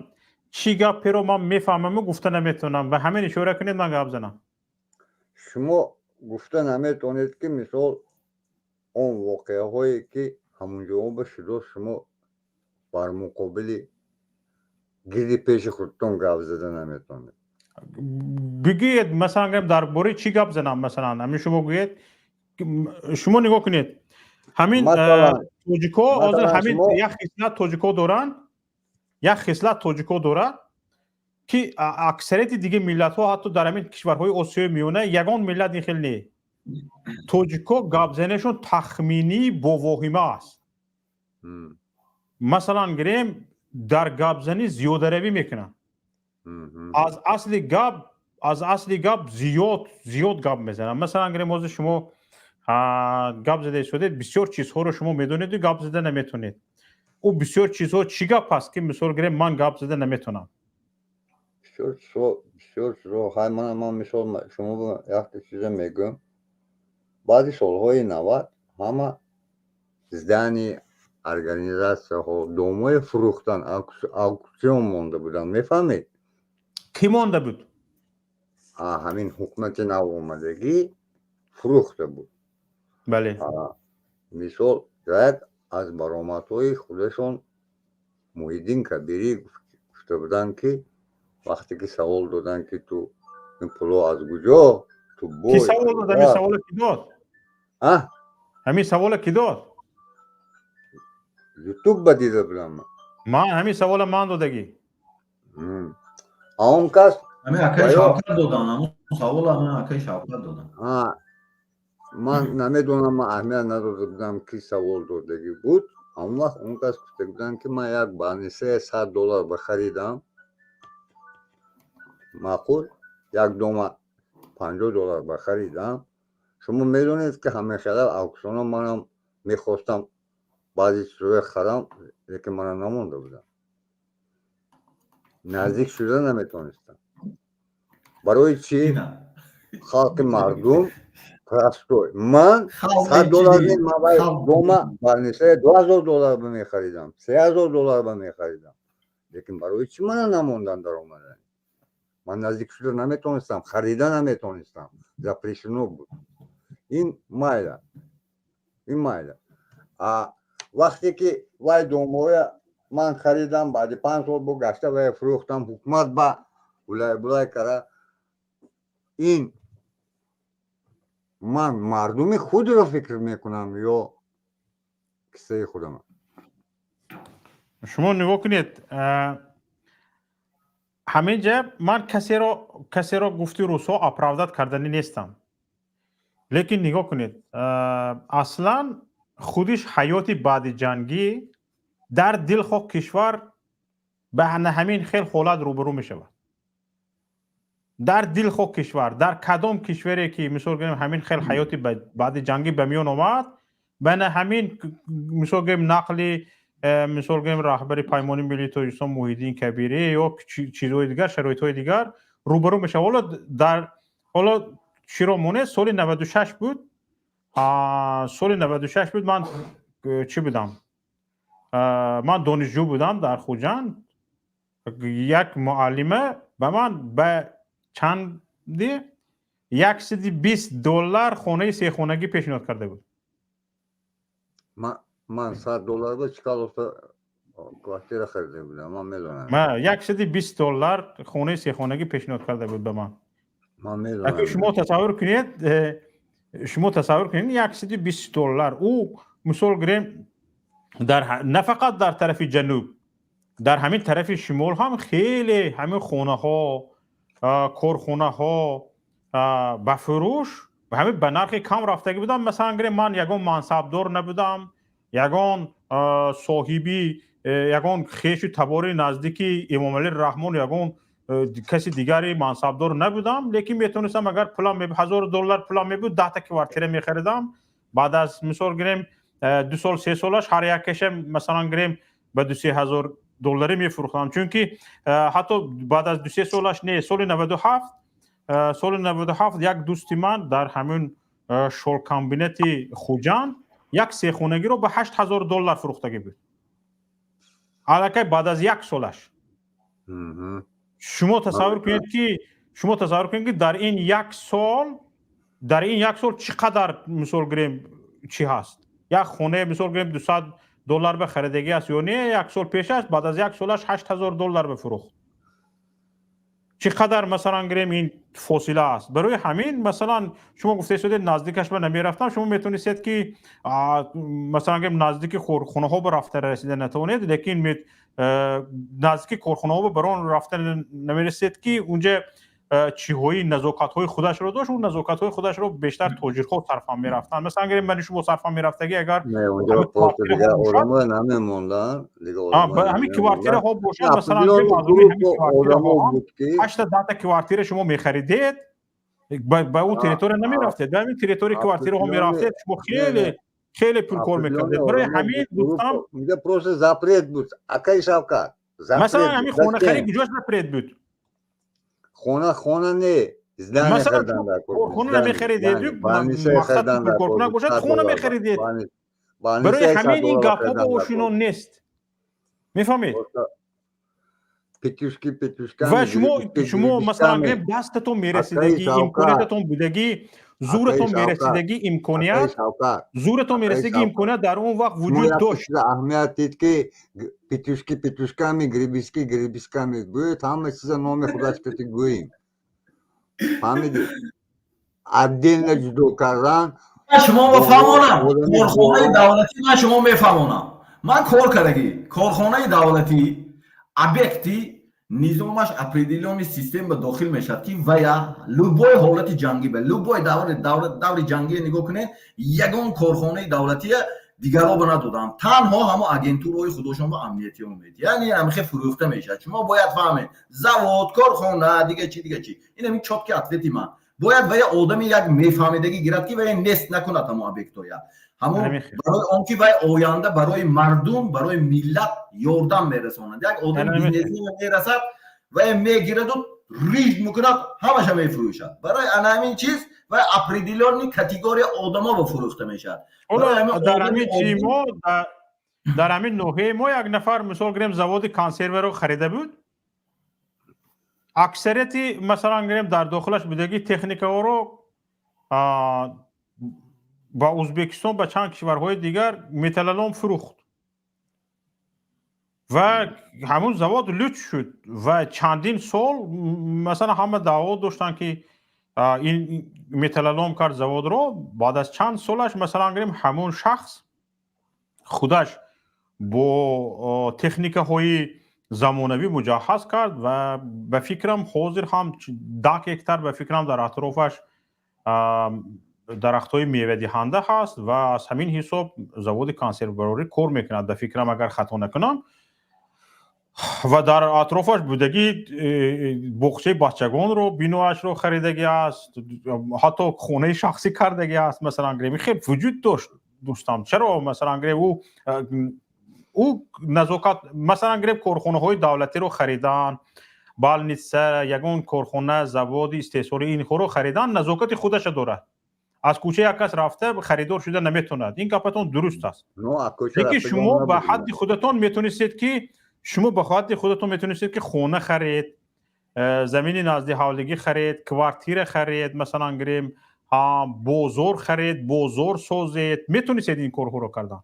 чӣ гапперо ман мефаҳмаму гуфта наметавонам, ба ҳамин ишора кунед, ман гап занам. Шумо гуфта наметавонед, ки мисол, он воқеаҳое, ки ҳамунҷоба шудо, шумо бар муқобили гирди пеши худтон гап зада наметавонед. Бигӯед, масалан, дар бораи чӣ гап занам? Масалан, ҳамин шумо гӯед. Шумо нигоҳ кунед, ҳамин тоҷико ҳозир ҳамин як хислат тоҷико доранд, як хислат тоҷико дорад, ки аксарияти дига миллатҳо, ҳатто дар ҳамин кишварҳои Осиёи Миёна ягон миллат ин хел не. Тоҷико гапзанишон тахминӣ бо воҳима аст. Масалан, гирем, дар гапзанӣ зиёдаравӣ мекунанд, аз асли гап зиёд зиёд гап мезананд. Масалан, гирем, ҳозир шумо гап зада истодед, бисёр чизҳоро шумо медонеду гап зада наметонед. Ӯ бисёр чизҳо чӣ гап аст, ки, мисол гирем, ман гап зада наметонам? Бисёр чизҳо, бисёр чизҳо ҳай. Ман, мисол, шумо якта чиза мегӯям. Баъди солҳои 90 ҳама здания, организатсияҳо, домҳое фурӯхтан, аукцион монда буданд, мефаҳмед? Кӣ монда буд? Ҳамин ҳукумати навомадагӣ фурӯхта буд. Бале. Мисол, як аз баромадҳои худашон Муҳиддин Кабирӣ гуфта. Гуфта буданд, ки вақте ки савол доданд, ки ту ин пуло аз куҷо, ту Ки савол дод? Ҳамин саволо ки дод? Ҳамин саволо ки дод? Ютуб ба дида будам. Ман ҳамин савола ман додагӣ. А он кас Ҳамин акаи Шавкат додан, ҳамун савола ҳамин акаи Шавкат додан. Ман намедонам, ман аҳамият надода будам, ки савол додагӣ буд. Он вақт он кас гуфта буданд, ки ман як больницаи 100 доллар бихаридам, маъқул, як дома 50 доллар бихаридам. Шумо медонед, ки ҳамешала аукциона манам мехостам баъзе чизҳое харам, лекин мана намонда будам, наздик шуда наметонистам. Барои чӣ? Халқи мардум простой, ман 100 доллар не, ман вай дома, больницаи 2000 доллар ба мехаридам, 3000 доллар ба мехаридам, лекин барои чӣ мана намондан даромадан? Ман наздик шуда наметонистам, харида наметонистам, запрещено буд. Ин майла, ин майла. А вақте ки вай домоя ман харидам, баъди 5 сол бо гашта вай фурӯхтам, ҳукумат ба улай булай кара. Ин ман мардуми худро фикр мекунам ё киссаи худама? Шумо нигоҳ кунед, ҳамин ҷа ман касеро, гуфти русҳо, оправдать карданӣ нестам, лекин нигоҳ кунед, аслан худиш ҳаёти баъди ҷангӣ дар дилхоҳ кишвар ба ҳамин хел ҳолат рӯбарӯ мешавад. Дар дилхоҳ кишвар, дар кадом кишваре ки, мисол гирем, ҳамин хел ҳаёти баъди ҷангӣ ба миён омад, ба ҳамин, мисол гирем, нақли мисол гирем, раҳбари Паймони миллии Тоҷикистон Муҳиддин Кабирӣ ё чизҳои дигар, шароитҳои дигар рӯбарӯ мешавад. Ҳоло дар ҳоло чиро монед, соли 96 буд, соли 96 буд. Ман чӣ будам? Ман донишҷӯ будам дар Хуҷанд. Як муаллима ба ман ба чанди 120 доллар хонаи сехонагӣ пешниҳод карда буд. Ман 100 доллар ба Чкаловта квартира харида будам, ман медонам. 120 доллар хонаи сехонагӣ пешниҳод карда буд ба ман. Ман медонам. Шумо тасаввур кунед, шумо тасаввур кунед, 120 доллар. Ӯ, мисол гирем, дар на фақат дар тарафи ҷануб, дар ҳамин тарафи шимол ҳам хеле ҳамин хонаҳо, корхонаҳо ба фурӯш ҳамин ба нархи кам рафтагӣ будам. Масалан гирем, ман ягон мансабдор набудам, ягон соҳиби ягон хешу табори наздики Эмомалӣ Раҳмон, ягон каси дигари мансабдор набудам, лекин метавонистам, агар пулам 1000 доллар пулам мебуд, 10-та квартира мехаридам. Баъд аз, мисол гирем, 2 сол, 3 солаш ҳар якаша, масалан гирем, ба 2-3 ҳазор долларӣ мефурӯхтам, чунки ҳатто баъд аз 2-3 солаш не, соли 97, соли 97 як дӯсти ман дар ҳамин шолкомбинати Хуҷанд як сехонагиро ба 8000 доллар фурӯхтагӣ буд аллакай баъд аз як солаш. Шумо тасаввур кунед, ки шумо тасаввур кунед, ки дар ин як сол, дар ин як сол чӣ қадар, мисол гирем, чӣ ҳаст. Як хонае, мисол гирем, 200 доллар ба харидагӣ аст ё не, як сол пеш аст, баъд аз як солаш 8000 доллар бифурӯхт. Чӣ қадар, масалан гирем, ин фосила аст. Барои ҳамин, масалан, шумо гуфта истодед, наздикаш ба намерафтам. Шумо метавонистед, ки, масалан гирем, наздики хонаҳо ба рафта расида натавонед, лекин наздики корхонаҳо ба он рафта намерасед, ки унҷа чиҳои назокатҳои худашро дошт. Он назокатҳои худашро бештар тоҷирҳо сарфам мерафтанд. Масалан гирем, мани шумо сарфам мерафтагӣ, агар ҳамин квартираҳо бошад, масалан, ҳашта, 10-та квартира шумо мехаридед, ба он территория намерафтед, ба ҳамин территорияи квартираҳо мерафтед, шумо хеле хеле пулкор мекардед. Барои ҳамин гуфтам. Просто запрет буд, акаи Шавкат. Масалан, ҳамин хонахарӣ куҷош запрет буд? Хона, хона не. Масалан, хона намехаридед, мақсад пулкоркунак бошад, хона мехаридед. Барои ҳамин ин гапҳо ба ошино нест, мефаҳмед? Петушки петушка. Ва шумо, масалан гирем, дастатон мерасидагӣ, имкониятатон будагӣ, зӯратон мерасидагӣ, имконият, зӯратон мерасидагӣ, имконият дар он вақт вуҷуд дошт. Аҳамият дид, ки петушки петушками, гребешки гребешками гӯед, ҳама чиза номи худаш кати гӯем. Фаҳмидӣ? Отдельно ҷудо кардан. Шумо фаҳмонам, корхонаи давлатӣ, ман шумо мефаҳмонам, ман кор кардагӣ. Корхонаи давлатӣ объекти низомаш определённый система дохил мешавад, ки вая любой ҳолати ҷангӣ, ба любой даври ҷангие нигоҳ кунед, ягон корхонаи давлатия дигарро ба надодам, танҳо ҳамо агентураҳои худошон ба амнияти омед, яъне ҳамихе фурӯхта мешавад. Шумо бояд фаҳмед, завод, корхона, дига чи, дига чи, ин ҳамин чёткий ответи ман. Бояд вая одами як мефаҳмидагӣ гирад, ки вая нест накунад ҳамо объектоя, ҳамон барои он ки вай оянда барои мардум, барои миллат ёрдам мерасонад. Як одами бизнесмен мерасад, вай мегираду рижд мекунад, ҳамаша мефурӯшад. Барои ана ҳамин чиз вай определённый категория одамо ба фурӯхта мешавад. Дар ҳамин чи мо, дар ҳамин ноҳияи мо як нафар, мисол гирем, заводи консерверо харида буд. Аксарияти, масалан гирем, дар дохилаш будагӣ техникаҳоро ба Ӯзбекистон, ба чанд кишварҳои дигар металлолом фурӯхт ва ҳамун завод луч шуд. Ва чандин сол, масалан, ҳама даъво доштанд, ки ин металлолом кард заводро. Баъд аз чанд солаш, масалан гирем, ҳамун шахс худаш бо техникаҳои замонавӣ муҷаҳҳаз кард ва ба фикрам, ҳозир ҳам 10 гектар, ба фикрам, дар атрофаш дарахтҳои мевадиҳанда ҳаст ва аз ҳамин ҳисоб заводи консервбарорӣ кор мекунад, ба фикрам, агар хато накунам. Ва дар атрофаш будагӣ боғчаи бачагонро, биноашро харидагӣ аст, ҳатто хонаи шахсӣ кардагӣ аст. Масалан гирем, хел вуҷуд дошт, дӯстам. Чаро, масалан гирем, ӯ назокат, масалан гирем, корхонаҳои давлатиро харидан, больница, ягон корхона, заводи истеҳсолӣ, инҳоро харидан назокати худаша дорад. Аз кӯча як кас рафта харидор шуда наметавонад. Ин гапатон дуруст аст, лекин шумо ба ҳадди худатон метонистед ки, шумо ба ҳадди худатон метонистед, ки хона харед, замини назди ҳавлигӣ харед, квартира харед, масалан гирем, бозор харед, бозор созед. Метонистед ин корҳоро кардан.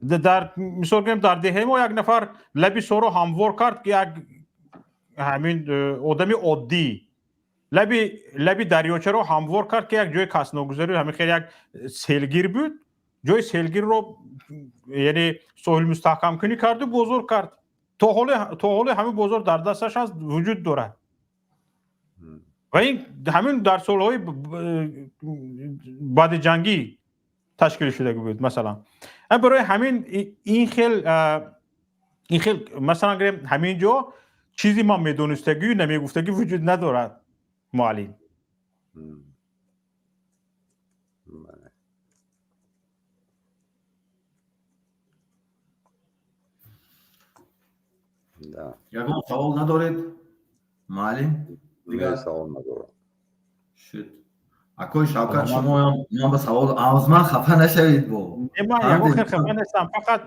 Дар мисол гирем, дар деҳаи мо як нафар лаби соро ҳамвор кард, ки як ҳамин одами оддӣ лаби дарёчаро ҳамвор кард, ки як ҷои касногузарӣ, ҳамин хел як селгир буд, ҷои селгирро, яъне соҳил мустаҳкамкунӣ карду бозор кард. То ҳоле ҳамин бозор дар дасташ аст, вуҷуд дорад. Ва ин ҳамин дар солҳои баъди ҷангӣ ташкил шуда буд, масалан. Барои ҳамин ин хел, масалан гирем, ҳамин ҷо чизи ман медонистагию намегуфтагӣ вуҷуд надорад, муаллим. Ягон савол надоред, муаллим? Дигар савол надорам. Шуд. Акои Шавкат, шумоям ман ба савол аз ман хафа нашавед бо. Ман ягон хел хафа нестам, фақат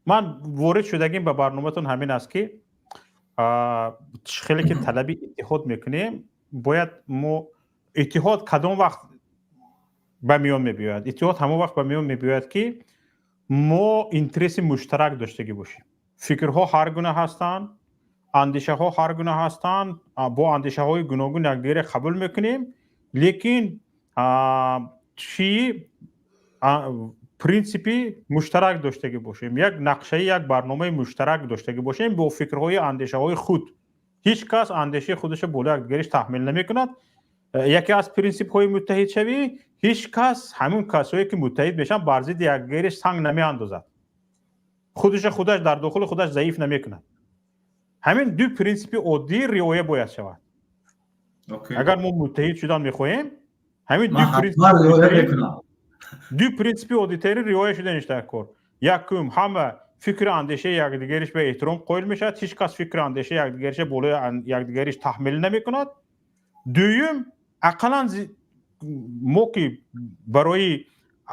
ман ворид шудагим ба барноматон ҳамин аст, ки хеле ки талаби иттиҳод мекунем, бояд мо иттиҳод кадом вақт ба миён мебиёяд? Иттиҳод ҳамон вақт ба миён мебиёяд, ки мо интереси муштарак доштагӣ бошем. Фикрҳо ҳар гуна ҳастанд, андешаҳо ҳар гуна ҳастанд, бо андешаҳои гуногун якдигаре қабул мекунем, лекин чӣ принсипи муштарак доштагӣ бошем, як нақшаи, як барномаи муштарак доштагӣ бошем бо фикрҳои, андешаҳои худ. Ҳеҷ кас андешаи худашро боло якдигариш таҳмил намекунад. Яке аз принсипҳои муттаҳидшавӣ: ҳеҷ кас, ҳамун касое ки муттаҳид мешаванд, бар зидди якдигариш санг намеандозад, худуша худаш дар дохили худаш заиф намекунад. Ҳамин ду принсипи оддӣ риоя бояд шавад, агар мо муттаҳид шудан мехоҳем. Ҳамин ду принсипи оддитарин риоя шуданиш дар кор. Якум, ҳама фикру андешаи якдигариш ба эҳтиром қоил мешавад, ҳеҷ кас фикру андешаи якдигариша болои якдигариш таҳмил намекунад. Дуюм, ақаллан мо ки барои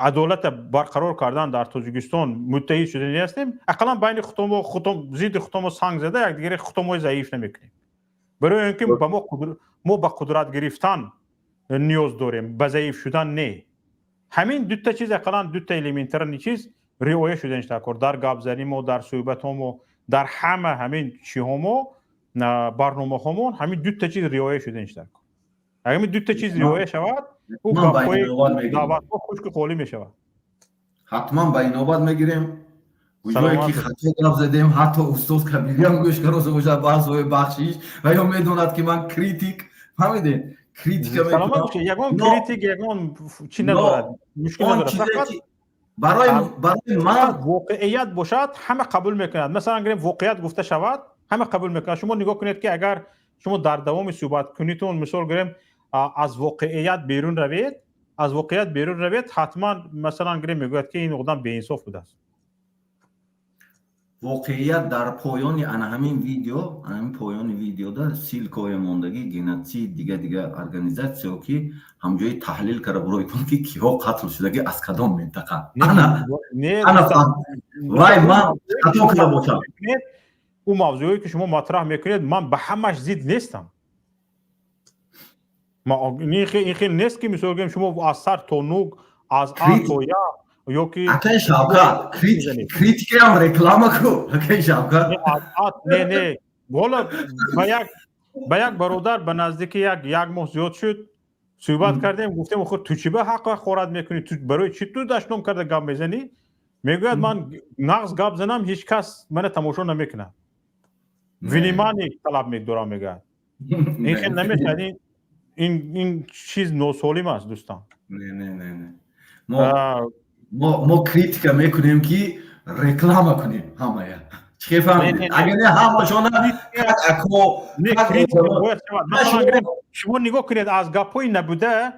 Адолата барқарор кардан дар Тоҷикистон муттаҳид шуданӣ ҳастем, ақаллан байни худомо зидди худомо санг зада, якдигаре худомои заиф намекунем, барои он ки ба мо ба қудрат гирифтан ниёз дорем, ба заиф шудан не. Ҳамин дута чиз, ақаллан дута элементарный чиз риоя шуданиш даркор дар гапзанимо, дар суҳбатҳомо, дар ҳама ҳамин чиҳомо, барномаҳомон ҳамин дута чиз риоя шуданиш даркор. Агар ҳамин дута чиз риоя шавад, ӯ гапҳои даъватҳо хушку холӣ мешавад. Ҳатман ба инобат мегирем. Ҷое ки хато гап задем, ҳатто устоз Кабириам гӯш кароса бошад, баъзҳои бахшиш ва ё медонад, ки ман критик, фаҳмидем, критика. Ягон критик, ягон чи надорад, мушкил надорад, фақат барои ман воқеият бошад, ҳама қабул мекунад. Масалан, гирем, воқеият гуфта шавад, ҳама қабул мекунад. Шумо нигоҳ кунед, ки агар шумо дар давоми суҳбаткунитон, мисол гирем, аз воқеият берун равед, аз воқеият берун равед, ҳатман, масалан гирем, мегӯяд, ки ин одам беинсоф будааст. Воқеият дар поёни ана ҳамин видео, ана ҳамин поёни видеода ссылка ҳои мондагӣ, геноцид, дига дига организация ҳо, ки ҳамҷои таҳлил карда буроитон, ки киҳо қатл шудаги, аз кадом минтақа. Вай, ман хато карда бошам. Ӯ мавзӯое, ки шумо матраҳ мекунед, ман ба ҳамаш зид нестам. Ин хел нест, ки, мисол гӯем, шумо аз сар то нуг, аз а то я ёки Акаи Шавкат, критикаам реклама ку, акаи Шавкат. Не, не, вола, ба як бародар ба наздики як моҳ зиёд шуд, суҳбат кардем, гуфтем: «Охир ту чӣ ба ҳақ хорат мекунӣ? Ту барои чӣ ту дашном карда гап мезанӣ?» Мегӯяд: «Ман нағз гап занам, ҳеҷ кас мана тамошо намекунад, внимание талаб медорам», мегӯяд. Ин хел намешавад, ин чиз носолим аст, дӯстон. Не, не, не, не, мо критика мекунем, ки реклама кунем ҳамая. Чӣ фаҳмидед? Агар не, ҳамашона ако. Шумо нигоҳ кунед, аз гапҳои набуда,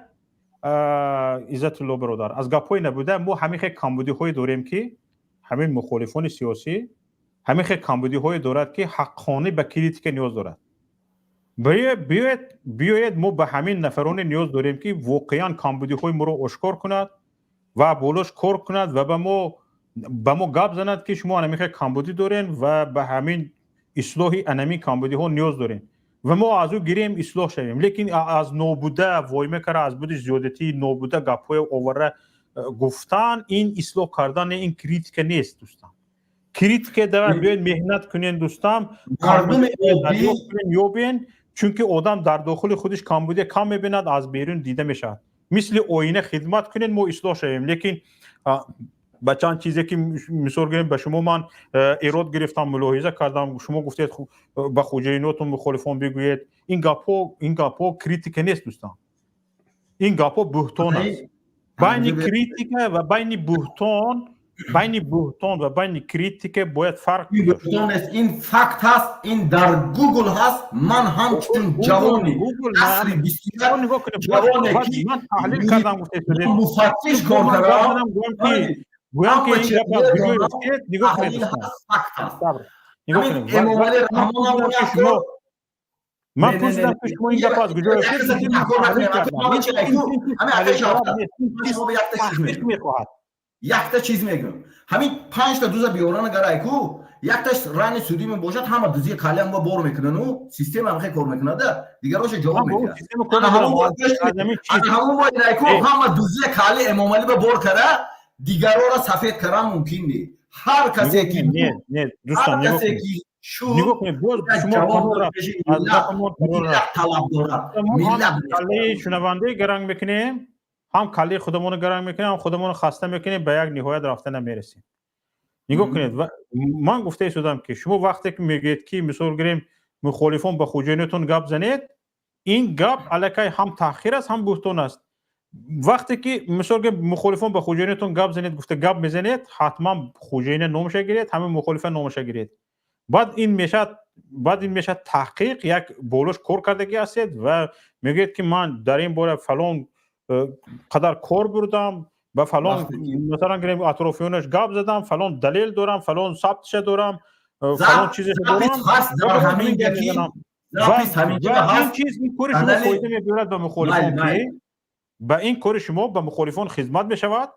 Иззатулло бародар, аз гапҳои набуда мо ҳамин хел камбудиҳое дорем, ки ҳамин мухолифони сиёсӣ ҳамин хел камбудиҳое дорад, ки ҳаққонӣ ба критика ниёз дорад. Биёед, мо ба ҳамин нафароне ниёз дорем, ки воқеан камбудиҳои моро ошкор кунад ва болош кор кунад ва ба мо гап занад, ки шумо анамин хел камбудӣ дорен ва ба ҳамин ислоҳи анамин камбудиҳо ниёз дорем, ва мо аз ӯ гирем, ислоҳ шавем. Лекин аз нобуда войма кара, аз буди зиёдатии нобуда гапҳои овара гуфтан, ин ислоҳ кардан, ин критика нест, дӯстам. Критика дава биёед, меҳнат кунен, дӯстам, ёбен, чунки одам дар дохили худиш камбудия кам мебинад, аз берун дида мешавад. Мисли оина хидмат кунед, мо ислоҳ шавем. Лекин ба чанд чизе, ки, мисол гирем, ба шумо ман эрод гирифтам, мулоҳиза кардам, шумо гуфтед, ба хоҷаинотон, мухолифон бигӯед, ин гапҳо критика нест, дӯстан, ин гапҳо буҳтон аст. Байни критика ва байни буҳтон, байни буҳтон ва байни критика бояд фарқ. Буҳтон нест, ин факт ҳаст, ин дар Гугл ҳаст. Ман ҳамчун ҷавони асри 21, ҷавоне ки Ман таҳлил кардам, гуфтед. Муфаттиш кор кардам. Гӯям, ки ин гап аз куҷо ёфтед? Нигоҳ кунед. Факт аст. Нигоҳ кунед, шумо, ман пурсидам, ки шумо ин гап аз куҷо ёфтед? Мехоҳад. Якта чиз мегӯям: ҳамин панҷта дуза биёрана гарайку, якташ рани судӣ мебошад, ҳама дузии калиам ба бор мекунану система ҳам хел кор мекунада, дигароша ҷавоб медиҳад. Ҳамон бояд, ҳама дузия кали Эмомалӣ ба бор кара, дигарора сафед кардан мумкин не. Ҳар касе ки ҳар касе ки шуд, миллат талаб дорад. Миллат шунавандаи гаранг мекунем, ҳам каллаи худамонро гаранг мекунем, ҳам худамонро хаста мекунем, ба як ниҳоят рафта намерасем. Нигоҳ кунед, ман гуфта истодам, ки шумо вақте ки мегӯед, ки, мисол гирем, мухолифон ба хоҷаинотон гап занед, ин гап аллакай ҳам таҳқир аст, ҳам буҳтон аст. Вақте ки, мисол гирем, мухолифон ба хоҷаинотон гап занед гуфта гап мезанед, ҳатман хоҷаина номаша гиред, ҳама мухолифа номаша гиред, баъд ин мешавад таҳқиқ, як болош кор кардагӣ ҳастед ва мегӯед, ки ман дар ин бора фалон қадар кор бурдам, ба фалон, масалан гирем, атрофиёнаш гап задам, фалон далел дорам, фалон сабтша дорам, фалон чизеша дорам. Ин чиз, ин кори шумо фоида мебиёрад ба мухолифон, ки ба ин кори шумо ба мухолифон хизмат мешавад.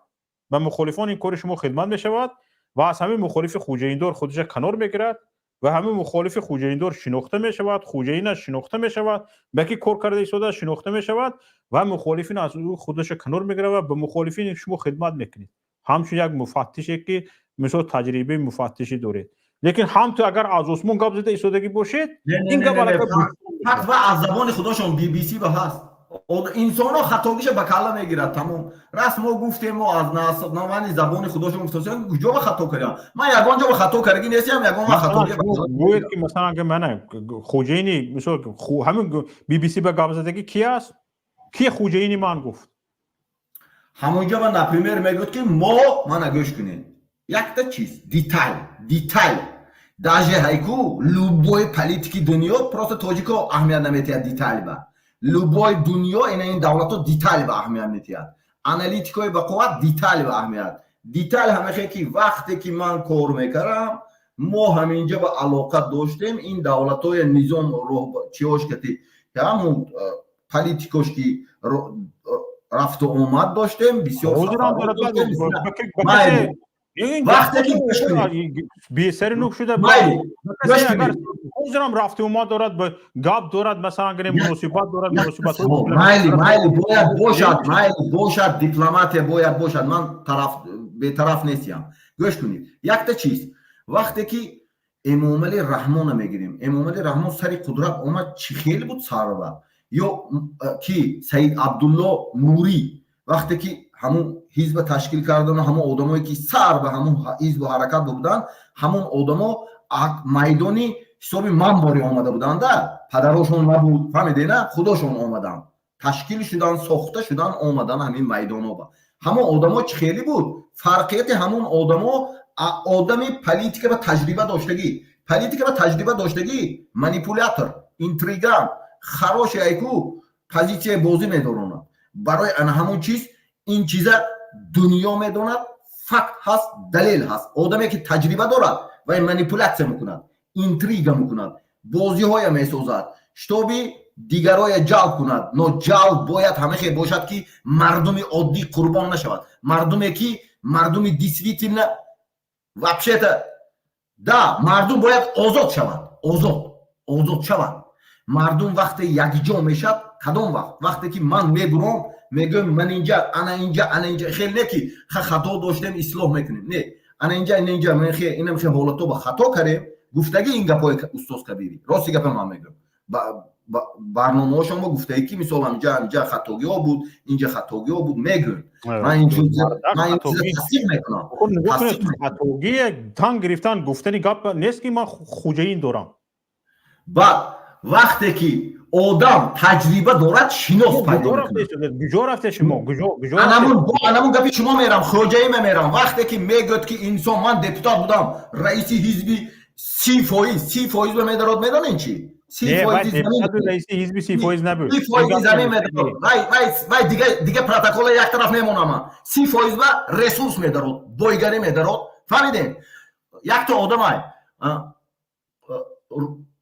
Ба мухолифон ин кори шумо хидмат мешавад ва аз ҳамин мухолифи хуҷаиндор худиша канор мегирад ва ҳамин мухолифи хуҷаиндор шинохта мешавад, хуҷаинаш шинохта мешавад, ба ки кор карда истода шинохта мешавад ва мухолифин аз ӯ худаша канор мегирад ва ба мухолифин шумо хидмат мекунед ҳамчун як муфаттише, ки мисол таҷрибаи муфаттишӣ доред. Лекин ҳам ту агар аз осмон гап зада истодагӣ бошед, ин гап факт ва аз забони худошон BBC ба ҳаст. Инсонҳо хатогиша ба калла мегирад, тамом. Раст, мо гуфтем, мо аз навани забони худошон гуфтем, куҷо ба хато кардам? Ман ягон ҷо ба хато кардагӣ нестам, ягон вақт хатоги. Гӯед, ки масалан, агар мана хуҷаини, мисол, ҳамин BBC ба гап задагӣ ки аст, ки хуҷаини ман гуфт? Ҳамонҷо ба, например, мегӯяд, ки мо, мана, гӯш кунед, якта чиз, деталь, деталь даже ҳайку любой политики дунё, просто тоҷико аҳамият наметиҳад деталь ба. Любой дунё, ина ин давлатҳо деталь ба аҳамият метиҳад, аналитикои ба қувват деталь ба аҳамият. Деталь ҳамахе, ки вақте ки ман кор мекардам, мо ҳаминҷа ба алоқа доштем, ин давлатҳои низом чиош кати, ҳамун политикош ки рафту омад доштем, бисёр. Вақте ки бесари нук шуда, ҳозирам рафту омад дорад, гап дорад, масалан гирем, муносибат дорад, муносибат. Майли, майли, бояд бошад, майли, бошад, дипломатия бояд бошад, ман тараф бетараф нестиям. Гӯш кунед, якта чиз: вақте ки Эмомали Раҳмона мегирем, Эмомали Раҳмон сари қудрат омад, чӣ хел буд сарва? Ё ки Саид Абдулло Нурӣ, вақте ки ҳамун ҳизба ташкил кардану ҳамон одамое, ки сар ба ҳамун ҳизбу ҳаракат буданд, ҳамон одамо майдони ҳисоби ман бори омада буданда, падарошон набуд, фаҳмидена, худошон омаданд, ташкил шудан, сохта шудан, омадан ҳамин майдоноба. Ҳамон одамо чӣ хеле буд? Фарқияти ҳамон одамо, одами политика ба таҷриба доштагӣ, политика ба таҷриба доштагӣ, манипулятор, интриган, хороший айку позитсияи бозӣ медоронад. Барои ана ҳамон чиз, ин чиза дунё медонад, факт ҳаст, далел ҳаст. Одаме, ки таҷриба дорад, вай манипулятсия мекунад, интрига мекунад, бозиҳоя месозад, чтобы дигароя ҷалб кунад. Но ҷалб бояд ҳамахе бошад, ки мардуми оддӣ қурбон нашавад, мардуме, ки мардуми действительно, вообще-то да, мардум бояд озод шавад, озод, озод шавад мардум. Вақте якҷо мешавад, кадом вақт? Вақте ки ман мебуром, мегӯям, ман инҷа, ана инҷа, ана инҷа, хел не, ки хато доштем, ислоҳ мекунем, не, ана инҷа, ана инҷа, инам хе ҳолато ба хато кардем, гуфтагӣ. Ин гапҳои устоз Кабирӣ, рости гапа ман мегӯям, барномаҳошон гуфтаи, ки мисол ҳаминҷа, ҳаминҷа хатогиҳо буд, инҷа хатогиҳо буд, мегӯям. Ман ин чиза тасдиқ мекунам. Хатогие тан гирифтан гуфтани гап нест, ки ман хуҷаин дорам. Баъд вақте ки одам таҷриба дорад, шинос пайдо. Куҷо рафте шумо? Анамун гапи шумо мерам, хоҷаима мерам. Вақте ки мегӯяд, ки инсон, ман депутат будам, раиси ҳизби, 30%, 30% ба медарод, медонед чӣ? Раиси ҳизби 30% набуд. 30% замин медарод. Вай дига протокола як тараф мемонама. 30% ба ресурс медарод, бойгарӣ медарод, фаҳмидем? Якта одамай,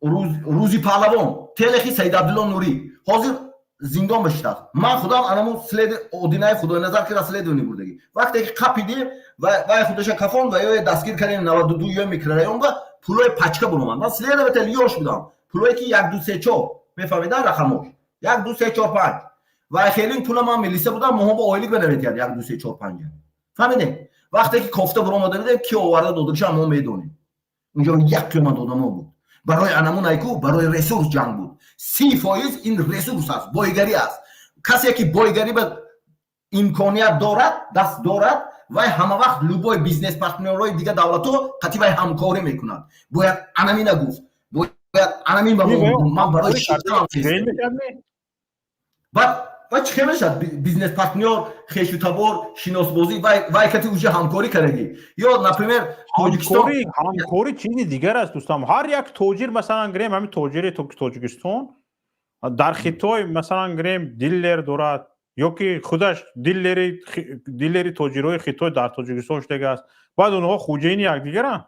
Рӯзи паҳлавон, телехи Саид Абдулло Нурӣ, ҳозир зиндон бишитаст. Ман худам анамун следи Одинаи Худойназар ки расследование бурдагӣ, вақте ки қапидем, вай худаша кафон ва ё дастгир кардем, 92 ё микрорайон ба пулои пачка буромад. Ман следователь ёш будам, пулое ки як, ду, се, чор, мефаҳмидан, рақамош як, ду, се, чор, панҷ ва хелин пула, ман милиса будам, моҳо ба ойлик бенаметиҳад, як, ду, се, чор, панҷа, фаҳмидем? Вақте ки кофта буромада будем, ки оварда додагиша мо медонем. Унҷо як қиёмат одамо буд. Барои анамун айку, барои ресурс ҷанг буд. 30% ин ресурс аст, бойгарӣ аст. Касе, ки бойгарӣ ба имконият дорад, даст дорад, вай ҳама вақт любой бизнес партнёрҳои дигар давлатҳо қати вай ҳамкорӣ мекунад. Бояд анамина гуфт, бояд анамин ба ман барои баъд вай чӣ хел мешавад бизнес партнёр, хешу табор, шиносбозӣ, вай кати уже ҳамкорӣ кардагӣ? Ё, например, Тоҷикистон. Ҳамкорӣ чизи дигар аст, дӯстам. Ҳар як тоҷир, масалан гирем, ҳамин тоҷири Тоҷикистон дар Хитой, масалан гирем, дилер дорад ё ки худаш дилери тоҷирои Хитой дар Тоҷикистон шудагааст, баъд онҳо хуҷаини якдигаранд.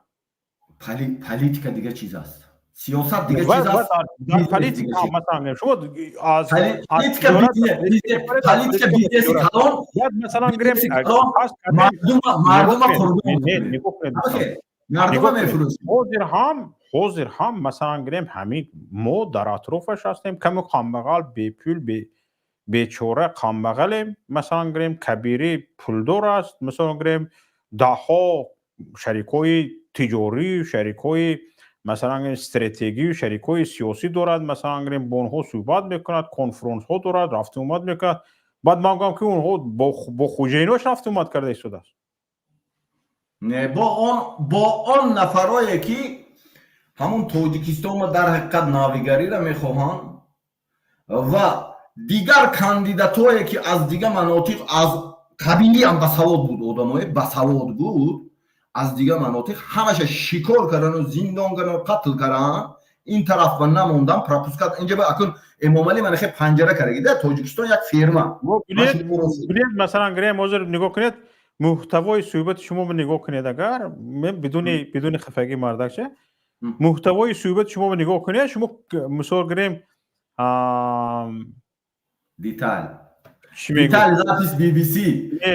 Политика дигар чиз аст. Сиёсат дига чиз аст. Дар политика, масалан, шумо аз политика, политика бизнеси калон. Масалан, гирем, мардума қурбон, мардума мефурӯшад. Ҳозир ҳам, масалан, гирем, ҳамин мо дар атрофаш ҳастем, каму камбағал, бепул, бечора, камбағалем. Масалан, гирем, Кабирӣ пулдор аст. Масалан, гирем, даҳҳо шарикҳои тиҷорӣ, шарикҳои, масалан, стратегию шарикҳои сиёсӣ дорад. Масалан, гирем, бо онҳо суҳбат мекунад, конфронсҳо дорад, рафтуомад мекунад. Баъд ман гӯям, ки онҳо бо хуҷаинош рафтуомад карда истодааст. Не, бо он нафарое, ки ҳамун Тоҷикистонро дар ҳақиқат навигариро мехоҳанд ва дигар кандидатое, ки аз дигар манотиқ, аз Кабириам басавод буд, одамое басавод буд аз дигар манотиқ, ҳамаша шикор кардану зиндон кардану қатл кардан, ин тараф ба намондан, пропускать. Инҷа акун Эмомалӣ мана хе панҷара кардаги да Тоҷикистон як фирма. Билет, масалан, гирем, ҳозир нигоҳ кунед, муҳтавои суҳбати шумо нигоҳ кунед. Агар бидуни хафагӣ, мардакча, муҳтавои суҳбати шумо нигоҳ кунед, шумо, мисол гирем, Деталь, деталь, запись BBC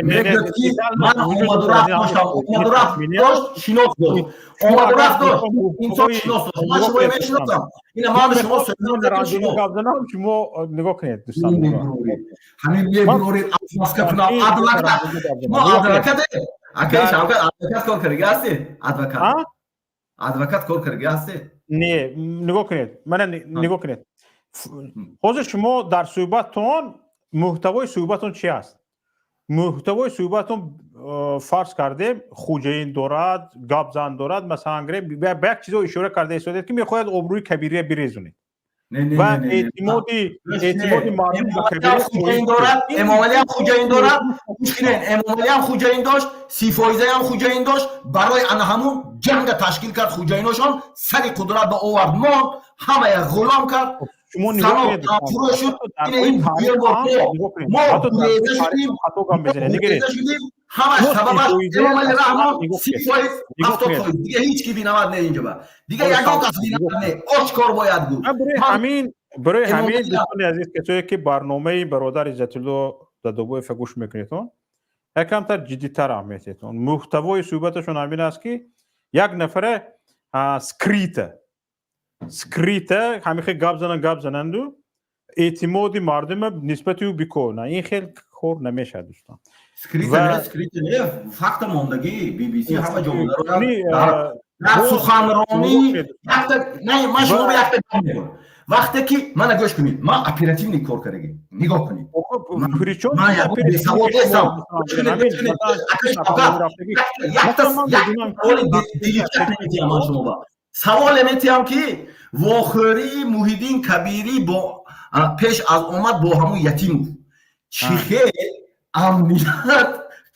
мегӯяд, ки ман омадурафт доштам, омадурафт дошт, шинос дошт, омадурафт дошт, инсон шинос дошт. Ман шуморо мешиносам, ина ман шумо. Шумо нигоҳ кунед, дӯстон. Ҳамин мебуроред, маска кунам. Адвокат, шумо адвокате, акаи Шавкат? Адвокат кор кардаги ҳастед? Адвокат, адвокат кор кардаги ҳастед? Не, нигоҳ кунед, мана нигоҳ кунед. Ҳозир шумо дар суҳбаттон, муҳтавои суҳбатон чи аст? Муҳтавои суҳбатон, фарз кардем, хуҷаин дорад, гапзан дорад. Масалан, гирем, ба як чизо ишора карда истодед, ки мехоҳад обрӯи Кабирия бирезонед ва эътимоди мардум ба Кабирия. Дорад, Эмомалиам хуҷаин дорад. Гӯш кунед, Эмомалиам хуҷаин дошт, Сифоизаам хуҷаин дошт. Барои ана ҳамун ҷанга ташкил кард, хуҷаиношон сари қудрат ба овард, монд, ҳамая ғулом кард. Шумо нигоҳ кунед. Шуд. Мо гуреза шудим, ҳамаш сабабаш Эмомали Раҳмон, 30%, 70%. Дига ҳеҷ ки виноват не инҷоба, дига ягон кас виноват не, ошкор бояд гуфт. Барои ҳамин, дӯстони азиз, касое ки барномаи бародар Иззатулло Дадобоева гӯш мекунедон, якамтар ҷиддитар аҳамиятетон. Муҳтавои суҳбаташон ҳамин аст, ки як нафаре скрыто ҳамин хел гап зананд, гап зананду эътимоди мардума нисбати ӯ бикорна. Ин хел кор намешавад, дӯстон. Скрыто не, скрыто не, факта мондагӣ, BBC ҳама ҷо дар суханронӣ. Не, ман шумо якта гап мегӯям. Вақте ки мана гӯш кунед, ман оперативный кор кардагӣ, нигоҳ кунед. Ман бесавод нестам. Якта саволи дигар метиҳам ман шумо ба. Саволе метиҳам, ки вохӯрии Муҳиддин Кабирӣ бо пеш аз омад бо ҳамун Ятимов, чӣ хел амният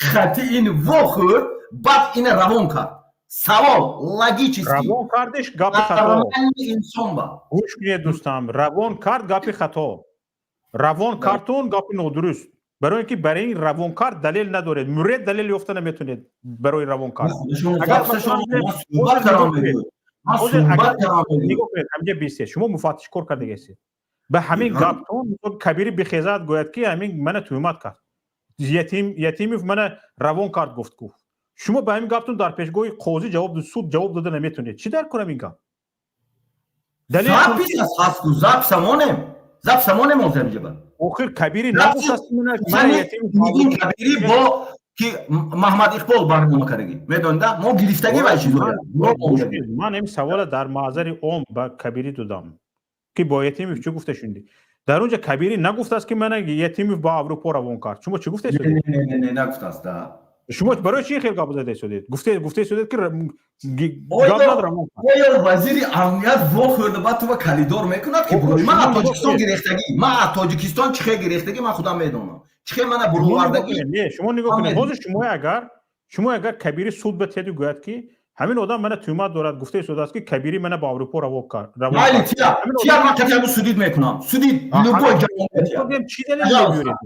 хати ин вохӯрд, баъд ина равон кард? Савол логический. Равон кардиш, гапи хато. Инсон ба. Гӯш кунед, дӯстам, равон кард, гапи хато. Равон кардтун, гапи нодуруст, барои ин ки барои ин равон кард далел надоред, муред далел ёфта наметонед барои равон кард. Нигоҳ кунед, ҳаминҷа бисед, шумо муфаттиш кор кардагестед. Ба ҳамин гаптон Кабирӣ бихезад, гӯяд, ки ҳамин мана туҳмат кард, Ятимов мана равон кард, гуфт, шумо ба ҳамин гаптон дар пешгоҳи қозӣ ҷавоб, суд ҷавоб дода наметонед. Чӣ дар кор ҳамин гап? Запись ҳасту, записамонем, записамонем озамиҷаба. Охир Кабирӣ нагуфтааст. Кабирӣ бо ки Маҳмад Иқбол барнома кардагӣ, медонида, мо гирифтагӣ вай чизо. Ман ин савола дар маъзари ом ба Кабирӣ додам, ки бо Ятимов чӣ гуфта шунидӣ. Дар он ҷа Кабирӣ нагуфтааст, ки мана Ятимов ба Аврупо равон кард. Шумо чӣ гуфта? Нагуфтааст. Шумо барои чӣ хел гап зада истодед? Гуфта истодед, ки Оё вазири амният вохӯрда, баъд ту ба калидор мекунад, ки бурои? Ман аз Тоҷикистон гирехтагӣ, ман аз Тоҷикистон чӣ хел гирехтагӣ, ман худам медонам, чӣ хел мана буровардагӣ. Не, шумо нигоҳ кунед, ҳозир шумо агар Кабири суд батиҳеду гӯяд, ки ҳамин одам мана туҳмат дорад, гуфта истодааст, ки Кабири мана ба Аврупо равон кард. Майли, тия, тия, ман катиабу судить мекунам, судить любой. Чӣ далел мебиёред?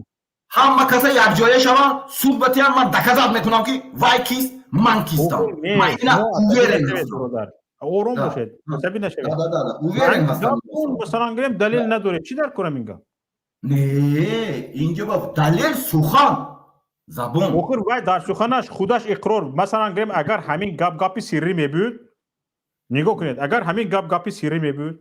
Ҳама каса якҷоя шаванд, суд батиҳанд, ман доказать мекунам, ки вай кист, ман кистам. Ман ина уверен. Ором бошед, асабӣ нашавед. Уверен ҳастам. Масалан гирем, далел надоред, чӣ дар корам ин гап? Не, инҷо ба далел сухан, забон. Охир вай дар суханаш худаш иқрор. Масалан гирем, агар ҳамин гап гапи сиррӣ мебуд, нигоҳ кунед, агар ҳамин гап гапи сиррӣ мебуд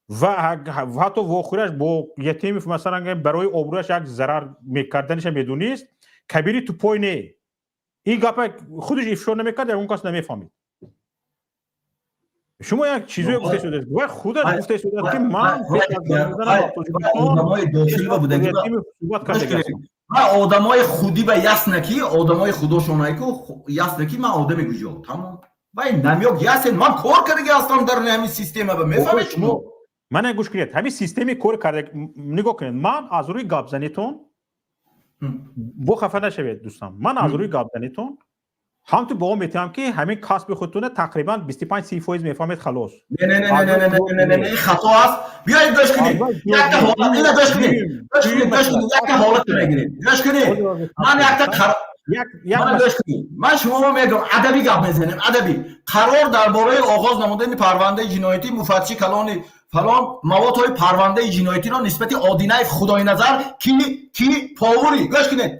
ва ҳатто вохӯраш бо Ятимов, масалан гирем, барои обрӯяш як зарар мекарданиша медонист, Кабири тупой не, ин гапа худаш ифшо намекард, ягон кас намефаҳмид. Шумо як чизое гуфта шудааст, вай худаш гуфта шудааст, ки ман пеш аз суҳбат кардагиастам. Одамои худӣ ба ясно, ки одамои худошонайку ясно, ки ман одами куҷо, тамом. Вай намёк ясен, ман кор кардаги ҳастам дар ҳамин система ба, мефаҳмед шумо? Мана, гӯш кунед, ҳамин системи кор карда, нигоҳ кунед, ман аз рӯи гапзанитон, бо хафа нашавед, дӯстам, ман аз рӯи гапзанитон ҳам ту баҳо метиҳам, ки ҳамин касби худтона тақрибан 25-30% мефаҳмед, халос. Не, хато аст. Биёед, гӯш кунед, якта ҳолат, ина гӯш кунед, гӯш кунед, гӯш кунед, якта ҳолат мегирем, гӯш кунед. Ман якта, ман, гӯш кунед, ман шумо мегӯям, адабӣ гап мезанем, адабӣ. Қарор дар бораи оғоз намудани парвандаи ҷиноятӣ, муфаттиши калони фалон маводҳои парвандаи ҷиноятиро нисбати Одинаев Худойназар, ки повари, гӯш кунед,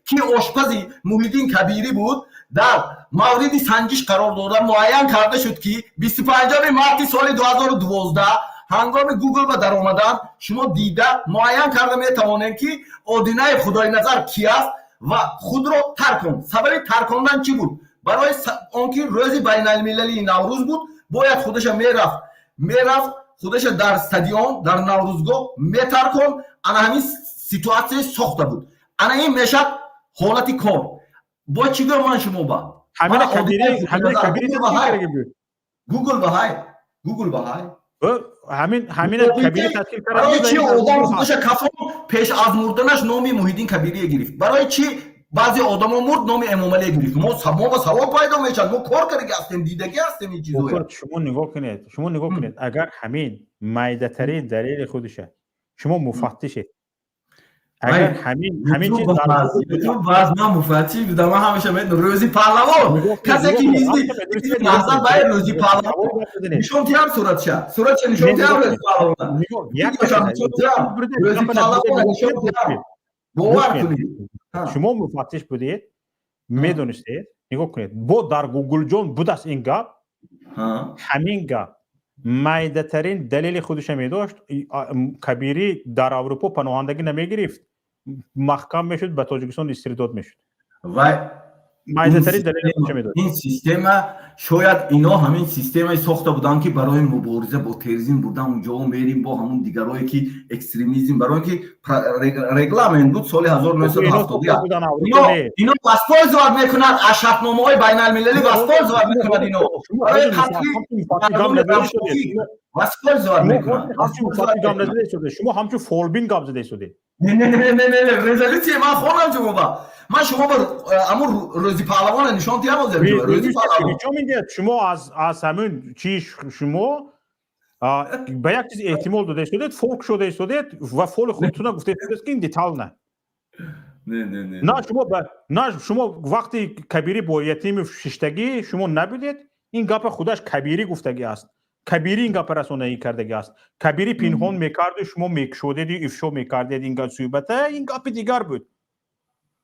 ки ошпази Муҳиддин Кабирӣ буд, дар мавриди санҷиш қарор дода, муайян карда шуд, ки 25 марти соли 2012 ҳангоми Гугл ба даромадан шумо дида, муайян карда метавонем, ки Одинаев Худойназар ки аст ва худро тарконд. Сабаби таркондан чӣ буд? Барои он ки рӯзи байналмилалии Наврӯз буд, бояд худаша мерафт, худаша дар стадион, дар Наврӯзгоҳ метарконд. Ана ҳамин ситуация сохта буд. Ана ин мешавад ҳолати кор. Бо чӣ гӯям ман шумо ба? Гугл ба ҳай, Гугл ба ҳай. Ҳамин Кабири ташкил. Барои чӣ одам худаша кафон, пеш аз мурданаш номи Муҳиддин Кабирие гирифт? Барои чӣ баъзе одамо мурд, номи Эмомалие гирифт? Мо ба савол пайдо мешавад. Мо кор кардаги ҳастем, дидагӣ ҳастем ин чизоя. Шумо нигоҳ кунед, шумо нигоҳ кунед, агар ҳамин майдатарин далели худиша, шумо муфаттишед, агар ҳамин чиз баъз ман муфаттиш будам, ман ҳамеша медонам. Рӯзи паҳлавон, касе ки ҳизби Наҳзат баъд рӯзи паҳлавон нишон тиҳам, суратша нишон тиҳам, рӯзи паҳлавона рӯзи паҳлавона нишон тиҳам, бовар кунед. Шумо муфаттиш будед, медонистед. Нигоҳ кунед, бо дар Гуглҷон будааст ин гап. Ҳамин гап майдатарин далели худиша медошт, Кабирӣ дар Аврупо паноҳандагӣ намегирифт, маҳкам мешуд, ба Тоҷикистон истирдод мешуд. Вай майдатарин далели худиша медошт. Ин система, шояд ино ҳамин системаи сохта буданд, ки барои мубориза бо терроризм бурдан, унҷо мерим бо ҳамун дигарое, ки экстремизм, барои ки регламент буд соли 1971. Ино воспользовать мекунад аз шартномаҳои байналмилалӣ, воспользовать мекунад ино барои қатли, воспользовать мекунад. Шумо ҳамчун фолбин гап зада истодед. Не, не, не, не, не, резолюция ман хонам шумо ба, ман шумо ба амун рӯзи паҳлавона нишон тиҳам ҳозир, рӯзи паҳлавон. Шумо аз ҳамин чи шумо ба як чиз эҳтимол дода истодед, фолк шуда истодед ва фоли худтуна гуфта истодед, ки ин детал на. Не, не, не. На шумо, на шумо вақти Кабирӣ бо Ятимов шиштагӣ шумо набудед. Ин гапа худаш Кабирӣ гуфтагӣ аст, Кабирӣ ин гапа расонаӣ кардагӣ аст. Кабирӣ пинҳон мекарду, шумо мекушодеду ифшо мекардед ин суҳбата, ин гапи дигар буд.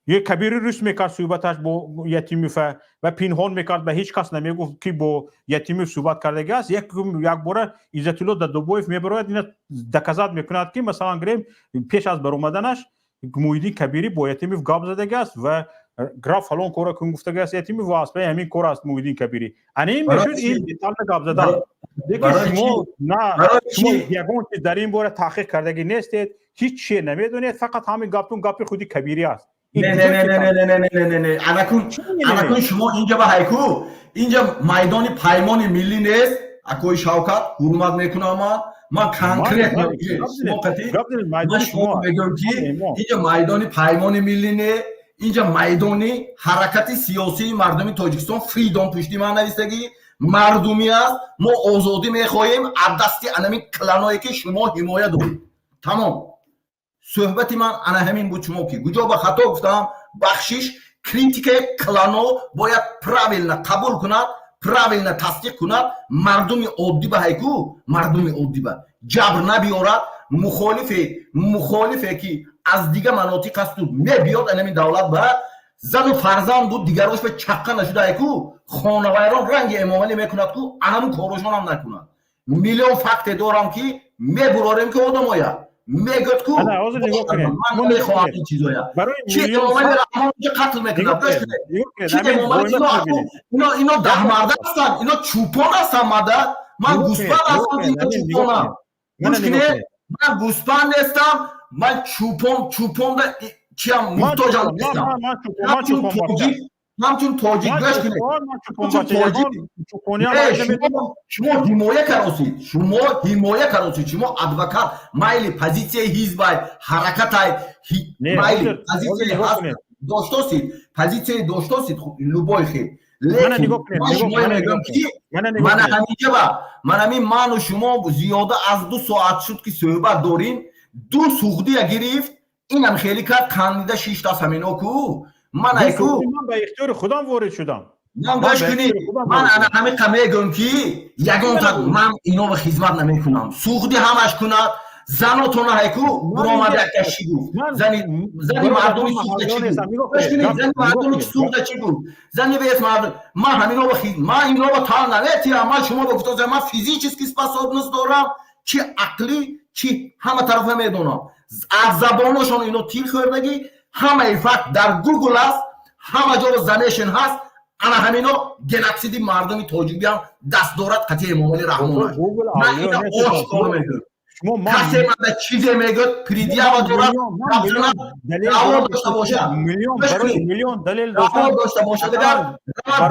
Е Кабири рӯст мекард суҳбаташ бо Ятимова ва пинҳон мекард, ба ҳеҷ кас намегуфт, ки бо Ятимов суҳбат кардагӣ аст. Якбора Иззатулло Дадобоев мебарояд, ина доказать мекунад, ки, масалан гирем, пеш аз баромаданаш Муҳиддин Кабирӣ бо Ятимов гап задагӣ аст ва граф фалон кора кун гуфтагӣ аст Ятимов ва аз паи ҳамин кор аст Муҳиддин Кабирӣ. Ана ин мешуд ин детально гап задан. Лекин шумо на, шумо ягон чиз дар ин бора таҳқиқ кардагӣ нестед, ҳеҷ чие намедонед, фақат ҳамин гаптун гапи худи Кабирӣ аст. Не, не, не, не, не, не, не, не, не, анакун, анакун, шумо инҷа ба ҳайку, инҷа майдони паймони миллӣ нест, акои Шавкат, ҳурмат мекунам ман. Ман конкретно ман шумо мегӯям, ки инҷа майдони паймони миллӣ не, инҷа майдони ҳаракати сиёсии мардуми Тоҷикистон, Freedom пушти ман навистагӣ, мардумӣ аст. Мо озодӣ мехоҳем аз дасти анамин кланое, ки шумо ҳимоя доред. Тамом, суҳбати ман ана ҳамин буд. Шумо ки куҷо ба хато гуфтам, бахшиш. Критикаи клано бояд правильно қабул кунад. Правильно тасдиқ кунад, мардуми оддӣ ба ҳайку, мардуми оддӣ ба ҷабр набиёрад. Мухолифе ки аз дига манотиқ асту мебиёд, анами давлат ба зану фарзанду дигарош ба чаққа нашуда, ҳайку, хонавайрон ранги Эмомалӣ мекунад ку, анаму корошонам накунад. Миллион факте дорам, ки мебурорем, ки одамоя мегӯяд ку, ман намехоҳам ин чизоя. Чи Эмомали Раҳмон қатл мекунад? Чи Эмомали? Ино даҳмарда ҳастанд, ино чӯпон ҳастанд. Мада ман гӯспанд ҳастам, ино чӯпонам. Гӯш кунед, ман гӯспанд нестам, ман чӯпон, чӯпонда чиам муҳтоҷам нестам. Ҳамчун тоҷик, гӯш кунед, тоҷик. Шумо ҳимоя каросид, шумо ҳимоя каросид, шумо адвокат. Майли, позитсияи ҳизбай, ҳаракатай, майли, позитсияи ҳаст доштосид, позитсияи доштосид, любой хел. Лекин ман шумо мегӯям, ки мана ҳаминҷаба, ман ҳамин, ману шумо зиёда аз 2 соат шуд, ки суҳбат дорем. Ду суғдия гирифт, инам хеле кард, кандида шиштааст ҳамино ку. Ман айку Ман ба ихтиёри худам ворид шудам. Ман, гӯш кунед, ман ана ҳамиқа мегӯям, ки ягонта ман иноро хизмат намекунам. Суғдӣ ҳамаш кунад, занотона ҳайку буромад, якта чӣ гуфт? Зани мардуми Суғда чӣ гуфт? Зани мардуми Суғда чӣ гуфт? Зани вес мардум. Ман ҳаминоро, ман иноро тан наметиҳам. Ман шумо гуфтозам, ман физически способность дорам, чи ақлӣ, чи ҳама тарафа медонам. Аз забоношон ино тир хӯрдагӣ. Ҳамаи факт дар Гугл аст, ҳама ҷоро замешен ҳаст. Ана ҳамино геноциди мардуми тоҷик биам даст дорад қатъи Эмомали Раҳмон. Ман ина ошкор мегӯям. Касе манда чизе мегӯяд, предъява дорад, даъво дошта бошад, даъво дошта бошад, агар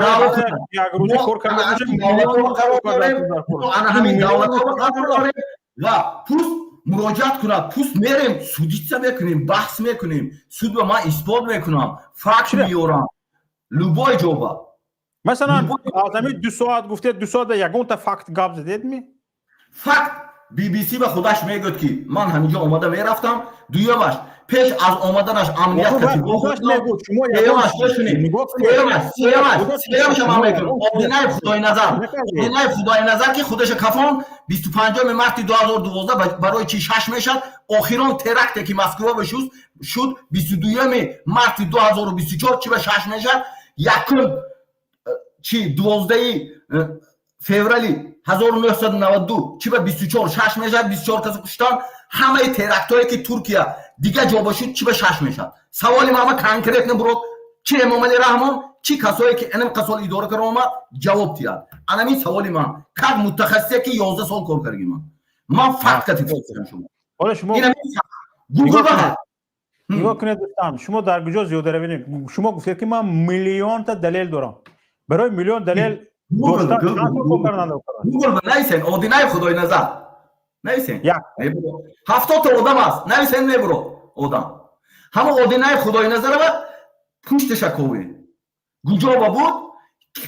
даъво кунад, ана ҳамин давлатҳоро қарор дорем ва пуст муроҷиат кунад, пуст мерем, судиться мекунем, баҳс мекунем, суд ба ман исбот мекунам, факт меёрам любой ҷоба. Масалан, аз ҳамин 2 соат гуфтед, 2 соат ягонта факт гап задедми? Факт BBC ба худаш мегӯяд, ки ман ҳаминҷо омада мерафтам. Дуюмаш, пеш аз омаданаш амният. Сеюмаша ман мекунам. Одинаи Худойназар, Одинаи Худойназар, ки худаша кафон 25 марти 2012, барои чи шаш мешад? Охирон теракте, ки Москва ба шуд, 22 марти 2024, чи ба шаш мешад? Якум чи 12 феврали 1992 чи ба 24 шаш мешавад? 24 касо куштан. Ҳамаи терактҳое, ки Туркия, дигар ҷо бошид, чи ба шаш мешавад? Саволи мама конкретно бурод: чи Эмомали Раҳмон, чи касое, ки инам қасол идора кара омад, ҷавоб диҳад. Анамин саволи ман как мутахассисе, ки 11 сол кор карги. Ман факт кати шумо. Гугл. Нигоҳ кунед, дӯстан, шумо дар куҷо зиёдаравӣ? Шумо гуфтед, ки ман миллионта далел дорам. Барои миллион далел Гугл нависен Одинаи Худойназар, нависен, 70-та одам аст, нависен, мебуро одам. Ҳама Одинаи Худойназарова пушташа кове, куҷоба буд,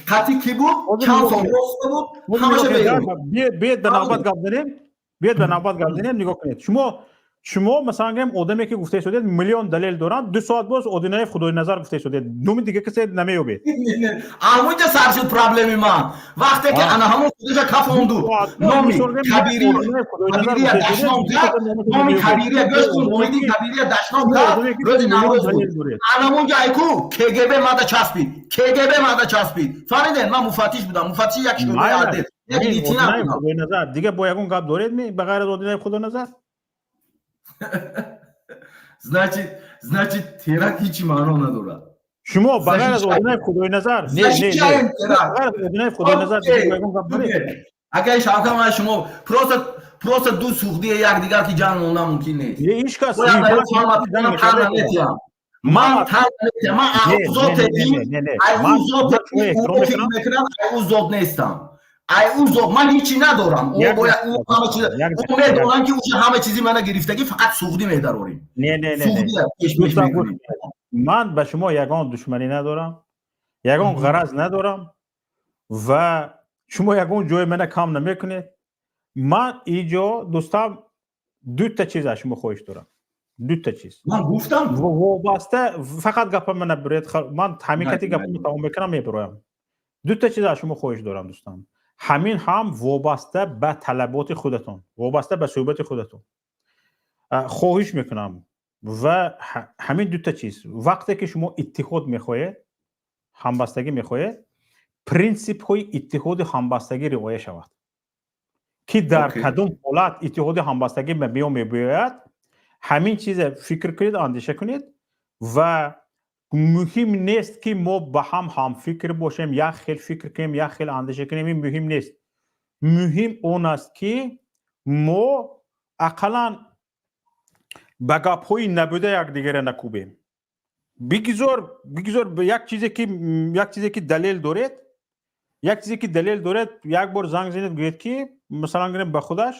қатъи кӣ буд, чанд сол роста буд, ҳамаша. Биед, ба навбат гап занем, биед, ба навбат гап занем. Нигоҳ кунед, шумо, масалан гӯем, одаме, ки гуфта истодед, миллион далел доранд, 2 соат боз Одинаев Худойназар гуфта истодед, номи дига касе намеёбед. Ҳамунҷа сар шуд проблеми ман, вақте ки ана ҳамон худаша кафонду, номи Кабирия дашном кард, номи Кабирия, гӯш кун, Муҳиддин Кабирия дашном кард, рӯзи Наврӯз буд. Анамунҷа айку КГБ мада часпид, КГБ мада часпид, фаҳмиден? Ман муфаттиш будам, муфаттиши як шӯъбаи отдел, як лейтенант. Худойназар дига бо ягон гап доред ми, ба ғайр аз Одинаев Худойназар? Значит, теракт ҳичи маъно надорад. Шумо ба ғайр аз Одинаев Худойназар, не, не, не, Одинаев Худойназар ягон гап доред? Агар шавка, шумо просто ду суғдия якдигар ки ҷанг мондан мумкин нест. Ҳеҷ кас. Ман тан наметиҳам, ман зоте, ай ӯ зоте фикр мекунам, ай ӯ зот нестам, ай ӯ зот ман ҳичи надорам. Ӯ бояд ӯ ҳама чиз, ӯ медонам, ки ӯ ҳама чизи мана гирифтагӣ, фақат суғдӣ медарорем. Не, не, не, ман ба шумо ягон душманӣ надорам, ягон ғараз надорам ва шумо ягон ҷои мана кам намекунед. Ман иҷо, дӯстам, дута чиз аз шумо хоҳиш дорам, дута чиз. Ман гуфтам. Вобаста, фақат гапа мана биред, ман ҳамин кати гапа тамом мекунам, мебироям. Дута чиз аз шумо хоҳиш дорам, дӯстон. Ҳамин ҳам вобаста ба талаботи худатон, вобаста ба суҳбати худатон хоҳиш мекунам. Ва ҳамин дута чиз: вақте ки шумо иттиҳод мехоҳед, ҳамбастагӣ мехоҳед, принсипҳои иттиҳоди ҳамбастагӣ риоя шавад, ки дар кадом ҳолат иттиҳоди ҳамбастагӣ ба миён мебиёяд. Ҳамин чизе фикр кунед, андеша кунед. Ва муҳим нест, ки мо ба ҳам ҳамфикр бошем, як хел фикр кунем, як хел андеша кунем. Ин муҳим нест. Муҳим он аст, ки мо ақаллан ба гапҳои набуда якдигарро накӯбем. Бигзор як чизе ки далел доред, як чизе ки далел доред, як бор занг занед, гӯед, ки масалан гирем, ба худаш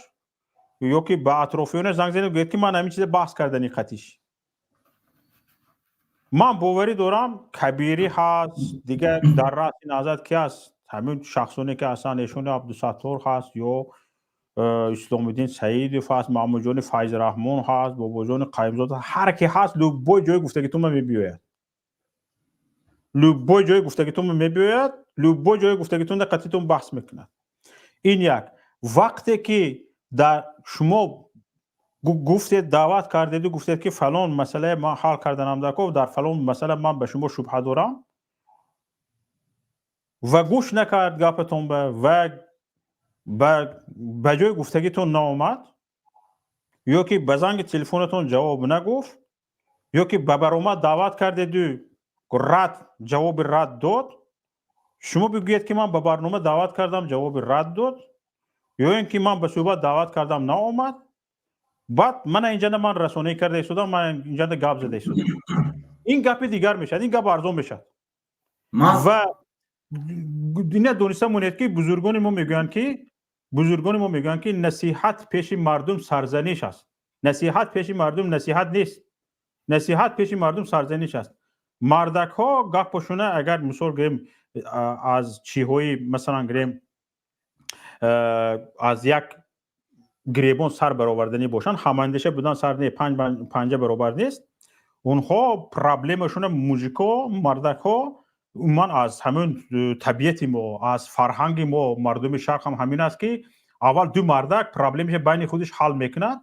ё ки ба атрофиёнаш занг занед, гӯед, ки ман ҳамин чизе баҳс кардани қатиш. Ман боварӣ дорам, Кабирӣ ҳаст, дигар дар раъси наҳзат ки ҳаст, ҳамин шахсоне ки ҳастанд, эшони Абдусаттор ҳаст ё Исломиддин Саидов ҳаст, Маҳмудҷони Файзраҳмон ҳаст, Бобоҷони Қаюмзода, ҳар ки ҳаст, любой ҷои гуфтагитонма мебиёяд, любой ҷои гуфтагитонма мебиёяд, любой ҷои гуфтагитонда қатитон баҳс мекунад. Ин як. Вақте ки дар шумо гуфтед, даъват кардеду гуфтед, ки фалон масъалае ман ҳал карданам дар дар фалон масъала ман ба шумо шубҳа дорам, ва гӯш накард гапатон ба ва ба ҷои гуфтагитон наомад ё ки ба занги телефонатон ҷавоб нагуфт, ё ки ба баромад даъват кардеду рад, ҷавоби рад дод, шумо бигӯед, ки ман ба барнома даъват кардам, ҷавоби рад дод, ё ин ки ман ба суҳбат даъват кардам, наомад. Баъд мана инҷана ман расонаӣ карда истодам, ман инҷана гап зада истодам, ин гапи дигар мешавад, ин гап арзон мешавад. Ва ина дониста монед, ки бузургони мо мегӯянд, ки насиҳат пеши мардум сарзаниш аст. Насиҳат пеши мардум насиҳат нест, насиҳат пеши мардум сарзаниш аст. Мардакҳо гаппошуна агар мисол гирем, аз чиҳои, масалан гирем, аз як гиребон сар бароварданӣ бошанд, ҳамандеша будан сар не, панҷа баробар нест. Онҳо проблемашона, мужико, мардакҳо, умуман аз ҳамин табиати мо, аз фарҳанги мо, мардуми шарқ ҳам ҳамин аст, ки аввал ду мардак проблемаша байни худаш ҳал мекунад.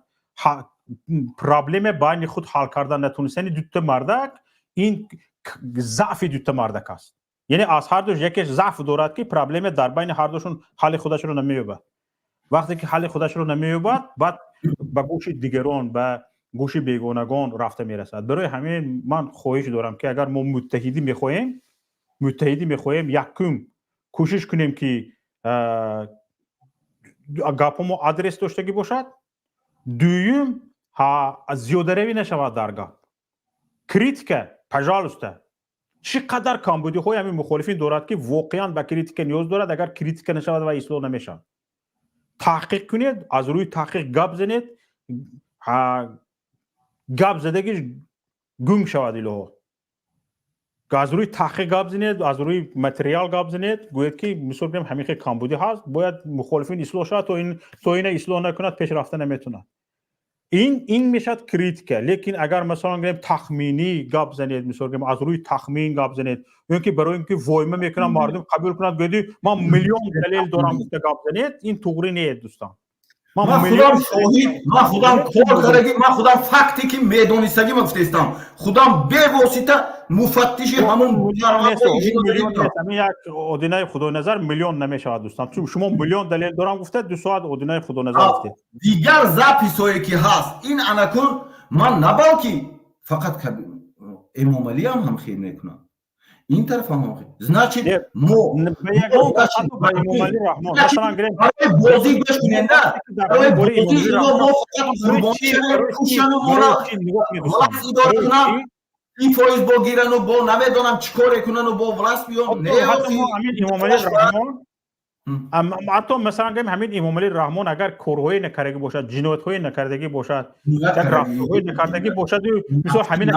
Проблема байни худ ҳал кардан натонистани дута мардак, ин заъфи дута мардак аст. Яъне аз ҳардуш якеш заъф дорад, ки проблема дар байни ҳардушон ҳалли худашро намеёбад. Вақте ки ҳалли худашро намеёбад, баъд ба гӯши дигарон, ба гӯши бегонагон рафта мерасад. Барои ҳамин ман хоҳиш дорам, ки агар мо муттаҳидӣ мехоҳем, якум кӯшиш кунем, ки гапҳомо адрес доштагӣ бошад. Дуюм, зиёдаравӣ нашавад дар гап. Критика, пожалуйста. Чӣ қадар камбудиҳои ҳамин мухолифин дорад, ки воқеан ба критика ниёз дорад. Агар критика нашавад, ва ислоҳ намешавад. Таҳқиқ кунед, аз рӯи таҳқиқ гап занед, гап задагиш гунг шавад илоҳо. Аз рӯи таҳқиқ гап занед, аз рӯи материал гап занед, гӯед, ки мисол гирем, ҳамин хел камбудӣ ҳаст, бояд мухолифин ислоҳ шавад. То ина ислоҳ накунад, пеш рафта наметавонад. Ин мешавад критика. Лекин агар, масалан гирем, тахминӣ гап занед, мисол гирем, аз рӯи тахмин гап занед ё ки барои ин ки войма мекунам, мардум қабул кунад, гӯед, ман миллион далел дорам гуфта гап занед, ин туғри не, дӯстон. Ман худам шоҳид, ман худам кор кардаги, ман худам факте ки медонистагӣ ма гуфтаистам, худам бевосита муфаттиши ҳамон. Як Одинаи Худойназар миллион намешавад, дӯстам. Чун шумо миллион далел дорам гуфта, 2 соат Одинаи Худоназар гуфтед. Дигар записҳое ки ҳаст, ин анакун ман на, балки фақат Эмомалиам ҳам хел мекунам, ин тараф ҳам. Значит, мо бозӣ, гӯш куненда, барои бозӣ ино мо фақат қурбонӣ шавем, кушану моро власть идора кунам, ин фоиз бо гирану бо намедонам чӣ коре кунану бо власть биён. Эмомалӣ Раҳмон, ҳатто масалан гӯем, ҳамин Эмомалӣ Раҳмон агар корҳое накардагӣ бошад, ҷиноятҳое накардагӣ бошад, як рафторҳое накардагӣ бошад, мисол ҳамин.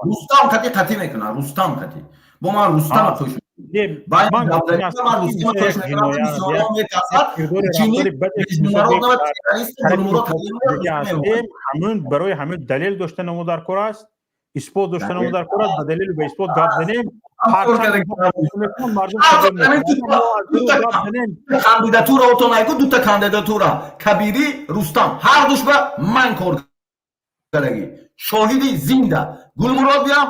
Рустам қати қатӣ мекунад, Рустам қати бо ман, Рустама хуш ман Рустама хуш мекунам. Метарсад. Ҳамин барои ҳамин далел дошта намо дар кор аст. Исбот доштанам дар кор аст, ба далелу ба исбот гап занем. Кандидатура отон айку, дута кандидатура Кабирӣ, Рустам, ҳар душ ба ман кор кардагӣ, шоҳиди зинда. Гулмурод биям,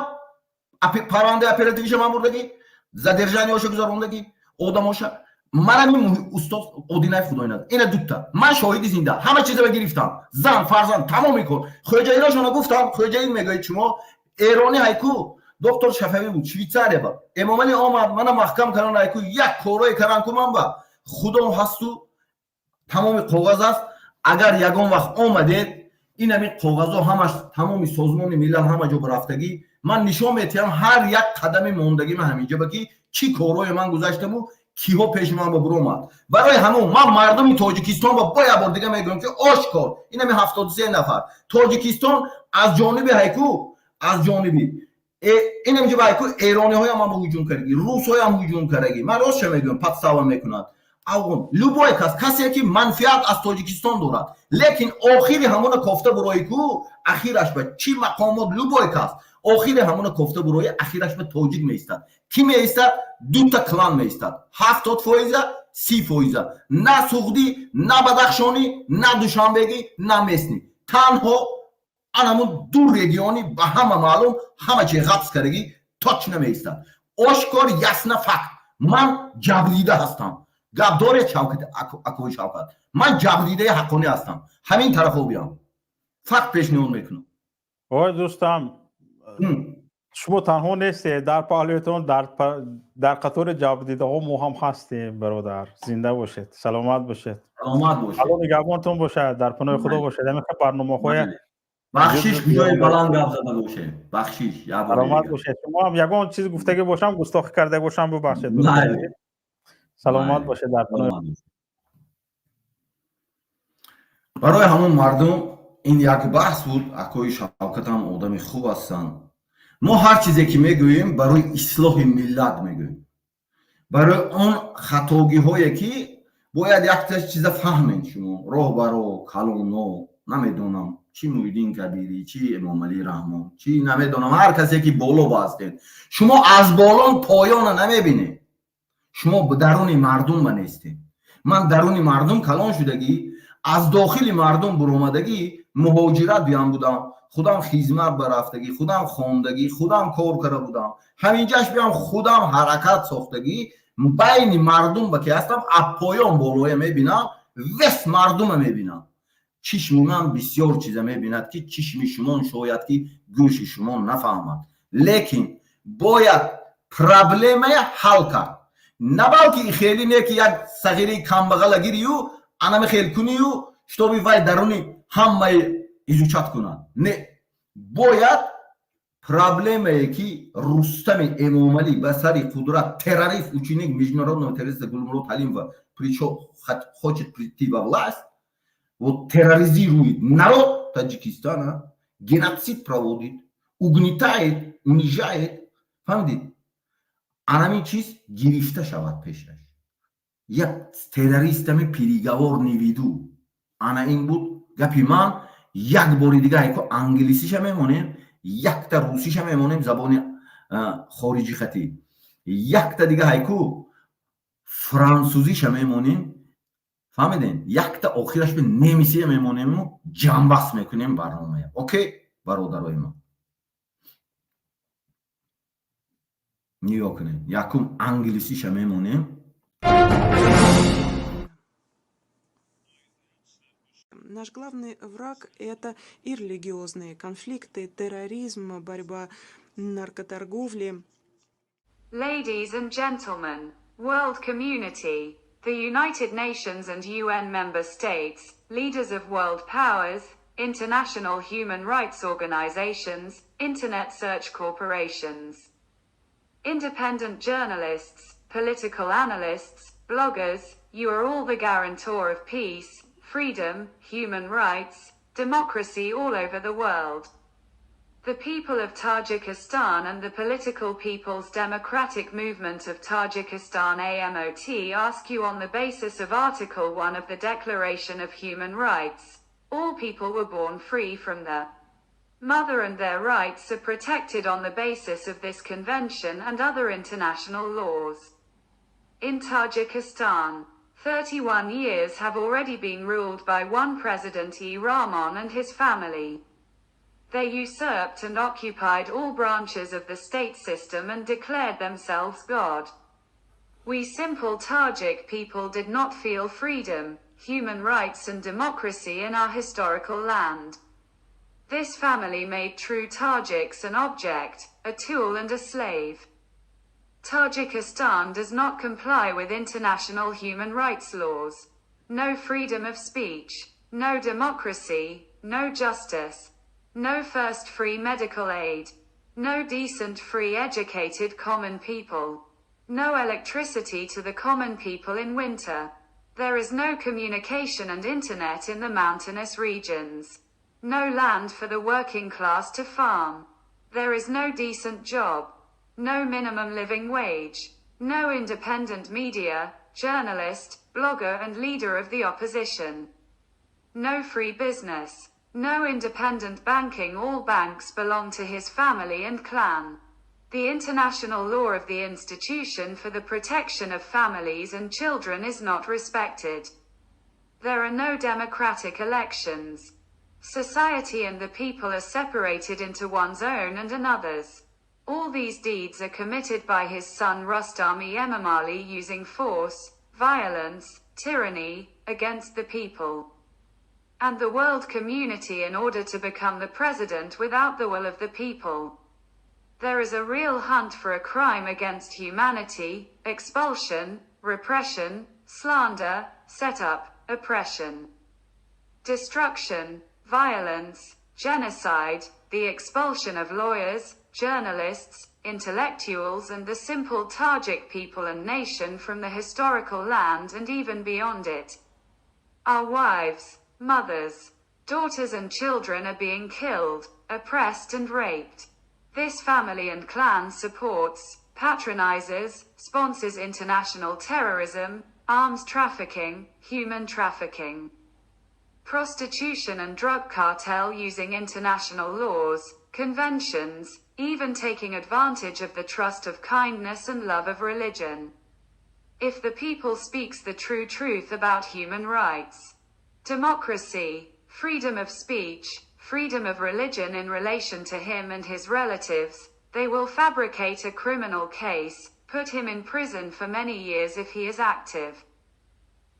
парвандаи оперативиша ман бурдагӣ, задержание оша гузарондагӣ, одамоша манами устод Одинаев Худойназар, ина дута ман шоҳиди зинда, ҳама чиза гирифтам, зан, фарзанд, тамоми кор. Хоҷаиношона гуфтам, хоҷаин мегӯяд, шумо эронӣ ҳайку, доктор Шафавӣ буд, Швейтсария ба Эмомалӣ омад, мана маҳкам кардан ҳайку, як корое кардан ку ман ба худо ҳасту тамоми коғаз аст. Агар ягон вақт омадед, ин ҳамин коғазҳо ҳамаш тамоми Созмони Миллал, ҳама ҷо рафтагӣ, ман нишон метиҳам ҳар як қадами мондагӣ ман ҳаминҷа ба ки чӣ корҳое ман гузаштаму киҳо пеши ман ба буромад. Барои ҳамун ман мардуми Тоҷикистон ба бо як бор дига мегӯям, ки ошкор ин ҳами 73 нафар Тоҷикистон аз ҷониби ҳайку, аз ҷониби ин ҳаминҷа ба ҳайку эрониҳоям ҳам ҳуҷум кардагӣ, русҳоям ҳуҷум кардагӣ. Ман ростша мегӯям, подстава мекунад афғон, любой кас, касе ки манфиат аз Тоҷикистон дорад, лекин охири ҳамона кофта бурои ку, ахираш ба чӣ мақомот, любой кас охири ҳамона кофта бурои, ахираш ба тоҷик меистад. Кӣ меистад? Дута клан меистад, 70%, 30%. На суғдӣ, на бадахшонӣ, на душанбегӣ, на местный, танҳо ан ҳамун ду региони ба ҳама маълум, ҳама чи ғабз кардагӣ точно меистад. Ошкор, ясно, факт. Ман ҷабрдида ҳастам. Гап доред, Шавкат, акои Шавкат, ман ҷабрдидаи ҳаққонӣ ҳастам. Ҳамин тарафо биям, факт пешниҳод мекунам. Ой, дӯстам, шумо танҳо нестед, дар паҳлӯятон, дар қатори ҷабрдидаҳо мо ҳам ҳастем, бародар. Зинда бошед, саломат бошед. Саломат бошед. Алло нигаҳбонтон бошад, дар паноҳи Худо бошед. Ҳамин барномаҳоя Бахшиш, куҷои баланд гап зада бошем, бахшиш. Саломат бошед. Шумо ҳам ягон чиз гуфтагӣ бошам, густохӣ карда бошам, бубахшед. Саломат бошед, дар паноҳи. Барои ҳамон мардум ин як баҳс буд. Акои Шавкатам одами хуб ҳастанд. Мо ҳар чизе ки мегӯем, барои ислоҳи миллат мегӯем, барои он хатогиҳое ки бояд якта чиза фаҳмед шумо, роҳбаро, калоно, намедонам, чӣ Муҳиддин Кабирӣ, чӣ Эмомалӣ Раҳмон, чӣ намедонам, ҳар касе ки боло ҳастед, шумо аз болон поёна намебинед, шумо даруни мардум ба нестед. Ман даруни мардум калон шудагӣ, аз дохили мардум буромадагӣ, муҳоҷират биям будам, худам хизмат барафтагӣ, худам хондагӣ, худам кор карда будам, ҳаминҷаш биям худам ҳаракат сохтагӣ, байни мардум ба ки ҳастам, аз поён болоя мебинам, вес мардума мебинам. Чишми ман бисёр чиза мебинад, ки чишми шумон шояд ки гӯши шумо нафаҳмад, лекин бояд проблемая ҳал кард, на балки хеле не ки як сағири камбағала гирию анами хел кунию, чтобы вай даруни ҳамаи изучать кунад. Не, бояд проблемае ки Рустами Эмомалӣ ба сари қудрат, террорист, ученик международного террориста Гулмурод Ҳалимова пришел, хочет прийти во власть, вот терроризирует народ Таджикистана, геноцид проводит, угнетает, унижает. Фаҳмидед? Анамин чиз гирифта шавад пешаш. Я с террористами переговор не веду. Ана ин буд гапи ман. Як бори дига ҳайко англисиша мемонем, якта русиша мемонем, забони хориҷи хатӣ, якта дига ҳайку франсузиша мемонем, фаҳмидем, якта охираш бе немисия мемонему ҷамбаст мекунем барномая. Окей, бародарои ман, нигоҳ кунем, якум англисиша мемонем. Наш главный враг – это и религиозные конфликты, терроризм, борьба наркоторговли. Ladies and gentlemen, world community, the United Nations and UN member states, leaders of world powers, international human rights organizations, internet search corporations, independent journalists, political analysts, bloggers, you are all the guarantor of peace, freedom, human rights, democracy all over the world. The people of Tajikistan and the political People's Democratic Movement of Tajikistan AMOT ask you on the basis of Article 1 of the Declaration of Human Rights. All people were born free from the Mother and their rights are protected on the basis of this convention and other international laws. In Tajikistan, 31 years have already been ruled by one President E. Rahmon and his family. They usurped and occupied all branches of the state system and declared themselves God. We simple Tajik people did not feel freedom, human rights and democracy in our historical land. This family made true Tajiks an object, a tool and a slave. Tajikistan does not comply with international human rights laws. No freedom of speech, no democracy, no justice, no first free medical aid, no decent free educated common people, no electricity to the common people in winter. There is no communication and internet in the mountainous regions. No land for the working class to farm. There is no decent job. No minimum living wage. No independent media, journalist, blogger and leader of the opposition. No free business. No independent banking. All banks belong to his family and clan. The international law of the institution for the protection of families and children is not respected. There are no democratic elections. Society and the people are separated into one's own and another's. All these deeds are committed by his son Rustami Emomali using force, violence, tyranny, against the people and the world community in order to become the president without the will of the people. There is a real hunt for a crime against humanity, expulsion, repression, slander, setup, oppression, destruction, violence, genocide, the expulsion of lawyers, journalists, intellectuals and the simple Tajik people and nation from the historical land and even beyond it. Our wives, mothers, daughters and children are being killed, oppressed and raped. This family and clan supports, patronizes, sponsors international terrorism, arms trafficking, human trafficking, prostitution and drug cartel using international laws, conventions, even taking advantage of the trust of kindness and love of religion. If the people speaks the true truth about human rights, democracy, freedom of speech, freedom of religion in relation to him and his relatives, they will fabricate a criminal case, put him in prison for many years if he is active.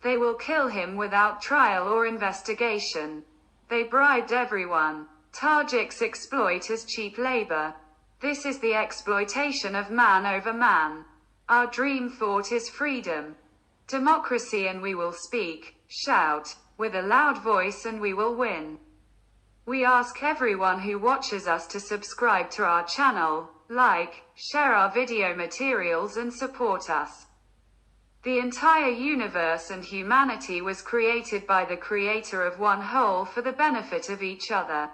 They will kill him without trial or investigation. They bribed everyone. Tajiks exploit as cheap labor. This is the exploitation of man over man. Our dream thought is freedom, democracy, and we will speak, shout, with a loud voice, and we will win. We ask everyone who watches us to subscribe to our channel, like, share our video materials and support us. The entire universe and humanity was created by the creator of one whole for the benefit of each other.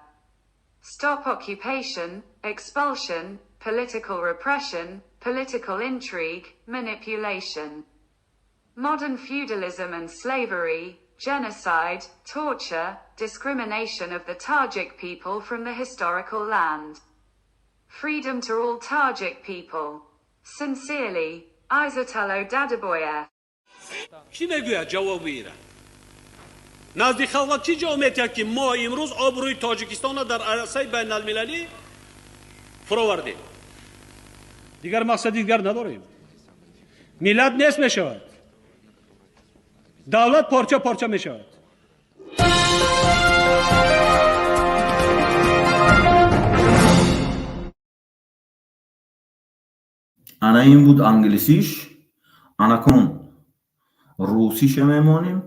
Stop occupation, expulsion, political repression, political intrigue, manipulation, modern feudalism and slavery, genocide, torture, discrimination of the Tajik people from the historical land. Freedom to all Tajik people. Sincerely, Izatullo Dadaboyev. Кӣ мегӯяд ҷавоби ира? Назди халқ чӣ ҷавоб метиҳад, ки мо имрӯз обрӯи Тоҷикистонро дар арсаи байналмилалӣ фуровардем? Дигар мақсади дигар надорем. Миллат нест мешавад, давлат порча порча мешавад. Ана ин буд англисиш, анакун русиша мемонем,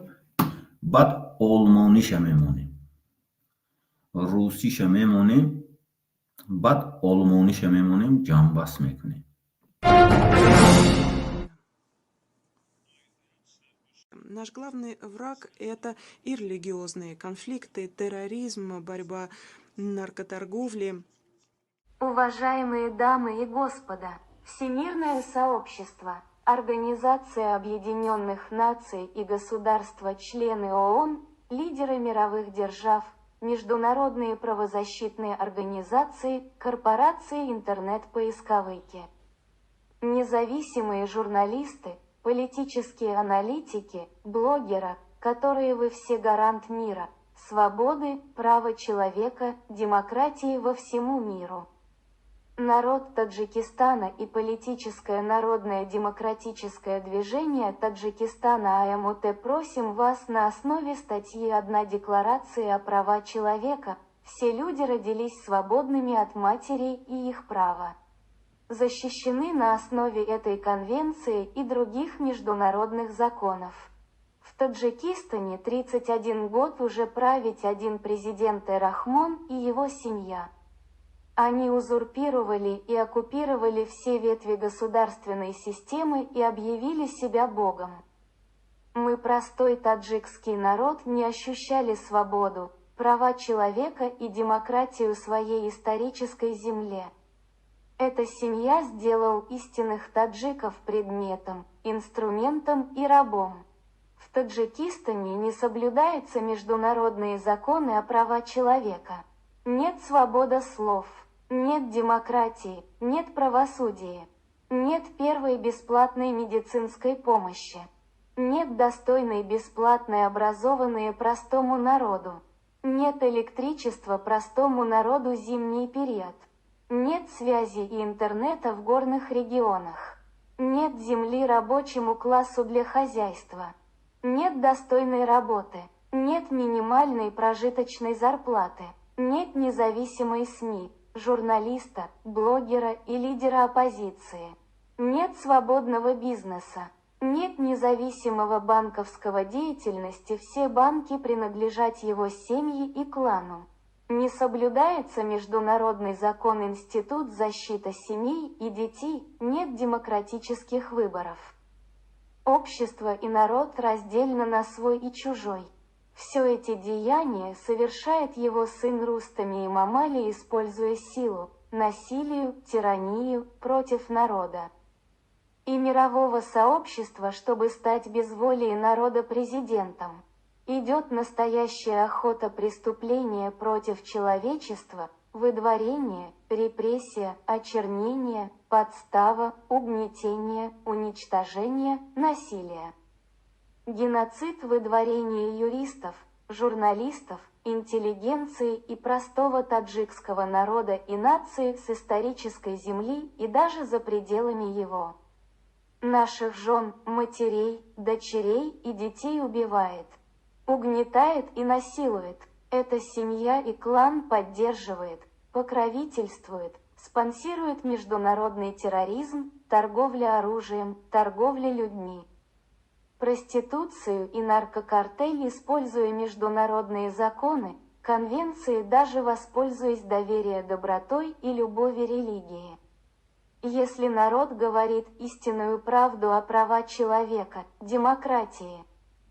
баъд олмониша мемонем, русиша мемонем, баъд олмониша мемонем, ҷамъбаст мекунем. Наш главный враг – это и религиозные конфликты, терроризм, борьба наркоторговли. Уважаемые дамы и господа, Всемирное сообщество, Организация Объединенных Наций и государства-члены ООН, лидеры мировых держав, международные правозащитные организации, корпорации интернет-поисковики. Независимые журналисты, политические аналитики, блогера, которые вы все гарант мира, свободы, права человека, демократии во всему миру. Народ Таджикистана и политическое народное демократическое движение Таджикистана АМОТ просим вас на основе статьи 1 Декларации о правах человека: все люди родились свободными от матери и их права защищены на основе этой конвенции и других международных законов. В Таджикистане 31 год уже править один президент Рахмон и его семья. Они узурпировали и оккупировали все ветви государственной системы и объявили себя богом. Мы, простой таджикский народ, не ощущали свободу, права человека и демократию своей исторической земле. Эта семья сделал истинных таджиков предметом, инструментом и рабом. В Таджикистане не соблюдаются международные законы о правах человека. Нет свободы слов, нет демократии, нет правосудия, нет первой бесплатной медицинской помощи, нет достойной бесплатной образованные простому народу, нет электричества простому народу зимний период, нет связи и интернета в горных регионах, нет земли рабочему классу для хозяйства, нет достойной работы, нет минимальной прожиточной зарплаты, нет независимой СМИ, журналиста, блогера и лидера оппозиции. Нет свободного бизнеса. Нет независимого банковского деятельности, все банки принадлежат его семье и клану. Не соблюдается международный закон Институт защиты семей и детей, нет демократических выборов. Общество и народ раздельно на свой и чужой. Все эти деяния совершает его сын Рустами Эмомали, используя силу, насилию, тиранию против народа и мирового сообщества, чтобы стать без воли народа президентом. Идет настоящая охота преступления против человечества, выдворение, репрессия, очернение, подстава, угнетение, уничтожение, насилие. Геноцид, выдворение юристов, журналистов, интеллигенции и простого таджикского народа и нации с исторической земли и даже за пределами его. Наших жен, матерей, дочерей и детей убивает, угнетает и насилует. Эта семья и клан поддерживает, покровительствует, спонсирует международный терроризм, торговля оружием, торговля людьми, проституцию и наркокартель, используя международные законы, конвенции, даже воспользуясь доверием, добротой и любови религии. Если народ говорит истинную правду о правах человека, демократии,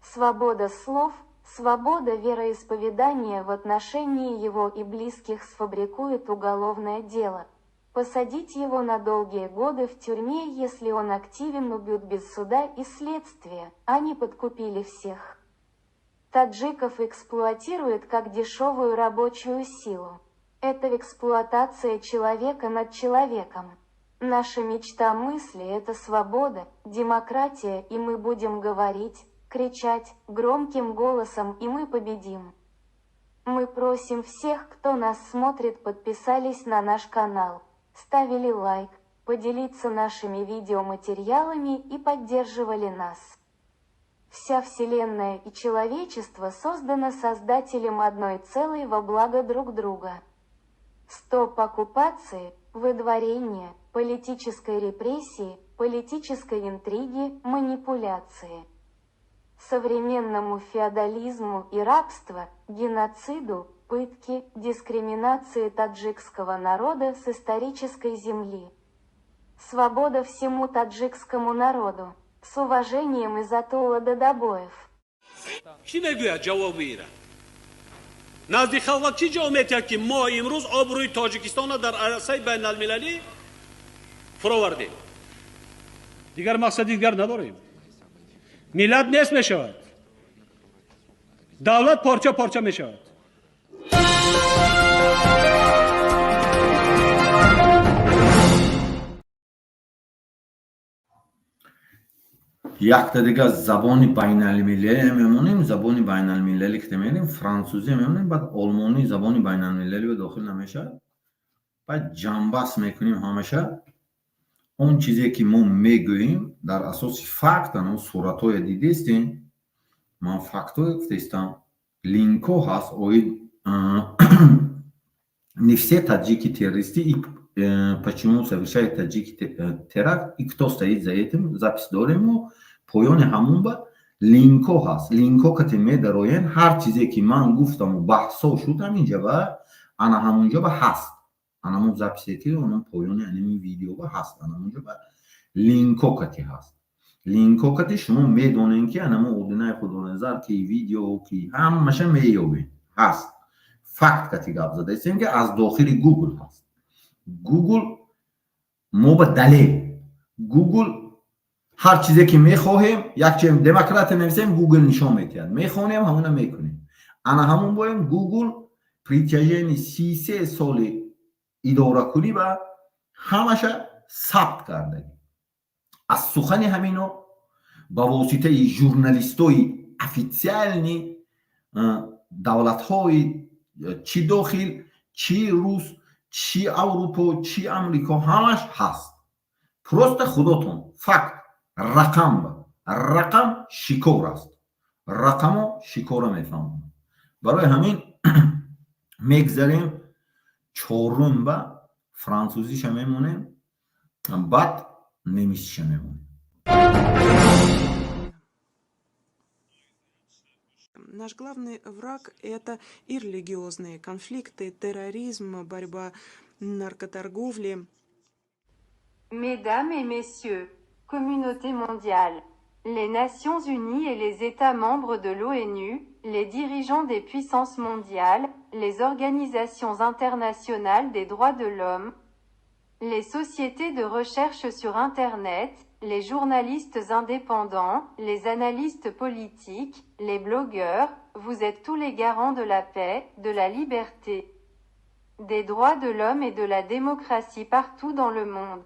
свобода слов, свобода вероисповедания в отношении его и близких сфабрикует уголовное дело. Посадить его на долгие годы в тюрьме, если он активен, убьют без суда и следствия, они подкупили всех. Таджиков эксплуатируют как дешевую рабочую силу. Это эксплуатация человека над человеком. Наша мечта мысли – это свобода, демократия, и мы будем говорить, кричать громким голосом, и мы победим. Мы просим всех, кто нас смотрит, подписались на наш канал, ставили лайк, поделиться нашими видеоматериалами и поддерживали нас. Вся Вселенная и человечество создано Создателем одной целой во благо друг друга. Стоп оккупации, выдворения, политической репрессии, политической интриги, манипуляции. Современному феодализму и рабству, геноциду, пытки, дискриминации таджикского народа с исторической земли. Свобода всему таджикскому народу. С уважением, Изатулла Дадабоев. Кӣ мегӯяд ҷавоби ира? Назди халқ чӣ ҷавоб метиҳад, ки мо имрӯз обрӯи Тоҷикистонро дар арсаи байналмилалӣ фуровардем? Дигар мақсади дигар надорем. Миллат нест мешавад, давлат порча порча мешавад. Якта дига забони байналмилалӣ мемонем. Забони байналмилалӣ ки мерем, франсузӣ мемонем, баъд олмонӣ забони байналмилалӣ ба дохил намешавад. Баъд ҷамъбаст мекунем. Ҳамаша он чизе ки мо мегӯем, дар асоси факт. Ано суратҳое дидестем, ман фактҳое гуфтаистам, линкҳо ҳаст оид «Не все таджики террористы» и «Почему совершают таджики теракт и кто стоит за этим». Запись дорем мо. Поёни ҳамун ба линкҳо ҳаст. Линкҳо кате медароен, ҳар чизе ки ман гуфтаму баҳсҳо шуд, ҳаминҷа ба ана ҳамунҷо ба ҳаст. Анамун записе ки онам поёни анами видео ба ҳаст, анамунҷо ба линкҳо кати ҳаст. Линкҳо кати шумо медонем, ки анамо Одинаи Худоназар ки, видео ки, ҳамаша меёбем, ҳаст. Факт кати гап задаистем, ки аз дохили Гугл ҳаст. Гугл мо ба далел, Гугл ҳар чизе ки мехоҳем, як чи демократия нависем, Гугл нишон медиҳад, мехонем, ҳамона мекунем. Ана ҳамон боем Гугл протяжении 33 соли идоракунӣ ба ҳамаша сабт кардагӣ. Аз сухани ҳамино, ба воситаи журналистои официальный давлатҳои, чӣ дохил, чӣ рус, чӣ Аврупо, чӣ Амрико, ҳамаш ҳаст. Просто худотон факт, рақам ба рақам шикор аст, рақамо шикора мефаҳмонад. Барои ҳамин мегзарем чорум ба франсузиша мемонем, баъд немисиша мемонем. Наш главный враг – это и религиозные конфликты, терроризм, борьба наркоторговли. Mesdames et messieurs, communauté mondiale, les Nations Unies et les États membres de l'ONU, les dirigeants des puissances mondiales, les organisations internationales des droits de l'homme, les sociétés de recherche sur Internet, les journalistes indépendants, les analystes politiques, les blogueurs, vous êtes tous les garants de la paix, de la liberté, des droits de l'homme et de la démocratie partout dans le monde.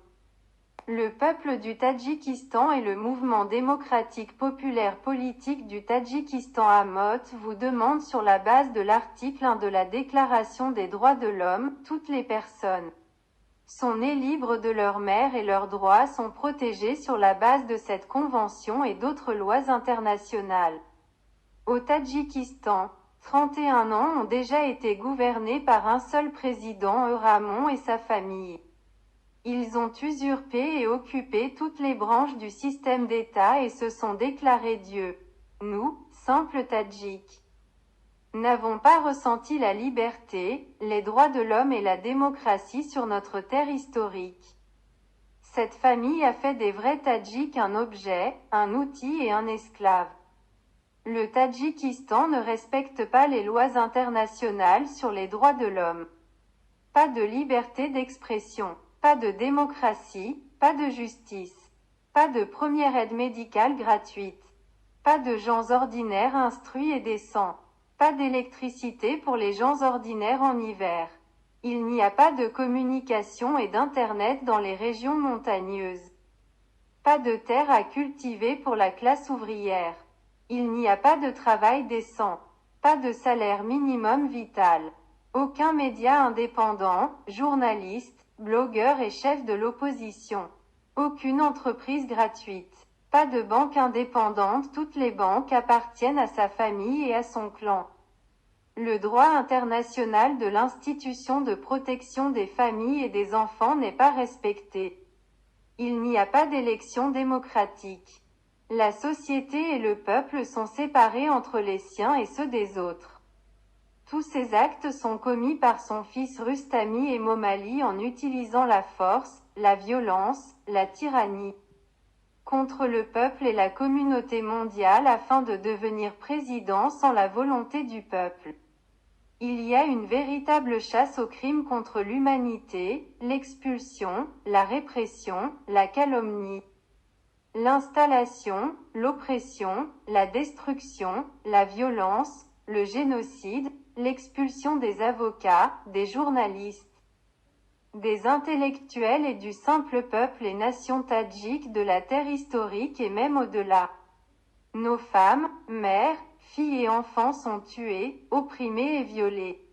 Le peuple du Tadjikistan et le mouvement démocratique populaire politique du Tadjikistan Amot vous demandent, sur la base de l'article 1 de la Déclaration des droits de l'homme, toutes les personnes sont nées libres de leur mère et leurs droits sont protégés sur la base de cette convention et d'autres lois internationales. Au Tadjikistan, 31 ans ont déjà été gouvernés par un seul président, Rahmon et sa famille. Ils ont usurpé et occupé toutes les branches du système d'État et se sont déclarés Dieu. Nous, simples Tadjiks, n'avons pas ressenti la liberté, les droits de l'homme et la démocratie sur notre terre historique. Cette famille a fait des vrais Tadjiks un objet, un outil et un esclave. Le Tadjikistan ne respecte pas les lois internationales sur les droits de l'homme. Pas de liberté d'expression, pas de démocratie, pas de justice, pas de première aide médicale gratuite, pas de gens ordinaires instruits et décents, pas d'électricité pour les gens ordinaires en hiver. Il n'y a pas de communication et d'Internet dans les régions montagneuses. Pas de terre à cultiver pour la classe ouvrière. Il n'y a pas de travail décent. Pas de salaire minimum vital. Aucun média indépendant, journaliste, blogueur et chef de l'opposition. Aucune entreprise gratuite. Pas de banque indépendante, toutes les banques appartiennent à sa famille et à son clan. Le droit international de l'institution de protection des familles et des enfants n'est pas respecté. Il n'y a pas d'élection démocratique. La société et le peuple sont séparés entre les siens et ceux des autres. Tous ces actes sont commis par son fils Rustami Emomali en utilisant la force, la violence, la tyrannie contre le peuple et la communauté mondiale afin de devenir président sans la volonté du peuple. Il y a une véritable chasse aux crimes contre l'humanité, l'expulsion, la répression, la calomnie, l'installation, l'oppression, la destruction, la violence, le génocide, l'expulsion des avocats, des journalistes, Des intellectuels et du simple peuple et nation tadjik de la terre historique et même au-delà. Nos femmes, mères, filles et enfants sont tués, opprimés et violés.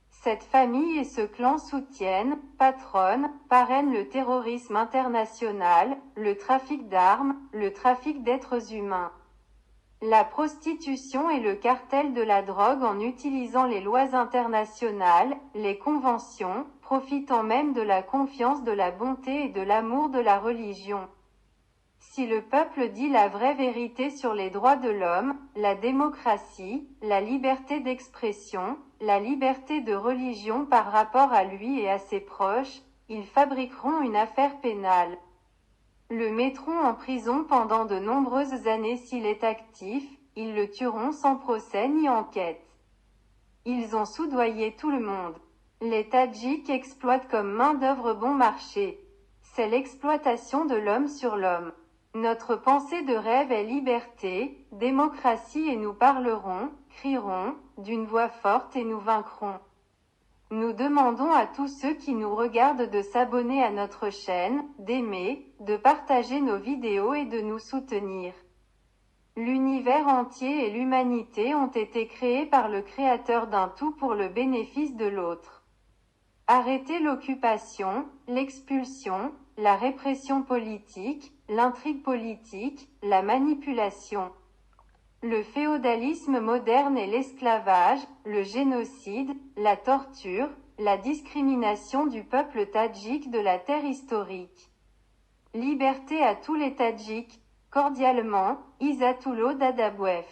Cette famille et ce clan soutiennent, patronnent, parrainent le terrorisme international, le trafic d'armes, le trafic d'êtres humains, la prostitution et le cartel de la drogue en utilisant les lois internationales, les conventions, profitant même de la confiance de la bonté et de l'amour de la religion. Si le peuple dit la vraie vérité sur les droits de l'homme, la démocratie, la liberté d'expression, la liberté de religion par rapport à lui et à ses proches, ils fabriqueront une affaire pénale. Le mettront en prison pendant de nombreuses années s'il est actif, ils le tueront sans procès ni enquête. Ils ont soudoyé tout le monde. Les Tadjiks exploitent comme main-d'œuvre bon marché. C'est l'exploitation de l'homme sur l'homme. Notre pensée de rêve est liberté, démocratie et nous parlerons, crierons, d'une voix forte et nous vaincrons. Nous demandons à tous ceux qui nous regardent de s'abonner à notre chaîne, d'aimer, de partager nos vidéos et de nous soutenir. L'univers entier et l'humanité ont été créés par le créateur d'un tout pour le bénéfice de l'autre. Arrêtez l'occupation, l'expulsion, la répression politique, l'intrigue politique, la manipulation. Le féodalisme moderne et l'esclavage, le génocide, la torture, la discrimination du peuple tadjik de la terre historique. Liberté à tous les Tadjiks. Cordialement, Izatullo Dadabouef.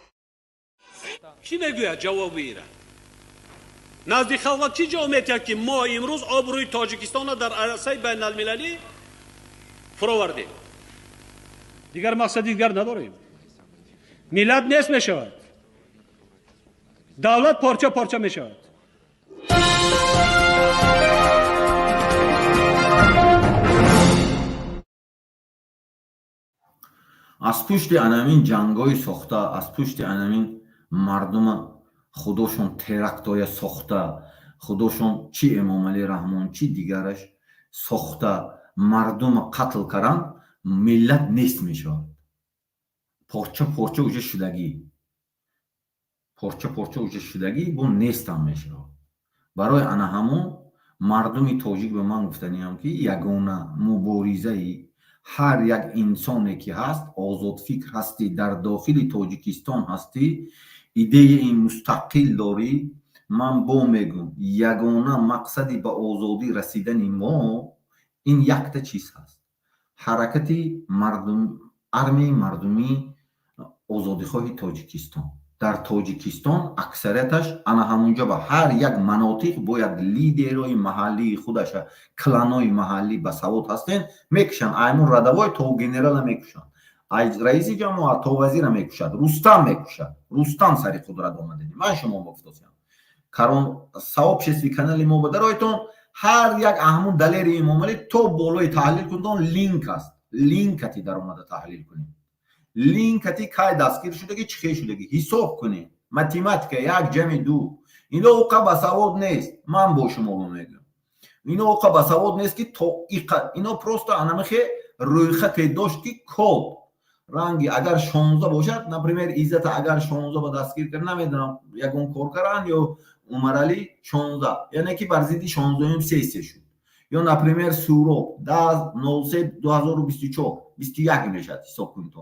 Чӣ мегӯяд ҷавоби ира? Назди халқ чӣ ҷавоб метиҳад, ки мо имрӯз обрӯи Тоҷикистонро дар арсаи байналмилалӣ фуровардем? Дигар мақсади дигар надорем. Миллат нест мешавад, давлат порча порча мешавад. Аз пушти анамин ҷангҳои сохта, аз пушти анамин мардума худошон терактоя сохта, худошон чи Эмомалӣ Раҳмон, чи дигараш сохта мардума қатл каранд, миллат нест мешавад. Порча порча уже шудагӣ, порча порча уже шудагӣ бо нестам мешавад. Барои ана ҳамон мардуми тоҷик ба ман гуфтаниам, ки ягона муборизаи ҳар як инсоне ки ҳаст, озодфикр ҳастӣ, дар дохили Тоҷикистон ҳастӣ, идеяи мустақил дорӣ, ман бо мегӯм, ягона мақсади ба озодӣ расидани мо ин якта чиз ҳаст: ҳаракати мардум, армияи мардумии озодихоҳи Тоҷикистон. Дар Тоҷикистон аксарияташ ана ҳамунҷо ба ҳар як манотиқ бояд лидерои маҳаллии худаша, кланои маҳаллӣ басавод ҳастен, мекушанд. Аймун радавой то генерала мекушанд, ай раиси ҷамоат то вазира мекушад, Рустам мекушад. Рустам сари қудрат омадани ман шумо гуфтосиям. Карон сообществои канали мо ба даройтон, ҳар як аҳмун Далери Эмомалӣ то болои таҳлил кунтон, линк аст, линкати даромада таҳлил кунед, линкати кай дастгир шудагӣ, чӣ хел шудагӣ ҳисоб кунед. Математика як ҷамъи ду. Ино уқа басавод нест, ман бо шумо мегӯям, ино уқа басавод нест, ки то иқа ино просто анамихе рӯйхате дошт, ки код ранги агар 16 бошад, например, Иззата агар 16 ба дастгир кард, намедонам, ягон кор каранд ё Умаралӣ 16, яъне ки бар зидди 16-юм сессия шуд, ё, например, Суроб 10.03.2024, 21 мешавад. Ҳисоб кунед,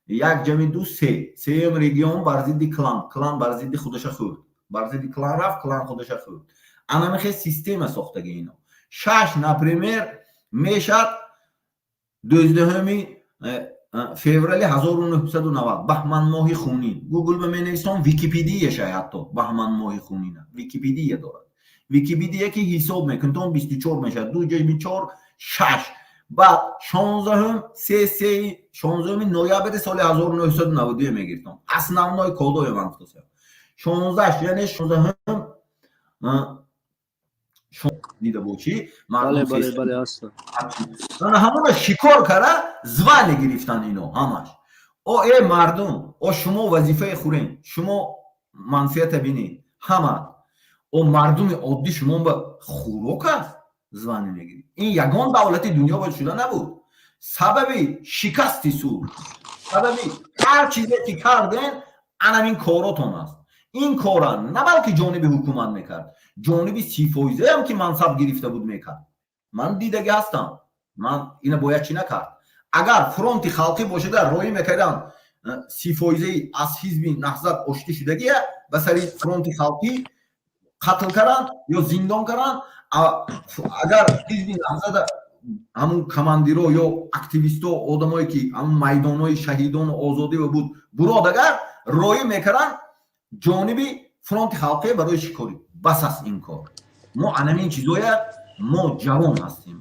як ҷамъи ду се, сеюм регион бар зидди клан, клан бар зидди худаша хӯрд, бар зидди клан рафт, клан худаша хӯрд. Анамихе система сохтаги ино. Шаш, например, мешад 12 феврали 1990, баҳман моҳи хунин. Гугл ба менависон, Википедияша, ҳатто баҳман моҳи хунина Википедия дорад. Википедия ки ҳисоб мекунтон, 24 мешавад, ду ҷамъи чор шаш. Баъд 16-ум се, 16-уми ноябри соли 1992 мегирифтам. Основной кодои ман гуфтасам 16, яъне 16-ум дида бошӣ. Ҳамона шикор кара звали гирифтан ино ҳамаш. О э мардум, о шумо вазифаи хӯрен, шумо манфиата бинед ҳама. О мардуми оддӣ, шумо ба хӯрок аст, Звание мегирӣ. Ин ягон давлати дунё бояд шуда набуд. Сабаби шикасти сулҳ, сабаби ҳар чизе ки карден, анамин коротон аст. Ин кора на балки ҷониби ҳукумат мекард, ҷониби 30 фоизаам ки мансаб гирифта буд, мекард. Ман дидагӣ ҳастам. Ман ина бояд чӣ накард? Агар Фронти халқӣ бошада, роӣ мекарданд 30 фоизаи аз ҳизби Наҳзат оштӣ шудагия ба сари Фронти халқӣ қатл карданд ё зиндон карданд. Агар ҳизби Наҳзата ҳамун командиро ё активисто, одамое ки ҳамун майдонҳои шаҳидону озодӣ буд, бурод, агар роӣ мекарданд ҷониби Фронти халқӣ барои шикорӣ. Бас аст ин кор. Мо анамин чизоя, мо ҷавон ҳастем.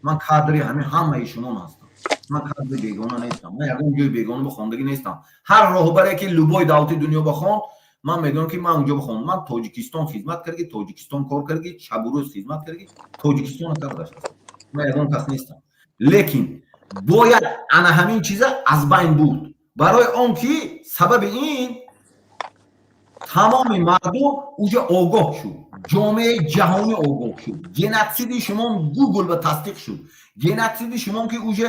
Ман кадри ҳамин ҳамаи шумон ҳастам. Ман кадри бегона нестам. Ман ягон ҷои бегона ба хондагӣ нестам. Ҳар роҳбаре ки любой давлати дунё ба хонд, ман медонам, ки ман унҷо бихондам. Ман Тоҷикистон хизмат кардаги, Тоҷикистон кор кардаги, шабу рӯз хизмат кардаги, Тоҷикистона кардаш. Ман ягон кас нестам, лекин бояд ана ҳамин чиза аз байн бурд, барои он ки сабаби ин тамоми мардум уже огоҳ шуд, ҷомеаи ҷаҳонӣ огоҳ шуд. Геноциди шумо Гугл ба тасдиқ шуд. Геноциди шумо ки уже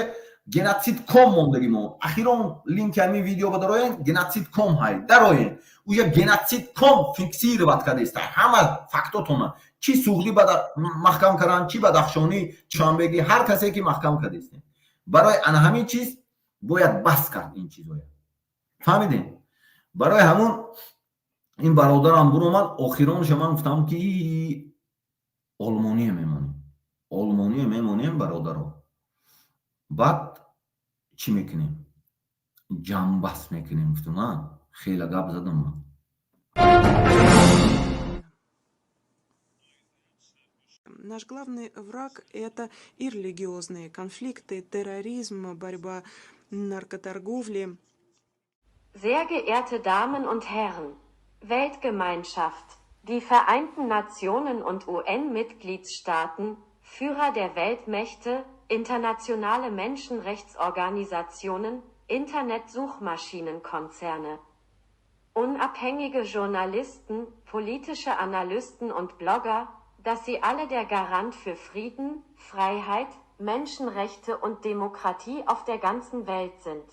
геноцид ком мондагӣ мо ахирон линки ҳамин видео ба дароен, геноцид ком ҳай дароен, уже геноцид ком фиксировать кардааст ҳама фактотона. Чӣ суғдӣ маҳкам кардан, чӣ бадахшонӣ, чанбегӣ, ҳар касе ки маҳкам кардастем. Барои ана ҳамин чиз бояд бас кард ин чизоя. Фаҳмидем? Барои ҳамун ин бародарам буромад. Охиронша ман гуфтам, ки Олмония мемонем, Олмония мемонем, бародаро. Баъд чӣ мекунем? Ҷамъбаст мекунем, гуфтам. Хеле гап задам ман. Наш главный враг – это и религиозные конфликты, терроризм, борьба наркоторговли. Sehr geehrte Damen und Herren, Weltgemeinschaft, die Vereinten Nationen und UN-Mitgliedstaaten, Führer der Weltmächte, internationale Menschenrechtsorganisationen, Internetsuchmaschinenkonzerne, unabhängige Journalisten, politische Analysten und Blogger, dass sie alle der Garant für Frieden, Freiheit, Menschenrechte und Demokratie auf der ganzen Welt sind.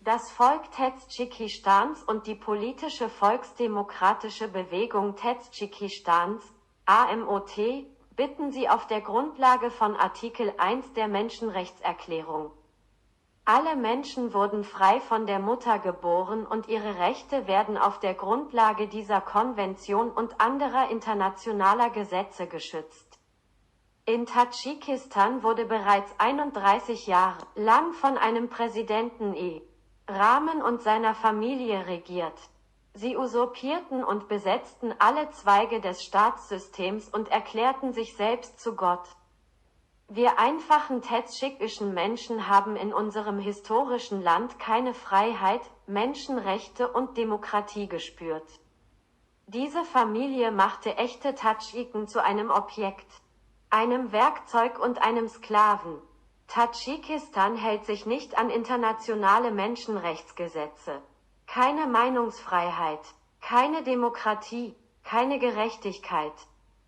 Das Volk Tadschikistans und die politische Volksdemokratische Bewegung Tadschikistans, AMOT, bitten Sie auf der Grundlage von Artikel 1 der Menschenrechtserklärung. Alle Menschen wurden frei von der Mutter geboren und ihre Rechte werden auf der Grundlage dieser Konvention und anderer internationaler Gesetze geschützt. In Tadschikistan wurde bereits 31 Jahre lang von einem Präsidenten E. Rahman und seiner Familie regiert. Sie usurpierten und besetzten alle Zweige des Staatssystems und erklärten sich selbst zu Gott. Wir einfachen tadschikischen Menschen haben in unserem historischen Land keine Freiheit, Menschenrechte und Demokratie gespürt. Diese Familie machte echte Tadschiken zu einem Objekt, einem Werkzeug und einem Sklaven. Tadschikistan hält sich nicht an internationale Menschenrechtsgesetze. Keine Meinungsfreiheit, keine Demokratie, keine Gerechtigkeit,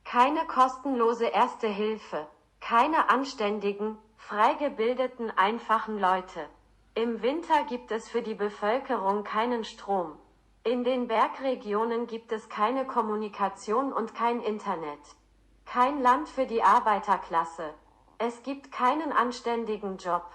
keine kostenlose Erste Hilfe, keine anständigen, frei gebildeten einfachen Leute. Im Winter gibt es für die Bevölkerung keinen Strom. In den Bergregionen gibt es keine Kommunikation und kein Internet. Kein Land für die Arbeiterklasse. Es gibt keinen anständigen Job.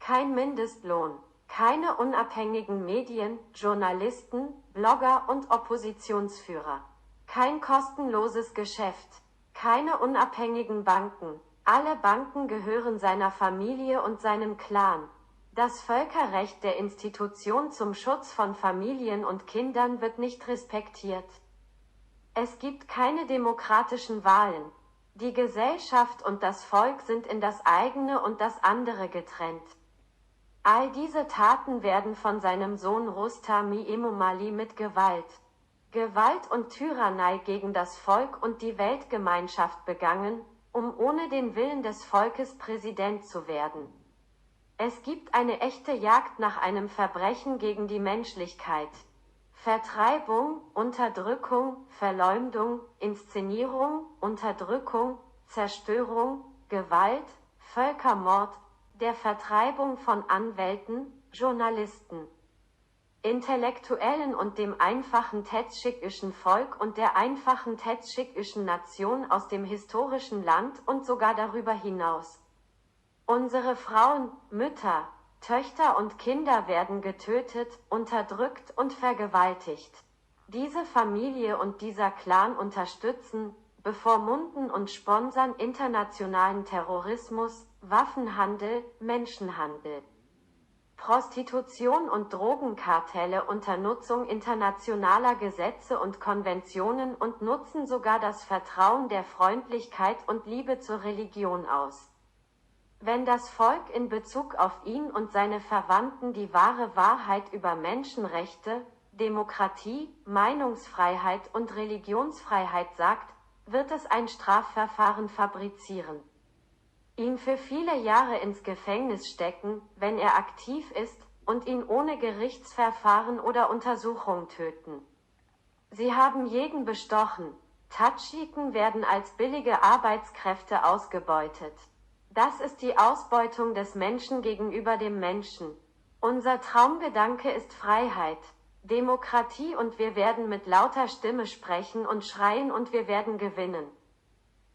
Kein Mindestlohn. Keine unabhängigen Medien, Journalisten, Blogger und Oppositionsführer. Kein kostenloses Geschäft. Keine unabhängigen Banken. Alle Banken gehören seiner Familie und seinem Clan. Das Völkerrecht der Institution zum Schutz von Familien und Kindern wird nicht respektiert. Es gibt keine demokratischen Wahlen. Die Gesellschaft und das Volk sind in das eigene und das andere getrennt. All diese Taten werden von seinem Sohn Rustami Emomali mit Gewalt, Gewalt und Tyrannei gegen das Volk und die Weltgemeinschaft begangen, um ohne den Willen des Volkes Präsident zu werden. Es gibt eine echte Jagd nach einem Verbrechen gegen die Menschlichkeit. Vertreibung, Unterdrückung, Verleumdung, Inszenierung, Unterdrückung, Zerstörung, Gewalt, Völkermord, der Vertreibung von Anwälten, Journalisten, Intellektuellen und dem einfachen tadschikischen Volk und der einfachen tadschikischen Nation aus dem historischen Land und sogar darüber hinaus. Unsere Frauen, Mütter, Töchter und Kinder werden getötet, unterdrückt und vergewaltigt. Diese Familie und dieser Clan unterstützen, bevormunden und sponsern internationalen Terrorismus, Waffenhandel, Menschenhandel, Prostitution und Drogenkartelle unter Nutzung internationaler Gesetze und Konventionen und nutzen sogar das Vertrauen der Freundlichkeit und Liebe zur Religion aus. Wenn das Volk in Bezug auf ihn und seine Verwandten die wahre Wahrheit über Menschenrechte, Demokratie, Meinungsfreiheit und Religionsfreiheit sagt, wird es ein Strafverfahren fabrizieren, ihn für viele Jahre ins Gefängnis stecken, wenn er aktiv ist, und ihn ohne Gerichtsverfahren oder Untersuchung töten. Sie haben jeden bestochen. Tadschiken werden als billige Arbeitskräfte ausgebeutet. Das ist die Ausbeutung des Menschen gegenüber dem Menschen. Unser Traumgedanke ist Freiheit, Demokratie und wir werden mit lauter Stimme sprechen und schreien und wir werden gewinnen.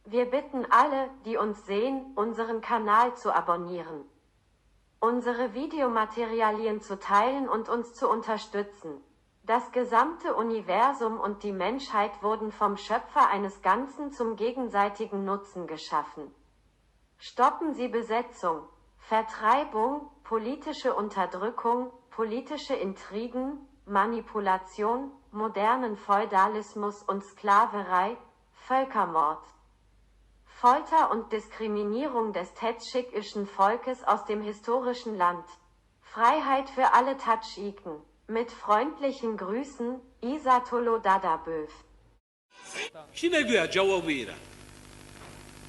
Wir bitten alle, die uns sehen, unseren Kanal zu abonnieren, unsere Videomaterialien zu teilen und uns zu unterstützen. Das gesamte Universum und die Menschheit wurden vom Schöpfer eines Ganzen zum gegenseitigen Nutzen geschaffen. Stoppen Sie Besetzung, Vertreibung, politische Unterdrückung, politische Intrigen, Manipulation, modernen Feudalismus und Sklaverei, Völkermord, Folter und Diskriminierung des tadschikischen Volkes aus dem historischen Land. Freiheit für alle Tadschiken. Mit freundlichen Grüßen, Isatolo Dadaböv. Чӣ мегӯяд ҷавоби ира?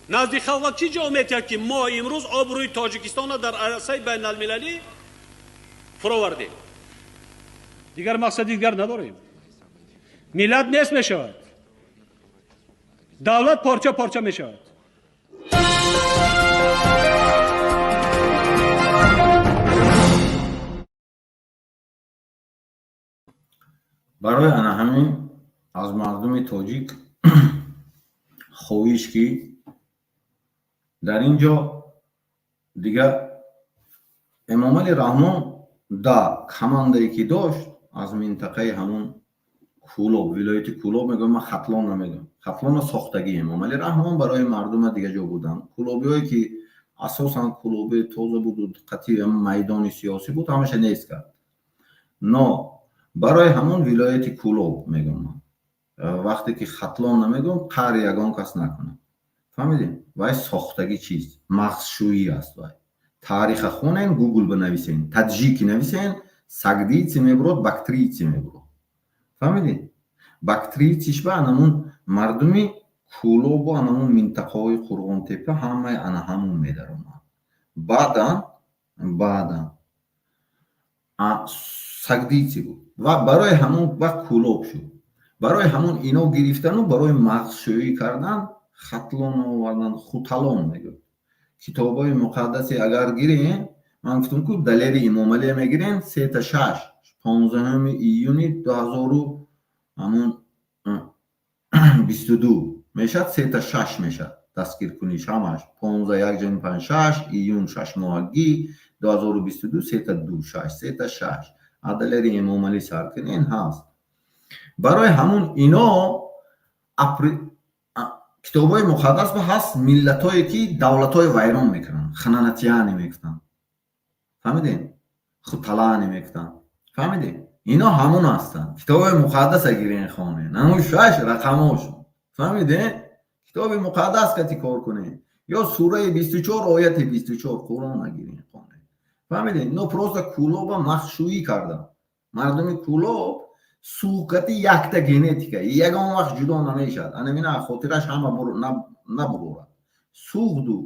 Назди халқ чӣ ҷавоб метиҳад, ки мо имрӯз обрӯи Тоҷикистонро дар арсаи байналмилалӣ фуровардем? Дигар мақсади дигар надорем. Миллат нест мешавад, давлат порча порча мешавад. Барои ана ҳамин аз мардуми тоҷик хоҳиш, ки дар ин ҷо дигар Эмомали Раҳмон да командае, ки дошт аз минтақаи ҳамун Кӯлоб, вилояти Кӯлоб мегӯям, ман Хатлон намегӯям, Хатлона сохтагӣ Эмомали Раҳмон барои мардума дига ҷо буданд. Кӯлобиҳое, ки асосан кӯлоби тоза буду қатъи майдони сиёсӣ буд, ҳамаша нест кард. Но барои ҳамон вилояти Кӯлоб мегӯям ман, вақте ки Хатлон намегӯям, қаҳри ягон кас накунам, фаҳмидем? Вай сохтагӣ чиз мағзшӯӣ аст. Вай таъриха хонен, Гугл бинависен, таджики нависен, сагдийци мебурод, бактрийци мебурод, фаҳмидем? Бактрийциш ба анамун мардуми Кӯлобу анамун минтақаҳои Қурғонтепа ҳамаи ана ҳамун медаромад. Баъдан сагдийци буд ва барои ҳамон вақт Кӯлоб шуд. Барои ҳамон ино гирифтану барои мағзшӯӣ кардан Хатлон овардан, Хуталон мегӯяд. Китобҳои муқаддасе агар гирем, ман гуфтам, ку далери Имомалия мегирем, 3-6, 15 июни 2022 мешад, 3-6 мешад дастгиркуниш ҳамаш, 15 як ҷами панҷ шаш, июн шашмоҳагӣ 2022, 3-2 6, 3-6. Далери Эмомалӣ сар кунен, ҳаст. Барои ҳамун ино китобҳои муқаддас ба ҳаст миллатҳое, ки давлатҳои вайрон мекунанд, хананатияне мегуфтанд, фаҳмидем? Хуталане мегуфтанд, фаҳмидем? Ино ҳамун ҳастанд. Китоби муқаддаса гирен, хонен, ҳамун шаш рақамошон, фаҳмидем? Китоби муқаддас кати кор кунем ё сураи 24, ояти 24 Қуръона гирен, хонен, фаҳмидем? Ино просто Кӯлоба мағзшӯӣ карданд. Мардуми Кӯлоб суқати якта генетика, ягон вақт ҷудо намешавад. Анамина хотираш ҳама набурорад, Суғду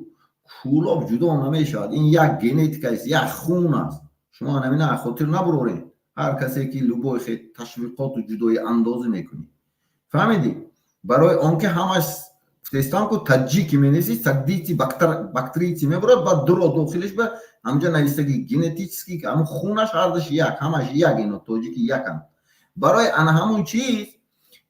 Кӯлоб ҷудо намешавад. Ин як генетика аст, як хун аст. Шумо анамина хотир набуроред. Ҳар касе ки любой ташвиқоту ҷудои андозӣ мекунӣ, фаҳмидӣ? Барои он ки ҳамаш Гуфтестам, ку таджики менависи, согдийцы, бактрийцы мебурад, баъд дуро дохилиш ба ҳамҷа навистаги генетически ҳамун хунаш ҳардаш як, ҳамаш як, ино тоҷики яканд. Барои ана ҳамун чиз,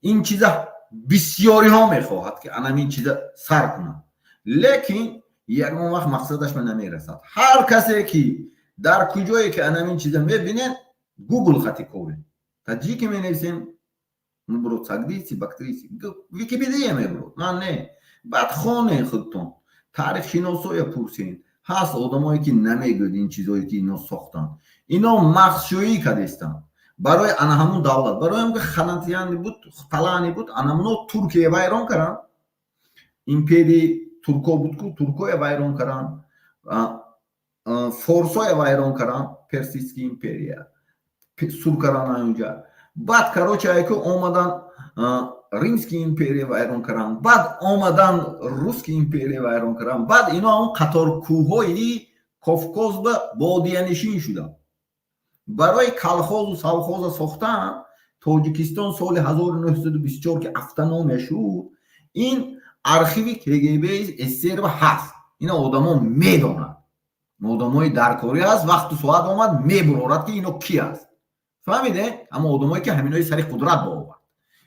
ин чиза бисёриҳо мехоҳад, ки анамин чиза сар кунад, лекин ягон вақт мақсадаш ба намерасад. Ҳар касе ки дар куҷое ки анамин чиза мебинед, Гугл хати ковен, таджики менависем, мебурод согдийцы, бактрийцы, Википедия мебурод. Ман не, баъд хоне худтон, таърихшиносоя пурсен. Ҳаст одамое, ки намегӯяд ин чизое, ки ино сохтанд. Ино мағзшӯӣ кардестанд барои ана ҳамун давлат, барои ҳам ки ханатияни буд, талани буд. Анамуно Туркия вайрон карданд, империяи турко буд ку, туркоя вайрон карданд, форсоя вайрон карданд, Персидский империя сур карданд анҷа. Баъд, короче, айку омадан, Римский империя вайрон карданд, баъд омадан, Русский империя вайрон карданд. Баъд ино ҳамон қаторкӯҳҳои Ковкозба бодиянишин шуданд. Барои колхозу совхоза сохтан Тоҷикистон соли 1924 ки автономия шуд, ин архиви КГБ СССР ҳаст, ина одамо медонад, одамои даркорӣ ҳаст. Вақту соат омад, мебурорад, ки ино ки аст. Фаҳмиде? Ҳамон одамое, ки ҳаминои сари қудрат боовард.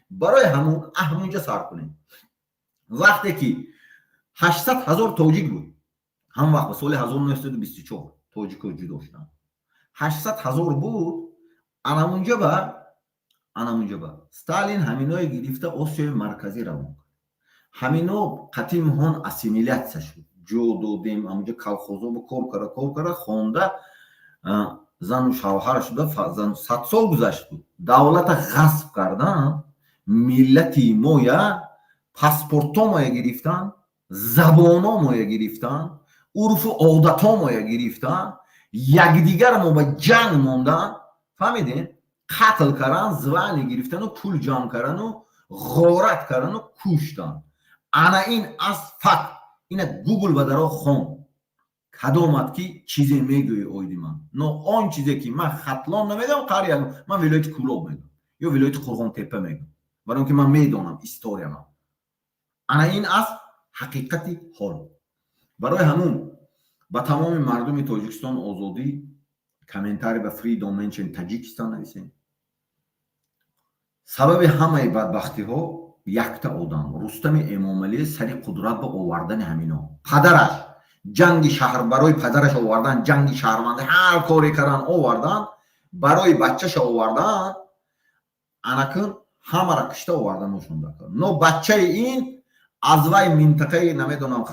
Барои ҳамун ҳамунҷа сар кунем. Вақте ки 800 000 тоҷик буд, ҳамон вақт, соли 1924 тоҷико ҷудо шуданд, 800 000 буд. Анамунҷа ба Сталин ҳаминое гирифта, Осиёи Марказӣ равон кард. Ҳамино қатимҳон ассимилятсия шуд, ҷо додем ҳамунҷа, колхозо кор кара, кор кара, хонда, зану шавҳар шуда, 100 сол гузашт буд. Давлата ғасб кардан, миллати моя паспортомоя гирифтан, забономоя гирифтан, урфу одатомоя гирифтан, якдигар мо ба ҷанг мондан. Фаҳмидем? Қатл кардан, звание гирифтану пул ҷамъ кардану ғорат кардану куштан. Ана ин аз факт, ина Гугл ба даро хон. Кадомат ки чизе мегӯӣ оиди ман, но он чизе ки ман Хатлон намедонам, қария ман вилояти Кӯлоб мегӯям ё вилояти Қурғонтеппа мегӯям, барои он ки ман медонам историямам. Ана ин аст ҳақиқати ҳол. Барои ҳамун ба тамоми мардуми Тоҷикистон озодӣ, комментарий ба Freedom Mention Таҷикистон нависем. Сабаби ҳамаи бадбахтиҳо якта одам, Рустами Эмомалӣ, сари қудрат ба овардани ҳамино. Падараш ҷанги шаҳр барои падараш овардан, ҷанги шаҳрвандӣ, ҳар коре кардан, овардан, барои бачаша овардан. Анакун ҳамара кишта оварданошон. Но бачаи ин аз вай минтақаи, намедонам,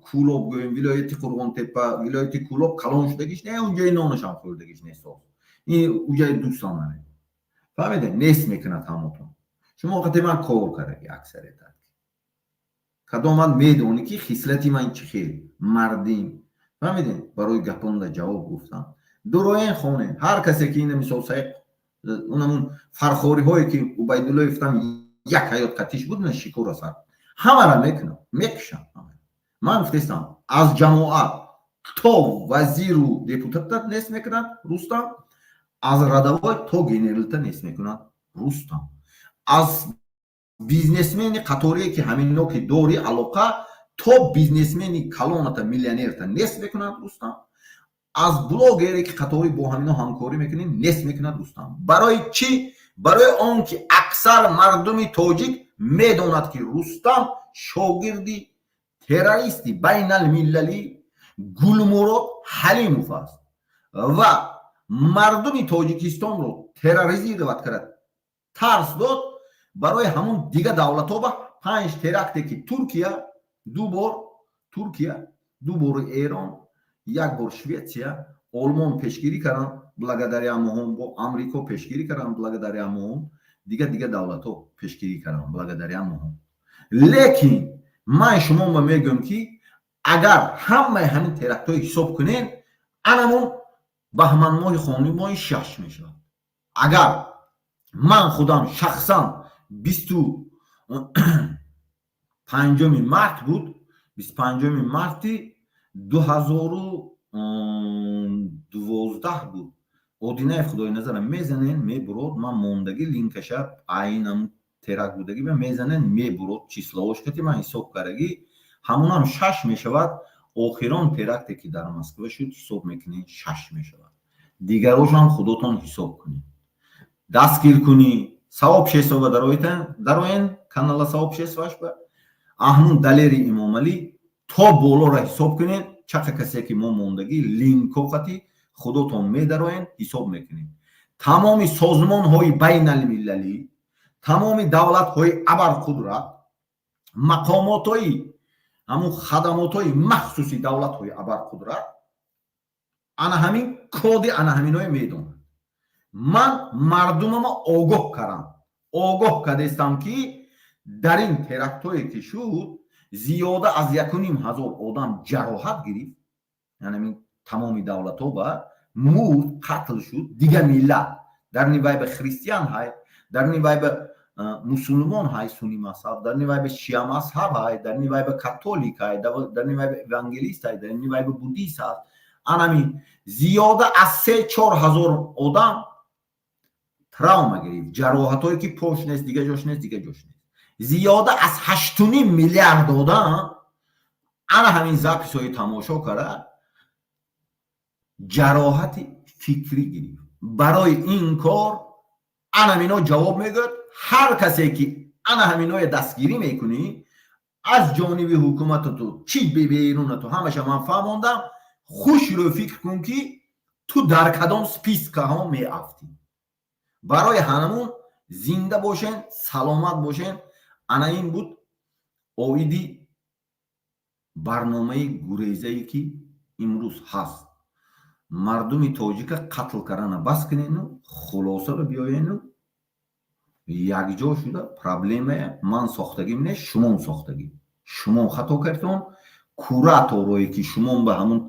Кӯлоб гӯем, вилояти Қурғонтеппа, вилояти Кӯлоб калон шудагиш не, унҷои нонашам хӯрдагиш не, соз ин уҷаи дӯстон намед. Фаҳмиде? Нест мекунад ҳамотон. Шумо қати ман кор кардаги аксариятат, кадомат медонӣ, ки хислати ман чӣ хел мардим. Фаҳмидем? Барои гапонда ҷавоб гуфтам. Дуроен, хонен. Ҳар касе ки ина мисол саиқ, унамун фархориҳое, ки Убайдуллоевтам як ҳаёт қатиш буд, на шикора сар ҳамара мекунам, мекушам. Ман гуфтестам, аз ҷамоат то вазиру депутата нест мекунад Рустам, аз рядовой то генералта нест мекунад Рустам, аз бизнесмени қаторие, ки ҳамино ки дори алоқа, то бизнесмени калоната, миллионерта нест мекунад Рустам, аз блогере, ки қаторӣ бо ҳамино ҳамкорӣ мекунем, нест мекунад Рустам. Барои чӣ? Барои он ки аксар мардуми тоҷик медонад, ки Рустам шогирди террористи байналмилалӣ Гулмурод Ҳалимов аст ва мардуми Тоҷикистонро терроризировать кард, тарс дод. Барои ҳамун дига давлатҳо ба панҷ теракте, ки Туркия ду бор, Туркия ду бори, Эрон як бор, Шветсия, Олмон пешгирӣ карданд благодаря моҳон, бо Амрико пешгирӣ карданд благодаря моҳон, дига дига давлатҳо пешгирӣ карданд благодаря моҳон. Лекин ман шумома мегӯям, ки агар ҳамаи ҳамин терактҳои ҳисоб кунем, анамон баҳманмоҳи хони моҳи шаш мешавад. Агар ман худам шахсан 25-уми март буд, 25-уми марти 2012 буд, Одинаев Худоиназара мезанен, мебурод. Ман мондагӣ линкаша айнам. Теракт будагӣ мезанен, мебурод числоаш кати ман ҳисоб кардагӣ, ҳамонам шаш мешавад. Охирон теракте, ки дар Москва шуд, ҳисоб мекунед, шаш мешавад. Дигарошам худотон ҳисоб кунед. Дастгир кунӣ сообщество ба дароен, канала сообществоаш ба аҳмун Далери Имомалӣ то болоро ҳисоб кунед, чақа касе ки мо мондагӣ линко қати худотон медароен, ҳисоб мекунед. Тамоми созмонҳои байналмилалӣ, тамоми давлатҳои абарқудрат, мақомотҳои ҳамун хадамотҳои махсуси давлатҳои абарқудрат ана ҳамин коди, ана ҳаминое медонад. Ман мардумамо огоҳ кардам, огоҳ кардестам, ки дар ин терактҳое, ки шуд, зиёда аз 1500 одам ҷароҳат гирифт, яъне тамоми давлатҳо ба мурд, қатл шуд. Дигар миллат дар ни вай ба христиан ҳай, дар ни вай ба мусулмон ҳай, суни мазҳаб, дар ни вай ба шиа мазҳаб ҳай, дар ни вай ба католик ҳай, дар ни вай ба евангелист ҳай, дар ни вай ба буддист ҳаст. Анами зиёда аз 3-4 ҳазор одам травма гирифт, ҷароҳатҳое, ки пош нест, дига ҷош нест, дига ҷош нест. Зиёда аз 8,5 миллиард одам ана ҳамин записҳои тамошо карда, ҷароҳати фикрӣ гирифт. Барои ин кор ана ҳамино ҷавоб мегӯяд. Ҳар касе ки ана ҳаминое дастгирӣ мекунӣ аз ҷониби ҳукуматату чӣ берунату, ҳамаша ман фаҳмондам. Хушрӯ фикр кун, ки ту дар кадом спискаҳо меафтӣ. Барои ҳамун зинда бошен, саломат бошен. Ана ин буд оиди барномаи гурезае, ки имрӯз ҳаст. Мардуми тоҷика қатл кардана бас кунену хулосаро биёену якҷо шуда. Проблемая ман сохтагим не, шумом сохтагӣ, шумо хато кардон. Кураторое, ки шумом ба ҳамун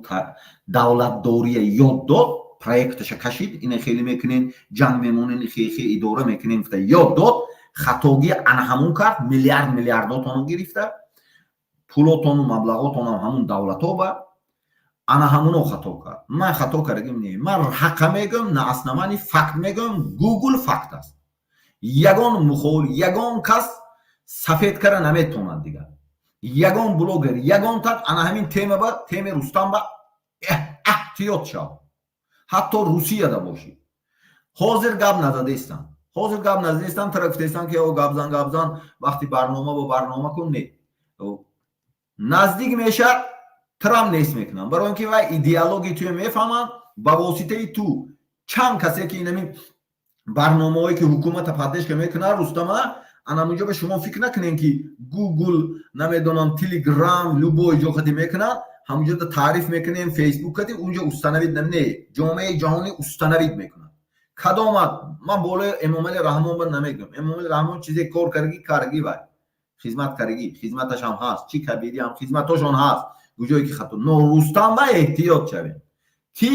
давлатдория ёд дод, проекташа кашид, ина хеле мекунен, ҷанг мемонен, хехе идора мекунен, гуфта ёд дод. Хатогӣ ана ҳамун кард. Миллиард миллиардотонро гирифта, пулотону маблағотонам ҳамун давлато ба ана ҳамуно хато кард. Ман хато кардагим не, ман ҳаққа мегӯям, на основании факт мегӯям. Гугл факт аст. Ягон мухол, ягон кас сафед кара наметавонад. Дигар ягон блогер, ягон так ана ҳамин тема ба теме Рустам ба эҳтиёт шав, ҳатто Русияда бошӣ. Ҳозир гап назадестам, ҳозир гап назадестам. Тара гуфтестам, ки о гапзан, гапзан, вақти барнома бо барнома кун. Не, наздик мешад, трам нест мекунам, барои он ки вай идеологии туя мефаҳманд. Ба воситаи ту чанд касе, ки инамин барномаҳое, ки ҳукумата поддержка мекунад, Рустама, анамунҷо ба шумо фикр накунем, ки Гугл, намедонам, Телеграм, любой ҷо қати мекунад, ҳамунҷо таъриф мекунем, Фейсбук кати унҷо установить не, ҷомеаи ҷаҳонӣ установить мекунад. Кадомат ман болои Эмомали Раҳмон ба намегӯям. Эмомали Раҳмон чизе кор карги, карги, вай хизмат карги, хизматашам ҳаст, чӣ кабириам хизматошон ҳаст, куҷое ки хато. Но Рустам ба эҳтиёт шавем, ки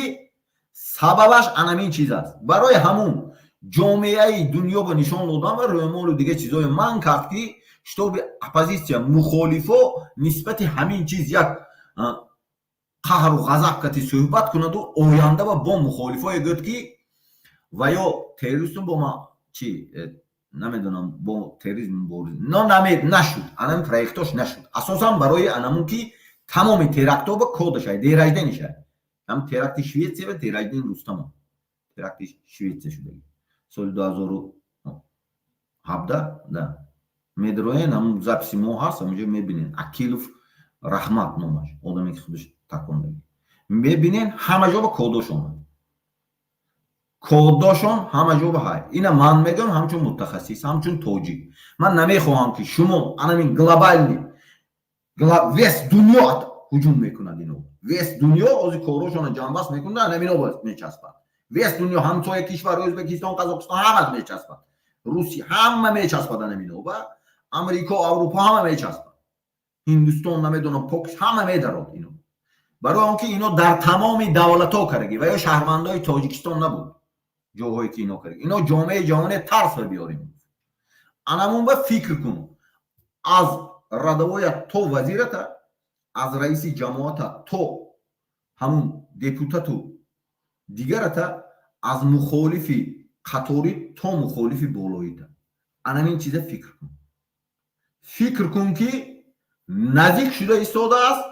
сабабаш анамин чиз аст. Барои ҳамун ҷомеаи дунё ба нишон додан ва рӯмолу дигар чизҳое ман кард, ки чтобы оппозитсия, мухолифо нисбати ҳамин чиз як қаҳру ғазаб кати суҳбат кунаду оянда ба бо мухолифое гӯяд, ки ва ё террористум бо ма чи намедонам, бо терроризм мубориза но нашуд. Анами проектош нашуд. Асосан барои анамун, ки тамоми терактҳо ба кодашай день рожденишай, ҳам теракти Шветсия ва день рождени Рустамо. Теракти Шветсия шудаги соли 2017 да медроен, ҳамун записи мо ҳаст, ҳамунҷо мебинен. Акилов Раҳмат номаш, одаме, ки худаш такондаги, мебинен, ҳама ҷо ба кодошон, кодошон ҳама ҷо ба ҳай. Ина ман мегӯям ҳамчун мутахассис, ҳамчун тоҷик. Ман намехоҳам, ки шумо анамин глобальный, весь дунё ҳуҷум мекунад. Ино весь дунё ози корошона ҷамъбаст мекунад, анамино мечаспад. Весь дунё, ҳамсоя кишвар, Ӯзбекистон, Қазоқистон, ҳама мечаспад, Русия, ҳама мечаспад анамино ба Амрико, Аврупо ҳама мечаспад, Ҳиндустон, намедонам, Покистон, ҳама медарод ино. Барои он ки ино дар тамоми давлатҳо кардаги ва ё шаҳрвандои Тоҷикистон набуд. Ҷоҳое ки ино кардаги, ино ҷомеаи ҷаҳоне тарс ба биёрем. Анамун ба фикр кун, аз радовоя то вазирата, аз раиси ҷамоата то ҳамун депутату дигарата, аз мухолифи қаторӣ то мухолифи болоита. Анамин чиза фикр кун, фикр кун, ки наздик шуда истодааст.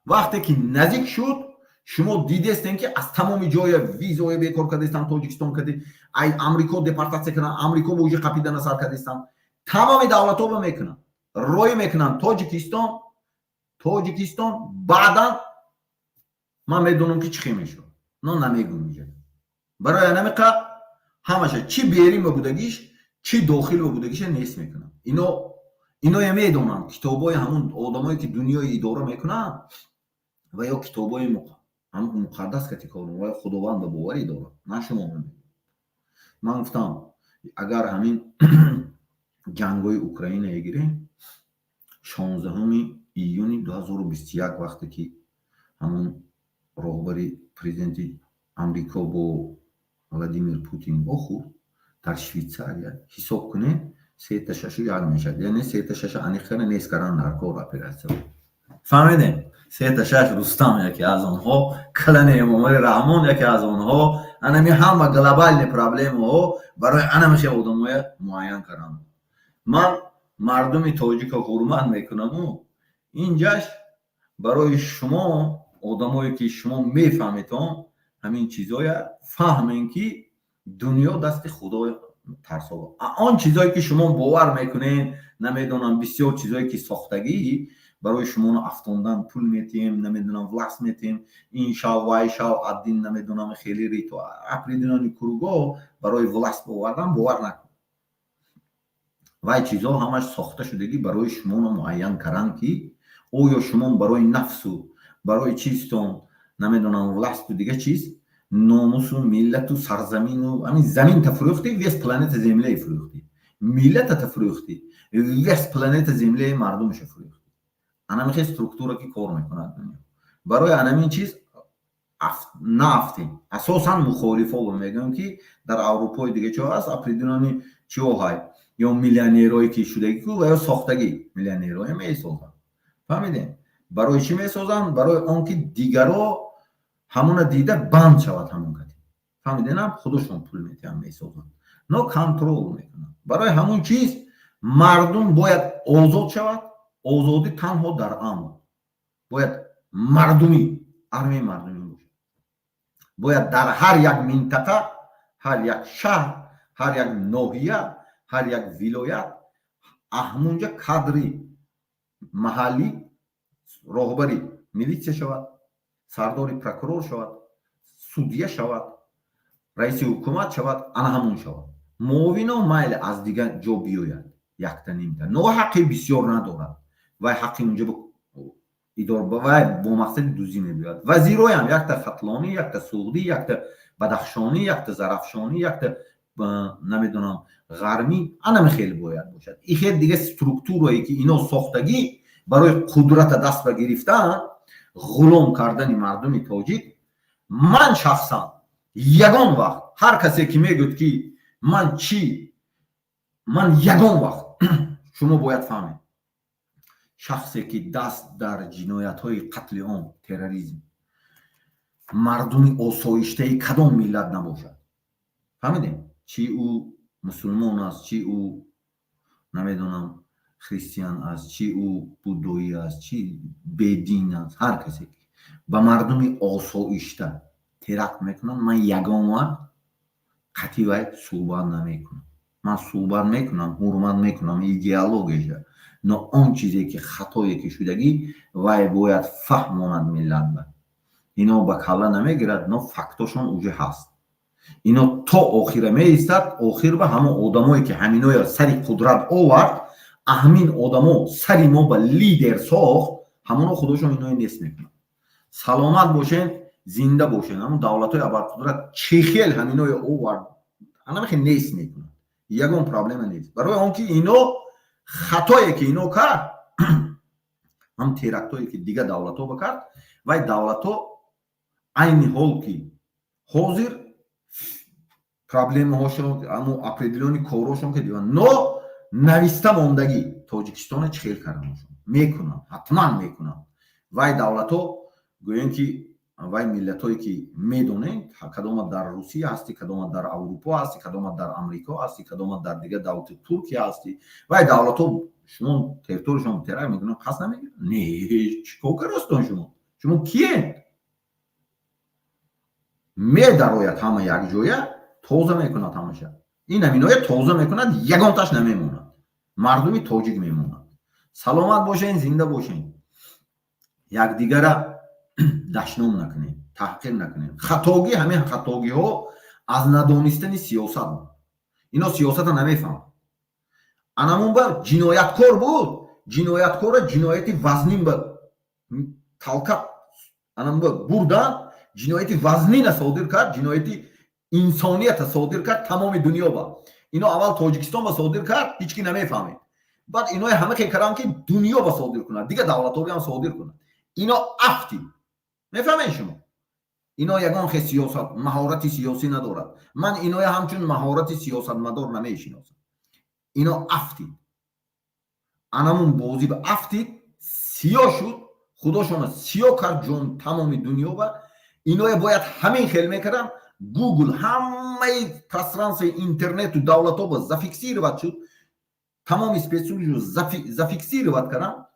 Вақте ки наздик шуд, шумо дидестем, ки аз тамоми ҷоя визаое бекор кардастам, Тоҷикистон кади ай Амрико депортатсия кардан, Амрико бо уже қапидана сар кардастам, тамоми давлатҳо ба мекунанд, роӣ мекунанд Тоҷикистон. Тоҷикистон баъдан ман медонам, ки чӣ хел мешавад, но намегӯм иҷа. Барои анамиқа ҳамаша, чӣ берин ба будагиш, чӣ дохил ба будагиша, нест мекунам. Ино иноя медонам, китобҳои ҳамун одамое, ки дунёи идора мекунанд, ва ё китобҳои муқаддас кати кор ва Худованд ба боварӣ дорад. Ман шумо ман гуфтам, агар ҳамин ҷангҳои Украина гирем, 16 июни 2021, вақте ки ҳамун роҳбари президенти Амрико бо Владимир Путин вохӯрд дар Швейтсария, ҳисоб кунед, сета шашу як мешавад, яъне сета шаша аниқ карда нест кардан дар кор оператсия. Фаҳмидем, сета шаш. Рустам яке аз онҳо, клани Эмомали Раҳмон яке аз онҳо. Анами ҳама глобальный проблемаҳо барои анамихе одамоя муайян кардам. Ман мардуми тоҷико ҳурмат мекунаму инҷаш барои шумо, одамое ки шумо мефаҳметон, ҳамин чизоя фаҳмем, ки дунё дасти Худо тарсо. Он чизое ки шумо бовар мекунед, намедонам, бисёр чизое ки сохтагӣ барои шумоно афтондан, пул метиҳем, намедонам, власть метиҳем, ин шав, вай шав, аддин, намедонам, хеле рито определённый круг о барои власть бовардан, бовар накун. Вай чизҳо ҳамаш сохта шудагӣ барои шумоно муайян кардан, ки оё шумо барои нафсу, барои чизтон, намедонам, власть у дига чиз, номусу миллату сарзамину, ҳамин заминта фурӯхтӣ, весь планета Земля фурӯхтӣ, миллатата фурӯхтӣ, весь планета Земля и мардумаша фурӯхтӣ. Анамихе структура ки кор мекунад дунё. Барои анамин чиз наафтем. Асосан мухолифо мегӯям, ки дар Аврупои дига чо ҳаст, определённый чиҳо ҳай, ё миллионерое ки шудагӣ ку ва ё сохтагӣ миллионерое месозанд. Фаҳмидем, барои чӣ месозанд? Барои он ки дигаро ҳамона дида банд шавад ҳамон кати. Фаҳмиденам, худошон пул метиҳанд, месозанд, но контроль мекунанд. Барои ҳамон чиз мардум бояд озод шавад. Озодӣ танҳо дар амн. Бояд мардумӣ, армияи мардумӣ бошад. Бояд дар ҳар як минтақа, ҳар як шаҳр, ҳар як ноҳия, ҳар як вилоят аҳмунҷа кадри маҳаллӣ роҳбари милитсия шавад, сардори прокурор шавад, судья шавад, раиси ҳукумат шавад, ана ҳамун шавад. Муовино майли аз дигар ҷо биёяд, якта нимта, но ҳаққи бисёр надорад. Вай ҳаққи унҷа вай бо мақсади дуздӣ мебиёяд. Вазироям якта хатлонӣ, якта суғдӣ, якта бадахшонӣ, якта зарафшонӣ, якта, намедонам, ғармӣ, анами хел бояд бошад. И хел дига структурае ки ино сохтагӣ барои қудрата даст ба гирифтан, ғулом кардани мардуми тоҷик. Ман шахсан ягон вақт, ҳар касе ки мегӯяд, ки ман чӣ, ман ягон вақт, шумо бояд фаҳмед, шахсе ки даст дар ҷиноятҳои қатли ом, терроризм, мардуми осоиштаи кадом миллат набошад, фаҳмидем, чӣ ӯ мусулмон аст, чӣ ӯ, намедонам, христиан аст, чӣ ӯ буддоӣ аст, чӣ бедин аст, ҳар касе ки ба мардуми осоишта теракт мекунад, ман ягон вақт қатъи вай суҳбат намекунам. Ман суҳбат мекунам, ҳурмат мекунам идеологияша, но он чизе ки хатое ки шудагӣ, вай бояд фаҳмонад миллат ба. Ино ба калла намегирад, но фактошон уже ҳаст. Ино то охира меистад. Охир ба ҳамон одамое ки ҳаминоя сари қудрат овард, аҳмин одамо сари мо ба лидер сохт, ҳамоно худошон иное нест мекунад. Саломат бошен, зинда бошен. Ҳамон давлатҳои абарқудрат чӣ хел ҳаминое овард, анамихе нест мекунад, ягон проблема нест. Барои он ки ино хатое ки ино кард, ҳам терактое ки дигар давлатҳо ба кард, вай давлатҳо айни ҳол ки ҳозир проблемаҳошон, амо определённый корҳошон ки дигар, но нависта мондагӣ Тоҷикистона чӣ хел карданошон мекунанд, ҳатман мекунанд. Вай давлатҳо гӯем ки Вай миллатҳое, ки медонед, кадома дар Русия ҳастӣ, кадома дар Аврупо ҳастӣ, кадома дар Амрико ҳастӣ, кадома дар дигар давлати Туркия ҳастӣ, вай давлатҳо шумо территорияшон теракт мекунанд, қасд намегиранд? Не, чӣ кор карастон шумо? Шумо киед? Медарояд, ҳама якҷоя тоза мекунад ҳамаша. Ин аминоя тоза мекунад, ягонташ намемонад, мардуми тоҷик мемонад. Саломат бошен, зинда бошен. Якдигара дашном накунем, таҳқир накунем. Хатогӣ, ҳамин хатогиҳо аз надонистани сиёсат буд. Ино сиёсата намефаҳмад. Анамун ба ҷинояткор буд, ҷинояткора ҷинояти вазнин ба талкат анам ба бурдан, ҷинояти вазнина содир кард, ҷинояти инсонията содир кард тамоми дунё ба. Ино аввал Тоҷикистон ба содир кард, ҳеҷ ки намефаҳмед. Баъд инои ҳама хел кардам, ки дунё ба содир кунад, дигар давлатҳо ҳам содир кунад. Ино афтид, мефаҳмед шумо? Ино ягон хел сиёсат, маҳорати сиёсӣ надорад. Ман иноя ҳамчун маҳорати сиёсатмадор намешиносам. Ино афтид, анамун бозӣ ба афтид, сиё шуд, худошона сиё кард ҷон тамоми дунё ба. Иное бояд ҳамин хел мекардам. Гугл, ҳамаи пространствои интернету давлатҳо ба зафиксировать шуд, тамоми спецслужб зафиксировать кардам,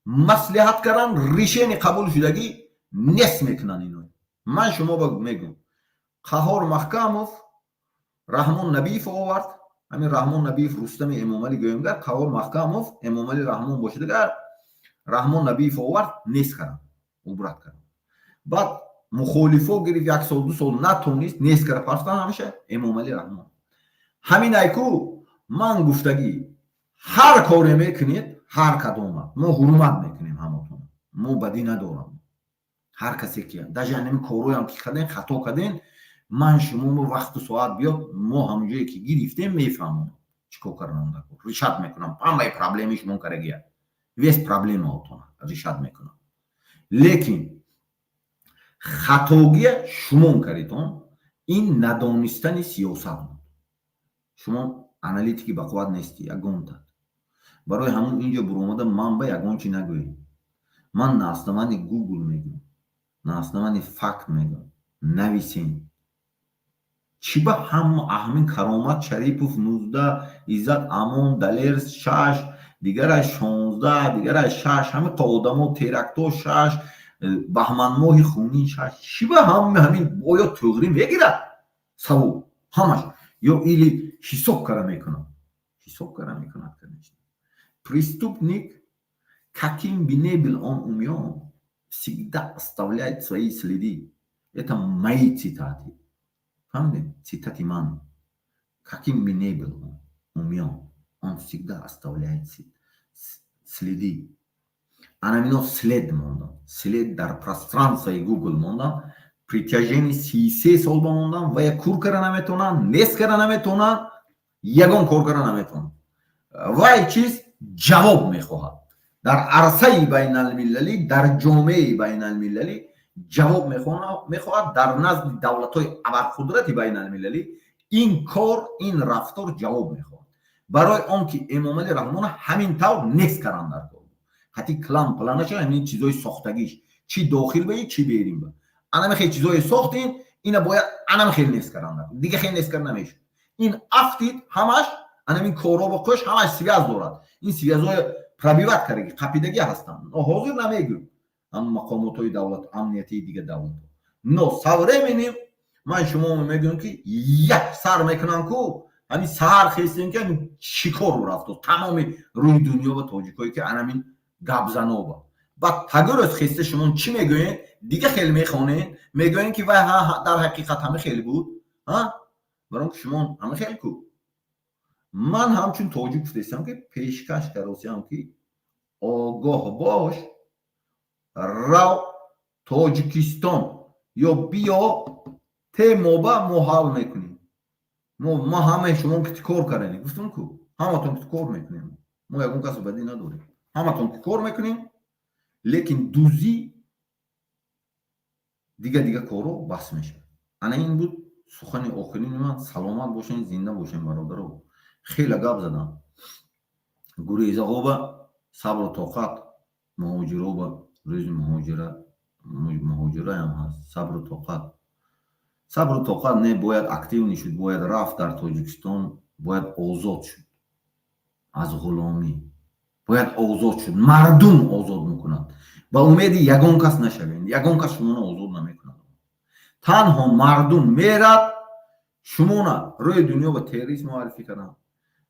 маслиҳат кардам, решение қабул шудагӣ нест мекунанд ино. Ман шумо ба мегӯм, Қаҳор Маҳкамов Раҳмон Набиев овард. Ҳамин Раҳмон Набиев Рустами Эмомалӣ гӯемгар, Қаҳор Маҳкамов Эмомалӣ Раҳмон бошадагар, Раҳмон Набиев овард, нест кардам, убрать кардам. Баъд мухолифо гирифт, як сол, 2 сол натонист, нест кара партан ҳамеша Эмомалӣ Раҳмон. Ҳамин айку ман гуфтагӣ, ҳар коре мекунед, ҳар кадома мо ҳурмат мекунем ҳамотон, мо бадӣ надорам. Ҳар касе ки даже ҳамин корҳоям ки кардем, хато кардем, ман шумо вақту соат биёд, мо ҳамонҷое ки гирифтем, мефаҳмонам, чӣ кор кардан, решать мекунам ҳамаи проблеми шумо карагия, весь проблемаотон решать мекунам. Лекин хатогия шумон кардитон, ин надонистани сиёсат буд. Шумо аналитики бақувват нестӣ ягонта. Барои ҳамун инҷо буромада ман ба ягон чи нагӯед. Ман на основании Гугл мегӯям, на основании факт мегӯям. Нависен, чӣ ба ҳама аҳмин Каромат Шарипов 19, Иззат Амон Далер шаш, дигараш 16, дигараш шаш, ҳамин одамо терактҳо шаш, баҳманмоҳи хунин шаш, чӣ ба ҳама ҳамин оё туғрӣ мегирад савол ҳамаш ё или ҳисоб кара мекунад? Ҳисоб кара мекунад, конечно. Преступник, каким бы ни был он умён, всегда оставляет свои следы. Это мои цитаты, фаҳмидем? Цитати ман. Каким бы ни был он умён, он всегда оставляет следы. Анамино след мондан, след дар пространствои Гугл мондан, протяжении 33 сол ба мондан ва як кур кара наметавонанд, нест кара наметавонанд, ягон кор кара наметавонанд. Вай чиз ҷавоб мехоҳад дар арсаи байналмилалӣ, дар ҷомеаи байналмилалӣ ҷавоб мехоҳад, дар назди давлатҳои абарқудрати байналмилалӣ ин кор, ин рафтор ҷавоб мехоҳад. Барои он ки Эмомалӣ Раҳмона ҳамин тавр нест кардан дар кор, ҳати клан планаша, ҳамин чизҳои сохтагиш, чӣ дохил баи, чӣ берин ба, анами хел чизҳое сохтин, ина бояд анам хел нест кардан дар, дига хел нест карда намешуд. Ин афтид ҳамаш, анамин корҳо бо қӯш ҳамаш связь дорад. Ин связьҳои пробивать кардаги, қапидагӣ ҳастанд. Но ҳозир намегӯм ҳам мақомотҳои давлат, амниятии дигар давлатҳо. Но со временем ман шумо мегӯям, ки як сар мекунам ку, ҳамин саҳар хестем, ки ҳамин чӣ кор рафто тамоми рӯи дунё ба тоҷикое, ки анамин гапзаноба. Баъд пагӯрӯз хеста шумо чӣ мегӯед? Дига хел мехонед, мегӯед, ки вай дар ҳақиқат ҳама хел буд. Барон ки шумо ҳама хел ку. Ман ҳамчун тоҷик гуфтаистам, ки пешкаш каросиам, ки огоҳ бош, рав Тоҷикистон ё биё темоба, мо ҳал мекунем. Мо ҳамаи шумо ки кор кардем, гуфтам ку, ҳаматон ки кор мекунем, мо ягон касо бадӣ надорем, ҳаматон ки кор мекунем, лекин дузӣ, дига дига корҳо бас мешавад. Ана ин буд сухани охирини ман. Саломат бошен, зинда бошен, бародаро. Хеле гап задам. Гурезаҳоба сабру тоқат, муҳоҷироба рӯзи муҳоҷира. Муҳоҷираям ҳаст. Сабру тоқат, сабру тоқат не, бояд активный шуд, бояд рафт дар Тоҷикистон, бояд озод шуд аз ғуломӣ, бояд озод шуд. Мардум озод мекунад. Ба умеди ягон кас нашавем, ягон кас шуморо озод намекунад. Танҳо мардум мерад. Шумона рӯи дунё ба террорист муаррифӣ карданд,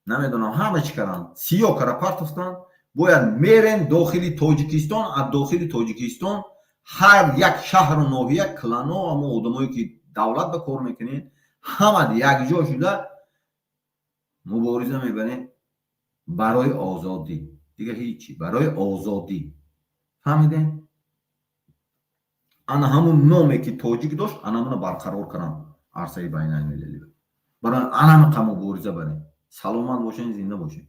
намедонам, ҳама чӣ карданд, сиёҳ кара партофтанд. Бояд мерем дохили Тоҷикистон, аз дохили Тоҷикистон ҳар як шаҳру ноҳия, клано, амо одамое ки давлат ба кор мекунед, ҳама якҷо шуда мубориза мебарем барои озодӣ. Дига ҳичи, барои озодӣ. Фаҳмидем? Ана ҳамун номе ки тоҷик дошт, ана ҳамуна барқарор кардам арсаи байналмилалӣ. Барои анамақа мубориза барем. Саломат бошен, зинда бошен.